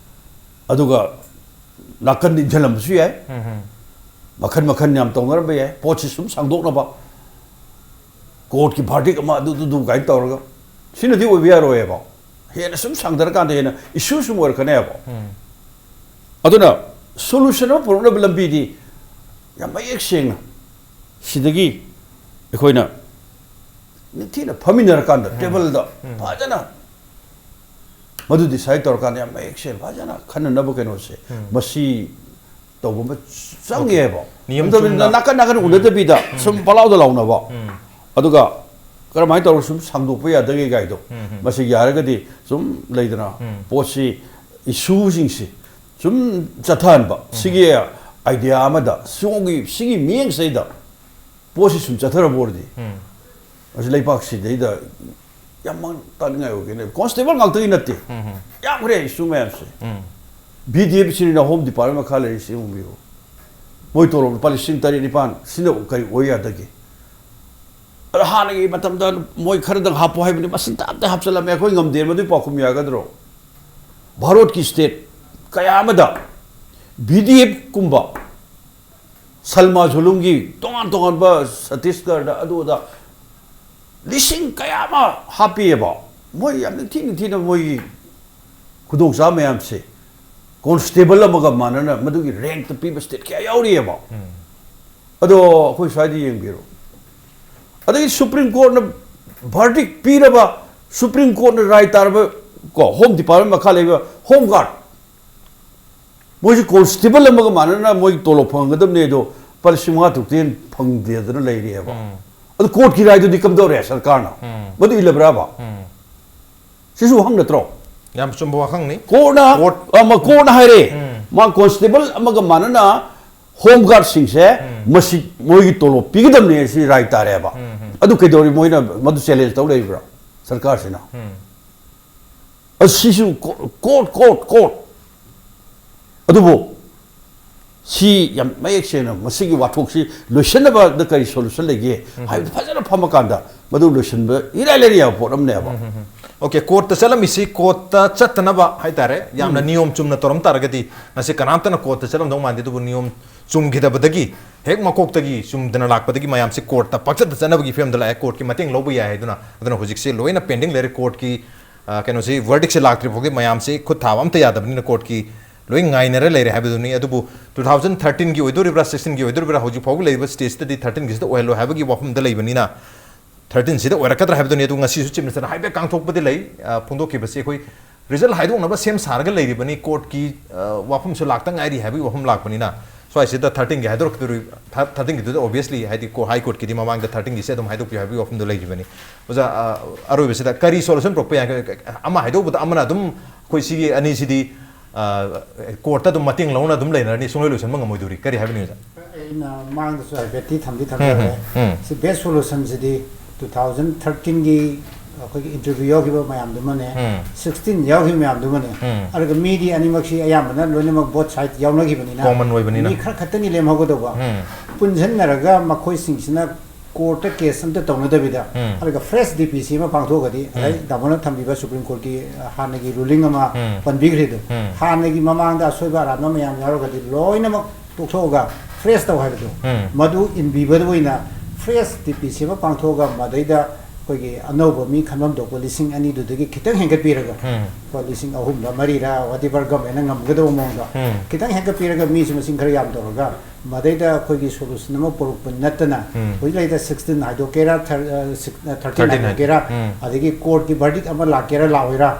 ꯑꯗꯨꯒ ꯅꯥꯀꯟꯗ ꯏꯟꯁꯤꯜꯂꯝꯕꯁꯨ ꯌꯥꯏ꯫ ꯃꯈꯟ ꯃꯈꯟ ꯌꯥꯝ ꯇꯧꯅꯔꯝꯕ ꯌꯥꯏ꯫ ꯄꯣꯠꯁꯤ ꯁꯨꯝ ꯁꯥꯡꯗꯣꯛꯅꯕ ꯀꯣꯔꯠꯀꯤ ꯚꯥꯔꯗꯤꯛ ꯑꯃ ꯑꯗꯨ ꯑꯗꯨ ꯑꯗꯨ ꯀꯥꯏꯅ ꯇꯧꯔꯒ, ꯁꯤꯅꯗꯤ ꯑꯣꯏꯕ ꯌꯥꯔꯣꯏꯌꯦꯕ꯫ ꯍꯦꯟꯅ ꯁꯨꯝ ꯁꯥꯡꯊꯔꯀꯥꯟꯗ ꯍꯦꯟꯅ ꯏꯁꯨ ꯁꯨꯝ ꯑꯣꯏꯔꯛꯀꯅꯦꯕ꯫ ꯑꯗꯨꯅ ꯁꯣꯂꯨꯁꯟ ꯑꯃ ꯄꯨꯔꯛꯅꯕ ꯂꯝꯕꯤꯗꯤ ꯌꯥꯝ ꯃꯌꯦꯛ ꯁꯦꯡꯅ ꯁꯤꯗꯒꯤ ꯑꯩꯈꯣꯏꯅ ꯅꯤꯡꯊꯤꯅ ꯐꯝꯃꯤꯟꯅꯔꯀꯥꯟꯗ ꯇꯦꯕꯜꯗ ꯐꯖꯅ ꯃꯗꯨ ꯗꯤꯁꯥꯏꯠ ꯇꯧꯔꯀꯥꯟꯗ ꯌꯥꯝ ꯃꯌꯦꯛ ꯁꯦꯡꯅ ꯐꯖꯅ ꯈꯟꯅꯅꯕ ꯀꯩꯅꯣꯁꯦ, ꯃꯁꯤ ꯇꯧꯕ ꯑꯃ ꯆꯪꯉꯦꯕ꯫ ꯅꯤꯌꯝ ꯑꯗꯨ ꯆꯨꯝꯅ꯫ ꯅꯥꯀꯟ ꯅꯥꯀꯟ ꯎꯅꯗꯕꯤꯗ ꯁꯨꯝ ꯄꯂꯥꯎꯗ ꯂꯥꯎꯅꯕ꯫ ꯑꯗꯨꯒ ꯀꯔꯝꯍꯥꯏꯅ ꯇꯧꯔꯒ ꯁꯨꯝ ꯁꯥꯡꯗꯣꯛꯄ ꯌꯥꯗꯒꯦ ꯀꯥꯏꯗꯣ, ꯃꯁꯤ ꯌꯥꯔꯒꯗꯤ ꯁꯨꯝ ꯂꯩꯗꯅ, ꯄꯣꯠꯁꯤ, ꯏꯁꯨꯁꯤꯡꯁꯤ ꯁꯨꯝ ꯆꯠꯊꯍꯟꯕ꯫ ꯁꯤꯒꯤ ꯑꯥꯏꯗꯤꯌꯥ ꯑꯃꯗ, ꯁꯣꯝꯒꯤ, ꯁꯤꯒꯤ ꯃꯤꯠꯌꯦꯡꯁꯤꯗꯩꯗ ꯄꯣꯠꯁꯤ ꯁꯨꯝ ꯆꯠꯊꯔꯕ ꯑꯣꯏꯔꯗꯤ, ꯃꯁꯤ ꯂꯩꯕꯥꯛꯁꯤꯗꯩꯗ ꯌꯥꯝ ꯃꯥꯡ ꯇꯥꯅꯤꯡꯉꯥꯏ ꯑꯣꯏꯒꯅꯤ꯫ ꯀꯣꯟꯁꯇꯦꯕꯜ ꯉꯥꯛꯇꯒꯤ ꯅꯠꯇꯦ, ꯌꯥꯝꯈ꯭ꯔꯦ ꯏꯁꯨ ꯃꯌꯥꯝꯁꯦ꯫ ꯕꯤ ꯗꯤ ꯑꯦꯐ ꯁꯤꯅ ꯍꯣꯝ ꯗꯤꯄꯥꯔꯠꯃꯦꯟ ꯃꯈꯥ ꯂꯩꯔꯤꯁꯤ ꯌꯦꯡꯕꯤꯌꯨ꯫ ꯃꯣꯏ ꯇꯣꯂꯣꯞ ꯂꯨꯄꯥ ꯂꯤꯁꯤꯡ ꯇꯔꯦꯠ ꯅꯤꯄꯥꯟ, ꯁꯤꯅ ꯀꯔꯤ ꯑꯣꯏ ꯌꯥꯗꯒꯦ? ꯑꯗꯣ ꯍꯥꯟꯅꯒꯤ ꯃꯇꯝꯗ ꯃꯣꯏ ꯈꯔꯗꯪ ꯍꯥꯞꯄꯣ ꯍꯥꯏꯕꯅꯤ, ꯃꯁꯤꯡ ꯇꯥꯞꯇ ꯍꯥꯞꯆꯤꯜꯂꯝꯃꯦ꯫ ꯑꯩꯈꯣꯏ ꯉꯝꯗꯦ, ꯃꯗꯨꯒꯤ ꯄꯥꯎꯈꯨꯝ ꯌꯥꯒꯗ꯭ꯔꯣ? ꯚꯥꯔꯠꯀꯤ ꯁ꯭ꯇꯦꯠ ꯀꯌꯥ ꯑꯃꯗ ꯕꯤ ꯗꯤ ꯑꯦꯐ ꯀꯨꯝꯕ, ꯁꯜꯃꯥ ꯖꯨꯂꯨꯝꯒꯤ ꯇꯣꯉꯥꯟ ꯇꯣꯉꯥꯟꯕ ꯁꯇꯤꯁꯒꯔꯗ ꯑꯗꯨ ꯑꯗꯥ ꯂꯤꯁꯤꯡ ꯀꯌꯥ ꯑꯃ ꯍꯥꯞꯄꯤꯑꯕ꯫ ꯃꯣꯏ ꯌꯥꯝ ꯅꯤꯡꯊꯤ ꯅꯤꯡꯊꯤꯅ ꯃꯣꯏꯒꯤ ꯈꯨꯗꯣꯡꯆꯥꯕ ꯃꯌꯥꯝꯁꯦ ꯀꯣꯟꯁꯇꯦꯕꯜ ꯑꯃꯒ ꯃꯥꯟꯅꯅ ꯃꯗꯨꯒꯤ ꯔꯦꯡꯛꯇ ꯄꯤꯕ ꯁ꯭ꯇꯦꯠ ꯀꯌꯥ ꯌꯥꯎꯔꯤꯑꯕ꯫ ꯑꯗꯣ ꯑꯩꯈꯣꯏ ꯁ꯭ꯋꯥꯏꯗ ꯌꯦꯡꯕꯤꯔꯣ꯫ ꯑꯗꯒꯤ ꯁꯨꯄ꯭ꯔꯤꯝ ꯀꯣꯔꯠꯅ ꯚꯥꯔꯗꯤꯛ ꯄꯤꯔꯕ, ꯁꯨꯄ꯭ꯔꯤꯝ ꯀꯣꯔꯠꯅ ꯔꯥꯏ ꯇꯥꯔꯕ, ꯀꯣ, ꯍꯣꯝ ꯗꯤꯄꯥꯔꯠꯃꯦꯟ ꯃꯈꯥ ꯂꯩꯕ ꯍꯣꯝ ꯒꯥꯔꯗ, ꯃꯣꯏꯁꯨ ꯀꯣꯟꯁꯇꯦꯕꯜ ꯑꯃꯒ ꯃꯥꯟꯅꯅ ꯃꯣꯏ ꯇꯣꯂꯣꯞ ꯐꯪꯒꯗꯕꯅꯦ, ꯑꯗꯣ ꯂꯨꯄꯥ ꯂꯤꯁꯤꯡ ꯃꯉꯥ ꯇꯔꯨꯛꯇꯩ ꯍꯦꯟꯅ ꯐꯪꯗꯦꯗꯅ ꯂꯩꯔꯦꯕ꯫ ꯑꯗꯨ ꯀꯣꯔꯠꯀꯤ ꯔꯥꯏꯗꯨꯗꯤ ꯀꯝꯗꯧꯔꯦ ꯁꯔꯀꯥꯔꯅ? ꯃꯗꯨ ꯏꯜꯂꯕ꯭ꯔꯥꯕ? ꯁꯤꯁꯨ ꯋꯥꯍꯪ ꯅꯠꯇ꯭ꯔꯣ? ꯌꯥꯝ ꯆꯨꯝꯕ ꯋꯥꯍꯪꯅꯤ꯫ ꯀꯣꯔꯠꯅ ꯀꯣꯔꯠ ꯑꯃ ꯀꯣꯔꯠꯅ ꯍꯥꯏꯔꯦ, ꯃꯥ ꯀꯣꯟꯁꯇꯦꯕꯜ ꯑꯃꯒ ꯃꯥꯟꯅꯅ ꯍꯣꯝ ꯒꯥꯔꯗꯁꯤꯡꯁꯦ ꯃꯁꯤ ꯃꯣꯏꯒꯤ ꯇꯣꯂꯣꯞ ꯄꯤꯒꯗꯕꯅꯦ ꯁꯤ ꯔꯥꯏ ꯇꯥꯔꯦꯕ꯫ ꯑꯗꯨ ꯀꯩꯗꯧꯔꯤ ꯃꯣꯏꯅ ꯃꯗꯨ ꯆꯦꯂꯦꯟꯖ ꯇꯧ ꯂꯩꯕ꯭ꯔꯥ ꯁꯔꯀꯥꯔꯁꯤꯅ? ꯑꯁꯤꯁꯨ ꯀꯣ- ꯀꯣꯔꯠ ꯀꯣꯔꯠ ꯀꯣꯔꯠ꯫ ꯑꯗꯨꯕꯨ ꯁꯤ ꯌꯥꯝ ꯃꯌꯦꯛ ꯁꯦꯡꯅ ꯃꯁꯤꯒꯤ ꯋꯥꯊꯣꯛꯁꯤ ꯂꯣꯏꯁꯤꯟꯅꯕꯗ ꯀꯔꯤ ꯁꯣꯂꯨꯁꯟ ꯂꯩꯒꯦ ꯍꯥꯏꯕꯗꯨ ꯐꯖꯅ ꯐꯝꯃꯀꯥꯟꯗ ꯃꯗꯨ ꯂꯣꯏꯁꯤꯟꯕ ꯏꯔꯥꯏ ꯂꯥꯏꯅ ꯌꯥꯕ ꯄꯣꯠ ꯑꯃꯅꯦꯕ꯫ ꯑꯣꯀꯦ, ꯀꯣꯔꯠꯇ ꯆꯠꯂꯝꯃꯤꯁꯤ ꯀꯣꯔꯠꯇ ꯆꯠꯇꯅꯕ ꯍꯥꯏꯇꯥꯔꯦ, ꯌꯥꯝꯅ ꯅꯤꯌꯣꯝ ꯆꯨꯝꯅ ꯇꯧꯔꯝ ꯇꯥꯔꯒꯗꯤ ꯉꯁꯤ ꯀꯅꯥꯝꯇꯅ ꯀꯣꯔꯠꯇ ꯆꯠꯂꯝꯗꯧ ꯃꯥꯟꯗꯦ꯫ ꯑꯗꯨꯕꯨ ꯅꯤꯌꯣꯝ ꯆꯨꯝꯈꯤꯗꯕꯗꯒꯤ, ꯍꯦꯛ ꯃꯀꯣꯛꯇꯒꯤ ꯆꯨꯝꯗꯅ ꯂꯥꯛꯄꯗꯒꯤ ꯃꯌꯥꯝꯁꯤ ꯀꯣꯔꯠꯇ ꯄꯪꯆꯠꯇ ꯆꯠꯅꯕꯒꯤ ꯐꯤꯕꯝꯗ ꯂꯥꯛꯑꯦ꯫ ꯀꯣꯔꯠꯀꯤ ꯃꯇꯦꯡ ꯂꯧꯕ ꯌꯥꯏ ꯍꯥꯏꯗꯨꯅ꯫ ꯑꯗꯨꯅ ꯍꯧꯖꯤꯛꯁꯦ ꯂꯣꯏꯅ ꯄꯦꯟꯗꯤꯡ ꯂꯩꯔꯦ꯫ ꯀꯣꯔꯠꯀꯤ ꯑ, ꯀꯩꯅꯣꯁꯤ, ꯚꯔꯗꯤꯛꯁꯤ ꯂꯥꯛꯇ꯭ꯔꯤ ꯐꯥꯎꯗꯤ ꯃꯌꯥꯝꯁꯤ ꯈꯨꯠ ꯊꯥꯕ ꯑꯝꯇ ꯌꯥꯗꯕꯅꯤꯅ ꯀꯣꯔꯠꯀꯤ ꯂꯣꯏ ꯉꯥꯏꯅꯔ ꯂꯩꯔꯦ ꯍꯥꯏꯕꯗꯨꯅꯤ꯫ ꯑꯗꯨꯕꯨ ꯇꯨ ꯊꯥꯎꯖꯟ ꯊꯥꯔꯇꯤꯟꯒꯤ ꯑꯣꯏꯗꯣꯔꯤꯕ꯭ꯔꯥ, ꯁꯤꯛꯁꯇꯤꯟꯒꯤ ꯑꯣꯏꯗꯣꯔꯤꯕ꯭ꯔꯥ, ꯍꯧꯖꯤꯛ ꯐꯥꯎꯕ ꯂꯩꯔꯤꯕ ꯁ꯭ꯇꯦꯖꯇꯗꯤ ꯊꯥꯔꯇꯤꯟꯒꯤꯁꯤꯗ ꯑꯣꯏꯍꯜꯂꯣ ꯍꯥꯏꯕꯒꯤ ꯋꯥꯐꯝꯗ ꯂꯩꯕꯅꯤꯅ, ꯊꯥꯔꯇꯤꯟꯁꯤꯗ ꯑꯣꯏꯔꯛꯀꯗ꯭ꯔꯥ ꯍꯥꯏꯕꯗꯨꯅꯤ꯫ ꯑꯗꯨ ꯉꯁꯤꯁꯨ ꯆꯤꯞ ꯃꯤꯅꯤꯁꯇꯔꯅ ꯍꯥꯏꯐꯦꯠ ꯀꯥꯡꯊꯣꯛꯄꯗꯤ ꯂꯩ꯫ ꯑ, ꯐꯣꯡꯗꯣꯛꯈꯤꯕꯁꯤ ꯑꯩꯈꯣꯏ ꯔꯤꯖꯜ ꯍꯥꯏꯗꯣꯛꯅꯕ ꯁꯦꯝ ꯁꯥꯔꯒ ꯂꯩꯔꯤꯕꯅꯤ, ꯀꯣꯔꯠꯀꯤ, ꯑ, ꯋꯥꯐꯝꯁꯨ ꯂꯥꯛꯇ ꯉꯥꯏꯔꯤ ꯍꯥꯏꯕꯒꯤ ꯋꯥꯐꯝ ꯂꯥꯛꯄꯅꯤꯅ, ꯁ꯭ꯋꯥꯏꯁꯤꯗ ꯊꯥꯔꯇꯤꯟꯒꯤ ꯍꯥꯏꯗꯣꯔꯛꯀꯗꯣꯔꯤ-, ꯊꯥ-, ꯊꯥꯔꯇꯤꯟꯒꯤꯗꯨꯗ obviously ꯍꯥꯏꯗꯤ ꯀꯣ-, ꯍꯥꯏ ꯀꯣꯔꯠꯀꯤꯗꯤ ꯃꯃꯥꯡꯗ ꯊꯥꯔꯇꯤꯟꯒꯤꯁꯦ ꯑꯗꯨꯝ ꯍꯥꯏꯗꯣꯛꯄꯤꯌꯨ ꯍꯥꯏꯕꯒꯤ ꯋꯥꯐꯝꯗꯣ ꯂꯩꯈꯤꯕꯅꯤ꯫ ꯑꯣꯖꯥ, ꯑ, ꯑꯔꯣꯏꯕꯁꯤꯗ ꯀꯔꯤ ꯁꯣꯂꯨꯁꯟ ꯄꯨꯔꯛꯄ ꯌꯥꯏ? ꯑꯃ ꯍꯥꯏꯗꯣꯛꯄꯗ ꯑꯃꯅ ꯑꯗꯨꯝ ꯑꯩꯈꯣꯏ ꯁꯤꯒꯤ ꯑꯅꯤꯁꯤꯗꯤ, ꯑ, ꯀꯣꯔꯠꯇ ꯑꯗꯨꯝ ꯃꯇꯦꯡ ꯂꯧꯅ ꯑꯗꯨꯝ ꯂꯩꯅꯔꯅꯤ, ꯁꯨꯡꯂꯣꯏ ꯂꯣꯏꯁꯟꯕ ꯉꯝꯃꯣꯏꯗꯧꯔꯤ꯫ ꯀꯔꯤ ꯍꯥꯏꯕꯤꯅꯤꯡꯉꯤ, ꯑꯣꯖꯥ? ꯑꯩꯅ ꯃꯥꯡꯗꯁꯨ ꯍꯥꯏꯐꯦꯠꯇꯤ ꯊꯝꯗꯤ ꯊꯝꯖꯔꯦ꯫ ꯎꯝ꯫ ꯁꯤ ꯕꯦꯁ ꯁꯣꯂꯨꯁꯟꯁꯤꯗꯤ ꯇꯨ ꯊꯥꯎꯖꯟ ꯊꯥꯔꯇꯤꯟꯒꯤ ꯑꯩꯈꯣꯏꯒꯤ ꯏꯟꯇꯔꯚ꯭ꯌꯨ ꯌꯥꯎꯈꯤꯕ ꯃꯌꯥꯝꯗꯨꯃꯅꯦ, ꯎꯝ꯫ ꯁꯤꯛꯁꯇꯤꯟ ꯌꯥꯎꯈꯤꯕ ꯃꯌꯥꯝꯗꯨꯃꯅꯦ, ꯎꯝ꯫ ꯑꯗꯨꯒ ꯃꯤꯗꯤ ꯑꯅꯤꯃꯛꯁꯤ ꯑꯌꯥꯝꯕꯅ ꯂꯣꯏꯅꯃꯛ ꯕꯣꯠ ꯁꯥꯏꯠ ꯌꯥꯎꯅꯈꯤꯕꯅꯤꯅ, Common ꯑꯣꯏꯕꯅꯤꯅ꯫ ꯃꯤ ꯈꯔ ꯈꯛꯇꯅꯤ ꯂꯦꯝꯍꯧꯒꯗꯧꯕ꯫ ꯎꯝ꯫ ꯄꯨꯟꯁꯤꯟꯅꯔꯒ ꯃꯈꯣꯏꯁꯤꯡꯁꯤꯅ ꯀꯣꯔꯠꯇ ꯀꯦꯁ ꯑꯝꯇ ꯇꯧꯅꯗꯕꯤꯗ, ꯎꯝ꯫ ꯑꯗꯨꯒ ꯐ꯭ꯔꯦꯁ ꯗꯤ ꯄꯤ ꯁꯤ ꯑꯃ ꯄꯥꯡꯊꯣꯛꯑꯒꯗꯤ, ꯉꯁꯥꯏ ꯗꯥꯃꯣꯅ ꯊꯝꯕꯤꯕ ꯁꯨꯄ꯭ꯔꯤꯝ ꯀꯣꯔꯠꯀꯤ ꯍꯥꯟꯅꯒꯤ ꯔꯨꯂꯤꯡ ꯑꯃ ꯎꯝ꯫ ꯄꯟꯕꯤꯈ꯭ꯔꯤꯗꯣ, ꯎꯝ꯫ ꯍꯥꯟꯅꯒꯤ ꯃꯃꯥꯡꯗ ꯑꯁꯣꯏꯕ ꯑꯔꯥꯟꯕ ꯃꯌꯥꯝ ꯌꯥꯎꯔꯒꯗꯤ ꯂꯣꯏꯅꯃꯛ ꯇꯣꯛꯊꯣꯛꯑꯒ ꯐ꯭ꯔꯦꯁ ꯇꯧ ꯍꯥꯏꯕꯗꯣ, ꯎꯝ꯫ ꯃꯗꯨ ꯏꯟꯕꯤꯕꯗ ꯑꯣꯏꯅ ꯐ꯭ꯔꯦꯁ ꯗꯤ ꯄꯤ ꯁꯤ ꯑꯃ ꯄꯥꯡꯊꯣꯛꯑꯒ ꯃꯗꯩꯗ ꯑꯩꯈꯣꯏꯒꯤ ꯑꯅꯧꯕ ꯃꯤ ꯈꯟꯐꯝ ꯊꯣꯛꯄ ꯂꯤꯁꯤꯡ ꯑꯅꯤꯗꯨꯗꯒꯤ ꯈꯤꯇꯪ ꯍꯦꯟꯒꯠꯄꯤꯔꯒ, ꯎꯝ꯫ ꯀꯣ, ꯂꯤꯁꯤꯡ ꯑꯍꯨꯝꯂ ꯃꯔꯤꯔ, whatever government ꯅ ꯉꯝꯒꯗꯧꯕ ꯃꯑꯣꯡꯗ ꯎꯝ꯫ ꯈꯤꯇꯪ ꯍꯦꯟꯒꯠꯄꯤꯔꯒ ꯃꯤꯁꯨ ꯃꯁꯤꯡ ꯈꯔ ꯌꯥꯝ ꯇꯧꯔꯒ ꯃꯗꯩꯗ ꯑꯩꯈꯣꯏꯒꯤ ꯁꯣꯂꯨꯁꯟ ꯑꯃ ꯄꯨꯔꯛꯄ ꯅꯠꯇꯅ, ꯎꯝ꯫ ꯍꯧꯖꯤꯛ ꯂꯩꯔꯤꯗ ꯁꯤꯛꯁꯇꯤꯟ ꯍꯥꯏꯗꯣꯛꯀꯦꯔꯥ, ꯊꯔ-, ꯑ, ꯁꯤꯛ-, ꯑ, ꯊꯥꯔꯇꯤꯟ ꯊꯥꯔꯇꯤꯟ ꯍꯥꯏꯗꯣꯛꯀꯦꯔꯥ, ꯎꯝ꯫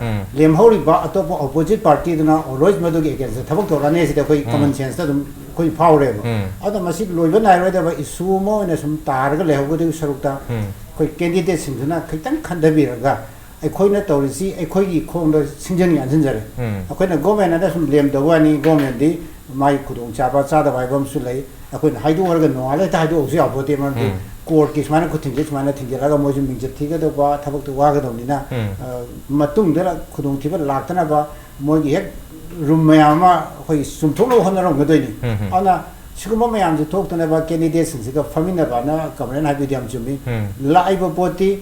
ꯎꯝ꯫ ꯂꯦꯝꯍꯧꯔꯤꯕ ꯑꯇꯣꯞꯄ ꯑꯣꯄꯣꯖꯤꯠ ꯄꯥꯔꯇꯤꯗꯨꯅ always ꯃꯗꯨꯒꯤ ꯑꯦꯒꯦꯟꯁꯇ ꯊꯕꯛ ꯇꯧꯔꯛꯑꯅꯤ ꯁꯤꯗꯤ ꯑꯩꯈꯣꯏ ꯎꯝ꯫ ꯀꯃꯟ ꯁꯦꯟꯁꯇ ꯑꯗꯨꯝ ꯑꯩꯈꯣꯏ ꯐꯥꯎꯔꯦꯕ꯫ ꯎꯝ꯫ ꯑꯗꯣ ꯃꯁꯤ ꯂꯣꯏꯕ ꯅꯥꯏꯔꯣꯏꯗꯕ ꯏꯁꯨ ꯑꯃ ꯑꯣꯏꯅ ꯁꯨꯝ ꯇꯥꯔꯒ ꯂꯩꯍꯧꯒꯗꯧꯕꯒꯤ ꯁꯔꯨꯛꯇ, ꯎꯝ꯫ ꯑꯩꯈꯣꯏ ꯀꯦꯟꯗꯤꯗꯦꯠꯁꯤꯡꯗꯨꯅ ꯈꯤꯇꯪ ꯈꯟꯊꯕꯤꯔꯒ, ꯑꯩꯈꯣꯏꯅ ꯇꯧꯔꯤꯁꯤ ꯑꯩꯈꯣꯏꯒꯤ ꯈꯣꯡꯗ ꯁꯤꯡꯖꯟ ꯌꯥꯟꯁꯤꯟꯖꯔꯦ꯫ ꯎꯝ. ꯑꯩꯈꯣꯏꯅ ꯒꯣꯔꯃꯦꯟ ꯑꯗ ꯁꯨꯝ ꯂꯦꯝꯗꯕ ꯋꯥꯅꯤ, ꯒꯣꯔꯃꯦꯟꯗꯤ ꯃꯥꯒꯤ ꯈꯨꯗꯣꯡꯆꯥꯕ ꯆꯥꯗꯕ ꯍꯥꯏꯕ ꯑꯃꯁꯨ ꯂꯩ꯫ ꯑꯩꯈꯣꯏꯅ ꯍꯥꯏꯗꯣꯛꯎꯔꯒ ꯅꯣꯡꯉꯥꯜꯂ ꯍꯦꯛꯇ ꯍꯥꯏꯗꯣꯛꯎꯕꯁꯨ ꯌꯥꯄꯣꯠꯇꯦ, ꯃꯔꯝꯗꯤ ꯎꯝ. ꯀꯣꯔꯠꯀꯤ ꯁꯨꯃꯥꯏꯅ ꯈꯨꯊꯤꯡꯁꯦ ꯁꯨꯃꯥꯏꯅ ꯊꯤꯡꯖꯤꯜꯂꯒ ꯃꯣꯏꯁꯨ ꯃꯤꯡꯆꯠ ꯊꯤꯒꯗꯧꯕ ꯊꯕꯛꯇꯣ ꯋꯥꯒꯗꯧꯅꯤꯅ, ꯎꯝ. ꯑ, ꯃꯇꯨꯡꯗ ꯈꯨꯗꯣꯡꯊꯤꯕ ꯂꯥꯛꯇꯅꯕ ꯃꯣꯏꯒꯤ ꯍꯦꯛ ꯔꯨꯝ ꯃꯌꯥꯝ ꯑꯃ ꯑꯩꯈꯣꯏ ꯆꯨꯝꯊꯣꯛꯅꯕ ꯍꯣꯠꯅꯔꯝꯒꯗꯣꯏꯅꯤ꯫ ꯎꯝ, ꯎꯝ. ꯑꯗꯨꯅ ꯁꯤꯒꯨꯝꯕ ꯃꯌꯥꯝꯁꯦ ꯊꯣꯛꯇꯅꯕ ꯀꯦꯟꯗꯤꯗꯦꯠꯁꯤꯡꯁꯤꯒ ꯐꯝꯃꯤꯟꯅꯕꯅ ꯀꯃꯔꯦꯟ ꯍꯥꯏꯕꯗꯤ ꯌꯥꯝ ꯆꯨꯝꯃꯤ꯫ ꯎꯝ. ꯂꯥꯛꯏꯕ ꯄꯣꯠꯇꯤ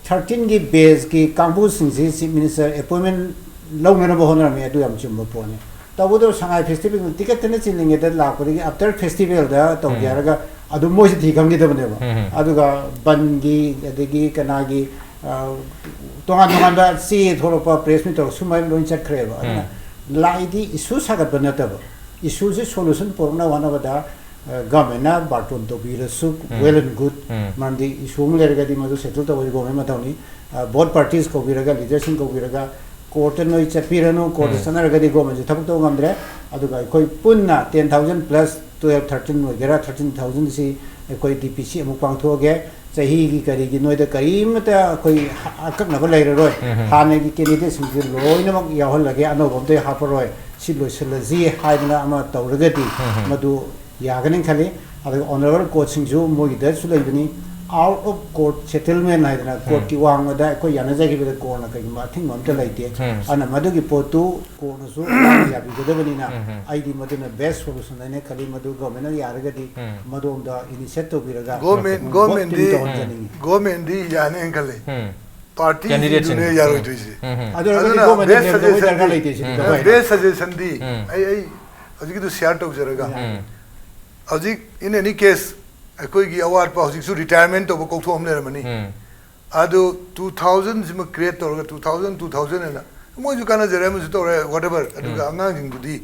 ꯊꯥꯔꯇꯤꯟꯒꯤ ꯕꯦꯁꯀꯤ ꯀꯥꯡꯕꯨꯁꯤꯡꯁꯤ ꯆꯤꯐ ꯃꯤꯅꯤꯁꯇꯔ ꯑꯦꯄꯣꯏꯟꯃꯦꯟ ꯂꯧꯅꯅꯕ ꯍꯣꯠꯅꯔꯝꯃꯤ, ꯑꯗꯨ ꯌꯥꯝ ꯆꯨꯝꯕ ꯄꯣꯠꯅꯤ꯫ ꯇꯧꯕꯇꯕꯨ ꯁꯉꯥꯏ ꯐꯦꯁꯇꯤꯚꯦꯜ ꯇꯤꯀꯦꯠꯇꯅ ꯆꯤꯜꯂꯤꯉꯩꯗ ꯂꯥꯛꯄꯗꯒꯤ ꯑꯥꯐꯇꯔ ꯐꯦꯁꯇꯤꯚꯦꯜꯗ ꯇꯧꯒꯦ ꯎꯝ. ꯍꯥꯏꯔꯒ ꯑꯗꯨꯝ ꯃꯣꯏꯁꯨ ꯊꯤ ꯈꯪꯈꯤꯗꯕꯅꯦꯕ꯫ ꯎꯝ. ꯑꯗꯨꯒ ꯕꯟꯒꯤ ꯑꯗꯒꯤ ꯀꯅꯥꯒꯤ, ꯑ, ꯇꯣꯉꯥꯟ ꯇꯣꯉꯥꯟꯕ ꯆꯦ ꯊꯣꯛꯂꯛꯄ, ꯄ꯭ꯔꯦꯁ ꯃꯤꯠ ꯇꯧꯔꯛꯄ ꯁꯨꯃꯥꯏꯅ ꯂꯣꯏ ꯆꯠꯈ꯭ꯔꯦꯕ꯫ ꯑꯗꯨꯅ ꯂꯥꯛꯏꯗꯤ ꯏꯁꯨ ꯁꯥꯒꯠꯄ ꯅꯠꯇꯕ, ꯏꯁꯨꯁꯤ ꯁꯣꯂꯨꯁꯟ ꯄꯨꯔꯛꯅꯕ ꯍꯣꯠꯅꯕꯗ, ꯑ, ꯒꯚꯔꯟꯃꯦꯟꯅ ꯕꯥꯔꯇꯣꯟ ꯇꯧꯕꯤꯔꯁꯨ ꯎꯝ. well and good꯫ ꯎꯝ. ꯃꯔꯝꯗꯤ ꯏꯁꯨ ꯑꯃ ꯂꯩꯔꯒꯗꯤ ꯃꯗꯨ ꯁꯦꯇꯜ ꯇꯧꯕꯁꯤ ꯒꯣꯔꯃꯦꯟ ꯃꯊꯧꯅꯤ꯫ ꯑ, ꯕꯣꯠ ꯄꯥꯔꯇꯤꯁ ꯀꯧꯕꯤꯔꯒ, ꯂꯤꯗꯔꯁꯤꯡ ꯀꯧꯕꯤꯔꯒ ꯀꯣꯔꯠꯇ ꯅꯣꯏ ꯆꯠꯄꯤꯔꯅꯨ, ꯀꯣꯔꯠꯇ ꯎꯝ. ꯆꯠꯅꯔꯒꯗꯤ ꯒꯣꯔꯃꯦꯟꯁꯦ ꯊꯕꯛ ꯇꯧꯕ ꯉꯝꯗ꯭ꯔꯦ꯫ ꯑꯗꯨꯒ ꯑꯩꯈꯣꯏ ꯄꯨꯟꯅ ten thousand plus twelve thirteen ꯑꯣꯏꯒꯦꯔꯥ, ꯊꯥꯔꯇꯤꯟ ꯊꯥꯎꯖꯟꯁꯤ ꯑꯩꯈꯣꯏ ꯗꯤ ꯄꯤ ꯁꯤ ꯑꯃꯨꯛ ꯄꯥꯡꯊꯣꯛꯑꯒꯦ꯫ ꯆꯍꯤꯒꯤ ꯀꯔꯤꯒꯤ ꯅꯣꯏꯗ ꯀꯔꯤꯃꯇ ꯑꯩꯈꯣꯏ ꯑꯀꯛꯅꯕ ꯂꯩꯔꯔꯣꯏ꯫ ꯎꯝ. ꯍꯥꯟꯅꯒꯤ ꯀꯦꯟꯗꯤꯗꯦꯠꯁꯤꯡꯁꯤ ꯂꯣꯏꯅꯃꯛ ꯌꯥꯎꯍꯜꯂꯒꯦ, ꯑꯅꯧꯕ ꯑꯝꯇ ꯍꯥꯞꯄꯔꯣꯏ꯫ ꯁꯤ ꯂꯣꯏꯁꯤꯜꯂꯁꯤ ꯍꯥꯏꯗꯅ ꯑꯃ ꯇꯧꯔꯒꯗꯤ ꯎꯝ. ꯃꯗꯨ ꯌꯥꯒꯅꯤ ꯈꯜꯂꯤ꯫ ꯑꯗꯨꯒ ꯑꯣꯅꯔꯦꯕꯜ ꯀꯣꯔꯠꯁꯤꯡꯁꯨ ꯃꯣꯏꯒꯤꯗꯁꯨ ꯂꯩꯕꯅꯤ꯫ ꯑꯥꯎꯠ ꯑꯣꯐ ꯀꯣꯔꯠ ꯁꯦꯇꯜꯃꯦꯟ ꯍꯥꯏꯗꯅ ꯀꯣꯔꯠꯀꯤ ꯋꯥꯡꯃꯗ ꯑꯩꯈꯣꯏ ꯌꯥꯅꯖꯈꯤꯕꯗ ꯀꯣꯔꯠꯅ ꯀꯔꯤꯒꯨꯝꯕ ꯑꯊꯤꯡꯕ ꯑꯝꯇ ꯂꯩꯇꯦ꯫ ꯎꯝ. ꯑꯗꯨꯅ ꯃꯗꯨꯒꯤ ꯄꯣꯠꯇꯨ ꯀꯣꯔꯠꯅꯁꯨ ꯌꯥꯕꯤꯒꯗꯕꯅꯤꯅ ꯎꯝ. ꯑꯩꯗꯤ ꯃꯗꯨꯅ ꯕꯦꯁ ꯁꯣꯂꯨꯁꯟ ꯍꯥꯏꯅ ꯈꯜꯂꯤ꯫ ꯃꯗꯨ ꯒꯚꯔꯟꯃꯦꯟꯠꯅ ꯌꯥꯔꯒꯗꯤ ꯎꯝ. ꯃꯗꯣꯝꯗ ꯏꯅꯤꯁꯤꯌꯦꯠ ꯇꯧꯕꯤꯔꯒ ꯒꯣꯔꯃꯦꯟ ꯎꯝ, ꯒꯣꯔꯃꯦꯟꯗꯤ ꯇꯤꯝ ꯇꯧꯍꯟꯖꯅꯤꯡꯉꯤ꯫ ꯒꯣꯔꯃꯦꯟꯗꯤ ꯌꯥꯅꯤ ꯍꯥꯏꯅ ꯈꯜꯂꯤ꯫ ꯎꯝ. ꯄꯥꯔꯇꯤꯁꯤꯡꯗꯨꯅ ꯀꯦꯟꯗꯤꯗꯦꯠꯁꯤꯡ. ꯌꯥꯔꯣꯏꯗꯣꯏꯁꯦ꯫ ꯎꯝ, ꯎꯝ. ꯑꯗꯨꯅ ꯑꯗꯨꯅ ꯒꯣꯔꯃꯦꯟ ꯕꯦꯁ ꯂꯦꯝꯗꯕ ꯑꯣꯏꯇꯥꯔꯒ ꯁꯖꯦꯁꯟ ꯂꯩꯇꯦ ꯁꯤꯗꯤ ꯎꯝ. ꯀꯃꯥꯏꯅ? ꯕꯦꯁ ꯁꯖꯦꯁꯟꯗꯤ ꯎꯝ. ꯑꯩ ꯑꯩ ꯍꯧꯖꯤꯛꯀꯤꯗꯨ ꯁꯤꯌꯥꯔ ꯇꯧꯖꯔꯒ ꯎꯝ. ꯍꯧꯖꯤꯛ in any case ꯑꯩꯈꯣꯏꯒꯤ ꯑꯋꯥꯠꯄ ꯍꯧꯖꯤꯛꯁꯨ ꯔꯤꯇꯥꯌꯔꯃꯦꯟ ꯇꯧꯕ ꯀꯧꯊꯣꯛ ꯑꯃ ꯂꯩꯔꯝꯃꯅꯤ꯫ ꯎꯝ. ꯑꯗꯨ ꯇꯨ ꯊꯥꯎꯖꯟꯁꯤꯃ ꯀ꯭ꯔꯤꯌꯦꯠ ꯇꯧꯔꯒ ꯇꯨ ꯊꯥꯎꯖꯟ ꯇꯨ ꯊꯥꯎꯖꯟ ꯑꯅ ꯃꯣꯏꯁꯨ ꯀꯥꯟꯅꯖꯔꯦ, ꯑꯃꯁꯨ ꯇꯧꯔꯦ, ꯋꯥꯠ ꯑꯦꯚꯔ꯫ ꯑꯗꯨꯒ ꯎꯝ. ꯑꯉꯥꯡꯁꯤꯡꯗꯨꯗꯤ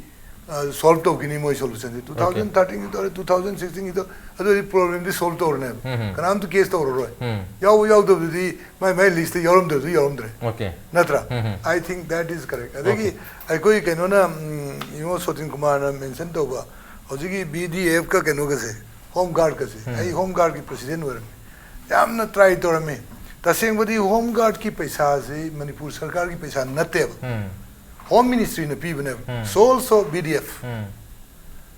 ꯁꯣꯜꯕ ꯇꯧꯈꯤꯅꯤ ꯃꯣꯏ ꯁꯣꯂꯨꯁꯟꯁꯦ꯫ ꯇꯨ ꯊꯥꯎꯖꯟ ꯊꯥꯔꯇꯤꯟꯒꯤ ꯇꯧꯔꯦ, ꯇꯨ ꯊꯥꯎꯖꯟ ꯁꯤꯛꯁꯇꯤꯟꯒꯤꯗꯣ ꯑꯗꯨꯗꯤ ꯄ꯭ꯔꯣꯕ꯭ꯂꯦꯝꯗꯤ ꯁꯣꯜꯕ ꯇꯧꯔꯅꯦꯕ꯫ ꯎꯝ. ꯀꯅꯥꯝꯇ ꯀꯦꯁ ꯇꯧꯔꯔꯣꯏ꯫ ꯎꯝ. ꯌꯥꯎꯕ ꯌꯥꯎꯗꯕꯗꯨꯗꯤ ꯃꯥꯏ ꯃꯥꯏ ꯂꯤꯁꯇ ꯌꯥꯎꯔꯝꯗꯕꯗꯨ ꯌꯥꯎꯔꯝꯗ꯭ꯔꯦ꯫ Okay. ꯅꯠꯇ꯭ꯔꯥ? ꯎꯝ. I think that is correct. ꯑꯗꯒꯤ Okay. ꯑꯩꯈꯣꯏ ꯀꯩꯅꯣꯅ, ꯎꯝ, ꯏꯉꯣ ꯁꯣꯇꯤꯟ ꯀꯨꯃꯥꯔꯅ ꯃꯦꯟꯁꯟ ꯇꯧꯕ ꯍꯧꯖꯤꯛꯀꯤ ꯕꯤ ꯗꯤ ꯑꯦꯐꯀ ꯀꯩꯅꯣꯒꯁꯦ, ꯍꯣꯝ ꯒꯥꯔꯗꯀꯁꯦ, ꯎꯝ. ꯑꯩ ꯍꯣꯝ ꯒꯥꯔꯗꯀꯤ ꯄ꯭ꯔꯁꯤꯗꯦꯟ ꯑꯣꯏꯔꯝꯃꯤ, ꯌꯥꯝꯅ ꯇ꯭ꯔꯥꯏ ꯇꯧꯔꯝꯃꯤ꯫ ꯇꯁꯦꯡꯕꯗꯤ ꯍꯣꯝ ꯒꯥꯔꯗꯀꯤ ꯄꯩꯁꯥꯁꯤ ꯃꯅꯤꯄꯨꯔ ꯁꯔꯀꯥꯔꯒꯤ ꯄꯩꯁꯥ ꯅꯠꯇꯦꯕ, ꯍꯣꯝ ꯃꯤꯅꯤꯁꯇ꯭ꯔꯤꯅ ꯄꯤꯕꯅꯦꯕ, ꯁꯣꯜꯁ ꯑꯣꯐ ꯕꯤ ꯗꯤ ꯑꯦꯐ꯫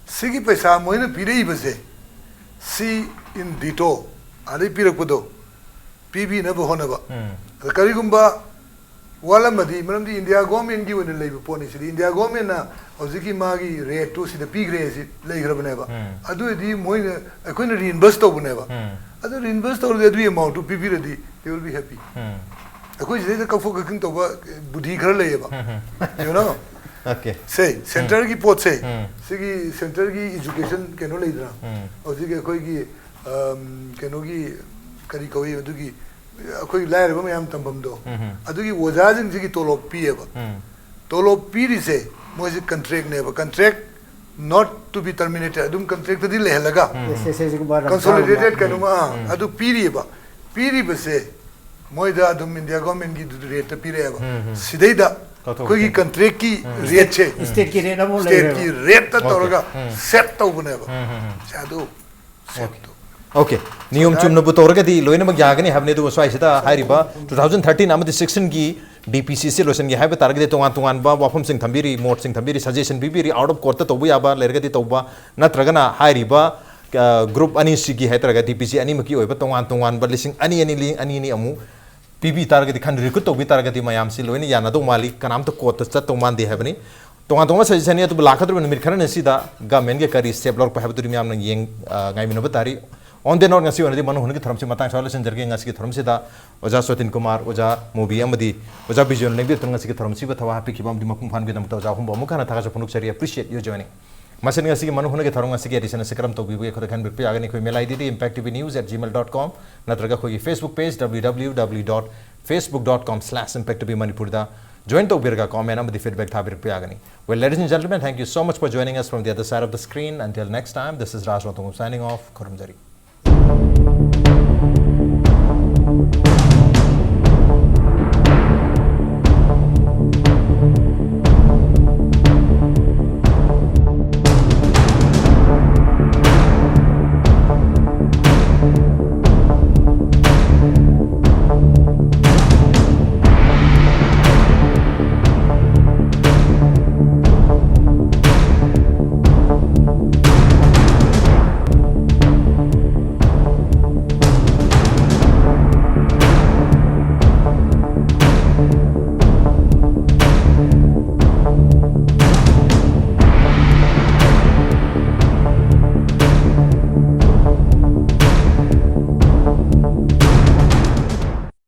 ꯁꯤꯒꯤ ꯄꯩꯁꯥ ꯃꯣꯏꯅ ꯄꯤꯔꯛꯏꯕꯁꯦ, ꯁꯤ ꯏꯟ ꯗꯤꯇꯣ ꯑꯗꯩ ꯄꯤꯔꯛꯄꯗꯣ ꯄꯤꯕꯤꯅꯕ ꯍꯣꯠꯅꯕ꯫ ꯑꯗ ꯀꯔꯤꯒꯨꯝꯕ ꯋꯥꯠꯂꯝꯃꯗꯤ, ꯃꯔꯝꯗꯤ ꯏꯟꯗꯤꯌꯥ ꯒꯣꯔꯃꯦꯟꯒꯤ ꯑꯣꯏꯅ ꯂꯩꯕ ꯄꯣꯠꯅꯤ ꯁꯤꯗꯤ, ꯏꯟꯗꯤꯌꯥ ꯒꯣꯔꯃꯦꯟꯅ ꯍꯧꯖꯤꯛꯀꯤ ꯃꯥꯒꯤ ꯔꯦꯠꯇꯨ ꯁꯤꯗ ꯄꯤꯈ꯭ꯔꯦ ꯁꯤ ꯂꯩꯈ꯭ꯔꯕꯅꯦꯕ꯫ ꯑꯗꯨ ꯑꯣꯏꯔꯗꯤ ꯃꯣꯏꯅ, ꯑꯩꯈꯣꯏꯅ ꯔꯤꯏꯟꯕꯔꯁ ꯇꯧꯕꯅꯦꯕ꯫ ꯑꯗꯨ ꯔꯤꯏꯟꯕꯔꯁ ꯇꯧꯔꯗꯤ ꯑꯗꯨꯒꯤ ꯑꯦꯃꯥꯎꯟꯠꯇꯨ ꯄꯤꯕꯤꯔꯗꯤ they will be happy꯫ ꯑꯩꯈꯣꯏ ꯁꯤꯗꯩꯗ ꯀꯛꯊꯣꯛ ꯀꯛꯁꯤꯟ ꯇꯧꯕ ꯕꯨꯙꯤ ꯈꯔ ꯂꯩꯌꯦꯕ꯫ You know? Okay. ꯁꯦ, ꯁꯦꯟꯇꯔꯒꯤ ꯄꯣꯠꯁꯦ, ꯁꯤꯒꯤ ꯁꯦꯟꯇꯔꯒꯤ ꯏꯖꯨꯀꯦꯁꯟ ꯀꯩꯅꯣ ꯂꯩꯗꯅ, ꯍꯧꯖꯤꯛ ꯑꯩꯈꯣꯏꯒꯤ, ꯑꯝ, ꯀꯩꯅꯣꯒꯤ, ꯀꯔꯤ ꯀꯧꯏ ꯑꯗꯨꯒꯤ, ꯑꯩꯈꯣꯏ ꯂꯥꯏꯔꯕ ꯃꯌꯥꯝ ꯇꯝꯐꯝꯗꯣ, ꯑꯗꯨꯒꯤ ꯑꯣꯖꯥꯁꯤꯡꯁꯤꯒꯤ ꯇꯣꯂꯣꯞ ꯄꯤꯌꯦꯕ꯫ ꯇꯣꯂꯣꯞ ꯄꯤꯔꯤꯁꯦ ꯃꯣꯏꯁꯦ ꯀꯟꯇ꯭ꯔꯦꯛꯅꯦꯕ, contract not to be terminated, ꯑꯗꯨꯝ ꯀꯟꯇ꯭ꯔꯦꯛꯇꯗꯤ ꯂꯩꯍꯜꯂꯒ, ꯑꯦꯁ ꯑꯦꯁ ꯑꯦꯒꯨꯝꯕ ꯀꯟꯁꯣꯂꯤꯗꯦꯇꯦꯠ ꯀꯩꯅꯣꯃ, ꯑꯥ, ꯑꯗꯨ ꯄꯤꯔꯤꯕ꯫ ꯄꯤꯔꯤꯕꯁꯦ ꯃꯣꯏꯗ ꯑꯗꯨꯝ ꯏꯟꯗꯤꯌꯥ ꯒꯣꯔꯃꯦꯟꯒꯤ ꯔꯦꯠꯇ ꯄꯤꯔꯛꯑꯦꯕ꯫ ꯁꯤꯗꯩꯗ ꯀꯛꯊꯣꯛ ꯑꯩꯈꯣꯏꯒꯤ ꯀꯛꯊꯣꯛ꯫ ꯀꯟꯇ꯭ꯔꯦꯛꯀꯤ ꯔꯦꯠꯁꯦ, ꯏꯁꯇꯦꯠꯀꯤ ꯔꯦꯠ ꯑꯃ ꯁ꯭ꯇꯦꯠꯀꯤ ꯂꯩꯔꯦꯕ꯫ ꯔꯦꯠꯇ Okay. ꯇꯧꯔꯒ ꯎꯝ. ꯁꯦꯠ ꯇꯧꯕꯅꯦꯕ꯫ ꯎꯝ, ꯎꯝ, ꯎꯝ. ꯁꯦ, ꯑꯗꯨ ꯁꯦꯠꯇꯣ꯫ Okay. ꯅꯤꯌꯣꯝ ꯆꯨꯝꯅꯕꯨ ꯇꯧꯔꯒꯗꯤ ꯂꯣꯏꯅꯃꯛ ꯌꯥꯒꯅꯤ ꯍꯥꯏꯕꯅꯤ꯫ ꯑꯗꯨꯒ ꯁ꯭ꯋꯥꯏꯁꯤꯗ ꯍꯥꯏꯔꯤꯕ two thousand thirteen ꯑꯃꯗꯤ sixteen ꯒꯤ D P C ꯁꯤ ꯂꯣꯏꯁꯤꯟꯒꯦ ꯍꯥꯏꯕ ꯇꯥꯔꯒꯗꯤ ꯇꯣꯉꯥꯟ ꯇꯣꯉꯥꯟꯕ ꯋꯥꯐꯝꯁꯤꯡ ꯊꯝꯕꯤꯔꯤ, ꯃꯣꯠꯁꯤꯡ ꯊꯝꯕꯤꯔꯤ, ꯁꯖꯦꯁꯟ ꯄꯤꯕꯤꯔꯤ, ꯑꯥꯎꯠ ꯑꯣꯐ ꯀꯣꯔꯠꯇ ꯇꯧꯕ ꯌꯥꯕ ꯂꯩꯔꯒꯗꯤ ꯇꯧꯕ, ꯅꯠꯇ꯭ꯔꯒꯅ ꯍꯥꯏꯔꯤꯕ, ꯑ, ꯒ꯭ꯔꯨꯞ ꯑꯅꯤꯁꯤꯒꯤ ꯍꯥꯏꯇꯥꯔꯒ D P C ꯑꯅꯤꯃꯛꯀꯤ ꯑꯣꯏꯕ ꯇꯣꯉꯥꯟ ꯇꯣꯉꯥꯟꯕ ꯂꯤꯁꯤꯡ ꯑꯅꯤ, ꯑꯅꯤ, ꯑꯅꯤ, ꯑꯅꯤ ꯑꯃꯨꯛ ꯄꯤꯕꯤ ꯇꯥꯔꯒꯗꯤ, ꯈꯟ ꯔꯤꯀ꯭ꯔꯨꯠ ꯇꯧꯕꯤ ꯇꯥꯔꯒꯗꯤ ꯃꯌꯥꯝꯁꯤ ꯂꯣꯏꯅ ꯌꯥꯅꯗꯧ ꯃꯥꯜꯂꯤ, ꯀꯅꯥꯝꯇ ꯀꯣꯔꯠꯇ ꯆꯠꯇꯧ ꯃꯥꯟꯗꯦ ꯍꯥꯏꯕꯅꯤ꯫ ꯇꯣꯉꯥꯟ ꯇꯣꯉꯥꯟꯕ ꯁꯖꯦꯁꯟꯅꯤ, ꯑꯗꯨꯕꯨ ꯂꯥꯛꯀꯗꯧꯔꯤꯕ ꯅꯨꯃꯤꯠ ꯈꯔꯅꯤ ꯑꯁꯤꯗ ꯒꯃꯦꯟꯒꯤ ꯀꯔꯤ ꯁ꯭ꯇꯦꯞ ꯂꯧꯔꯛꯄ ꯍꯥꯏꯕꯗꯨꯗꯤ ꯃꯌꯥꯝꯅ ꯌꯦꯡ-, ꯑ, ꯉꯥꯏꯃꯤꯟꯅꯕ ꯇꯥꯔꯤ꯫ On the note, ꯉꯁꯤ ꯑꯣꯏꯅꯗꯤ ꯃꯅꯨꯡ ꯍꯨꯠꯅꯒꯤ ꯊꯧꯔꯝꯁꯤ ꯃꯇꯥꯡ ꯁ꯭ꯋꯥꯏꯗ ꯂꯣꯏꯁꯤꯟꯖꯔꯒꯦ꯫ ꯉꯁꯤꯒꯤ ꯊꯧꯔꯝꯁꯤꯗ ꯑꯣꯖꯥ ꯁꯣꯇꯤꯟ ꯀꯨꯃꯥꯔ, ꯑꯣꯖꯥ ꯃꯣꯕꯤ ꯑꯃꯗꯤ ꯑꯣꯖꯥ ꯕꯤꯖꯣꯏꯅ ꯂꯦꯡꯕꯤꯔꯛꯇꯨꯅ ꯉꯁꯤꯒꯤ ꯊꯧꯔꯝꯁꯤꯕꯨ ꯊꯋꯥ ꯍꯥꯞꯄꯤꯈꯤꯕ ꯑꯃꯗꯤ ꯃꯄꯨꯡ ꯐꯥꯍꯟꯕꯒꯤꯗꯃꯛꯇ ꯑꯣꯖꯥ ꯑꯍꯨꯝꯕꯨ ꯑꯃꯨꯛ ꯍꯟꯅ ꯊꯥꯒꯠꯆꯕ ꯐꯣꯡꯗꯣꯛꯆꯔꯤ꯫ Appreciate your joining. ꯃꯁꯤꯅ ꯉꯁꯤꯒꯤ ꯃꯅꯨꯡ ꯍꯨꯠꯅꯒꯤ ꯊꯧꯔꯝ ꯉꯁꯤꯒꯤ ꯑꯦꯗꯤꯁꯟ ꯑꯁꯤ ꯀꯔꯝ ꯇꯧꯕꯤꯕꯒꯦ? ꯑꯩꯈꯣꯏꯗ ꯈꯟꯕꯤꯔꯛꯄ ꯌꯥꯒꯅꯤ꯫ ꯑꯩꯈꯣꯏ ꯃꯦꯜ ꯑꯥꯏ ꯗꯤꯗꯤ impact T V news at gmail dot com ꯅꯠꯇ꯭ꯔꯒ ꯑꯩꯈꯣꯏꯒꯤ Facebook page W W W dot facebook dot com slash impact T V Manipur ꯗ join ꯇꯧꯕꯤꯔꯒ comment ꯑꯃꯗꯤ feedback ꯊꯥꯕꯤꯔꯛꯄ ꯌꯥꯒꯅꯤ꯫ Well, ladies and gentlemen, thank you so much for joining us from the other side of the screen. Until next time, this is Raj Rotungam signing off. ꯈꯨꯔꯨꯝꯖꯔꯤ꯫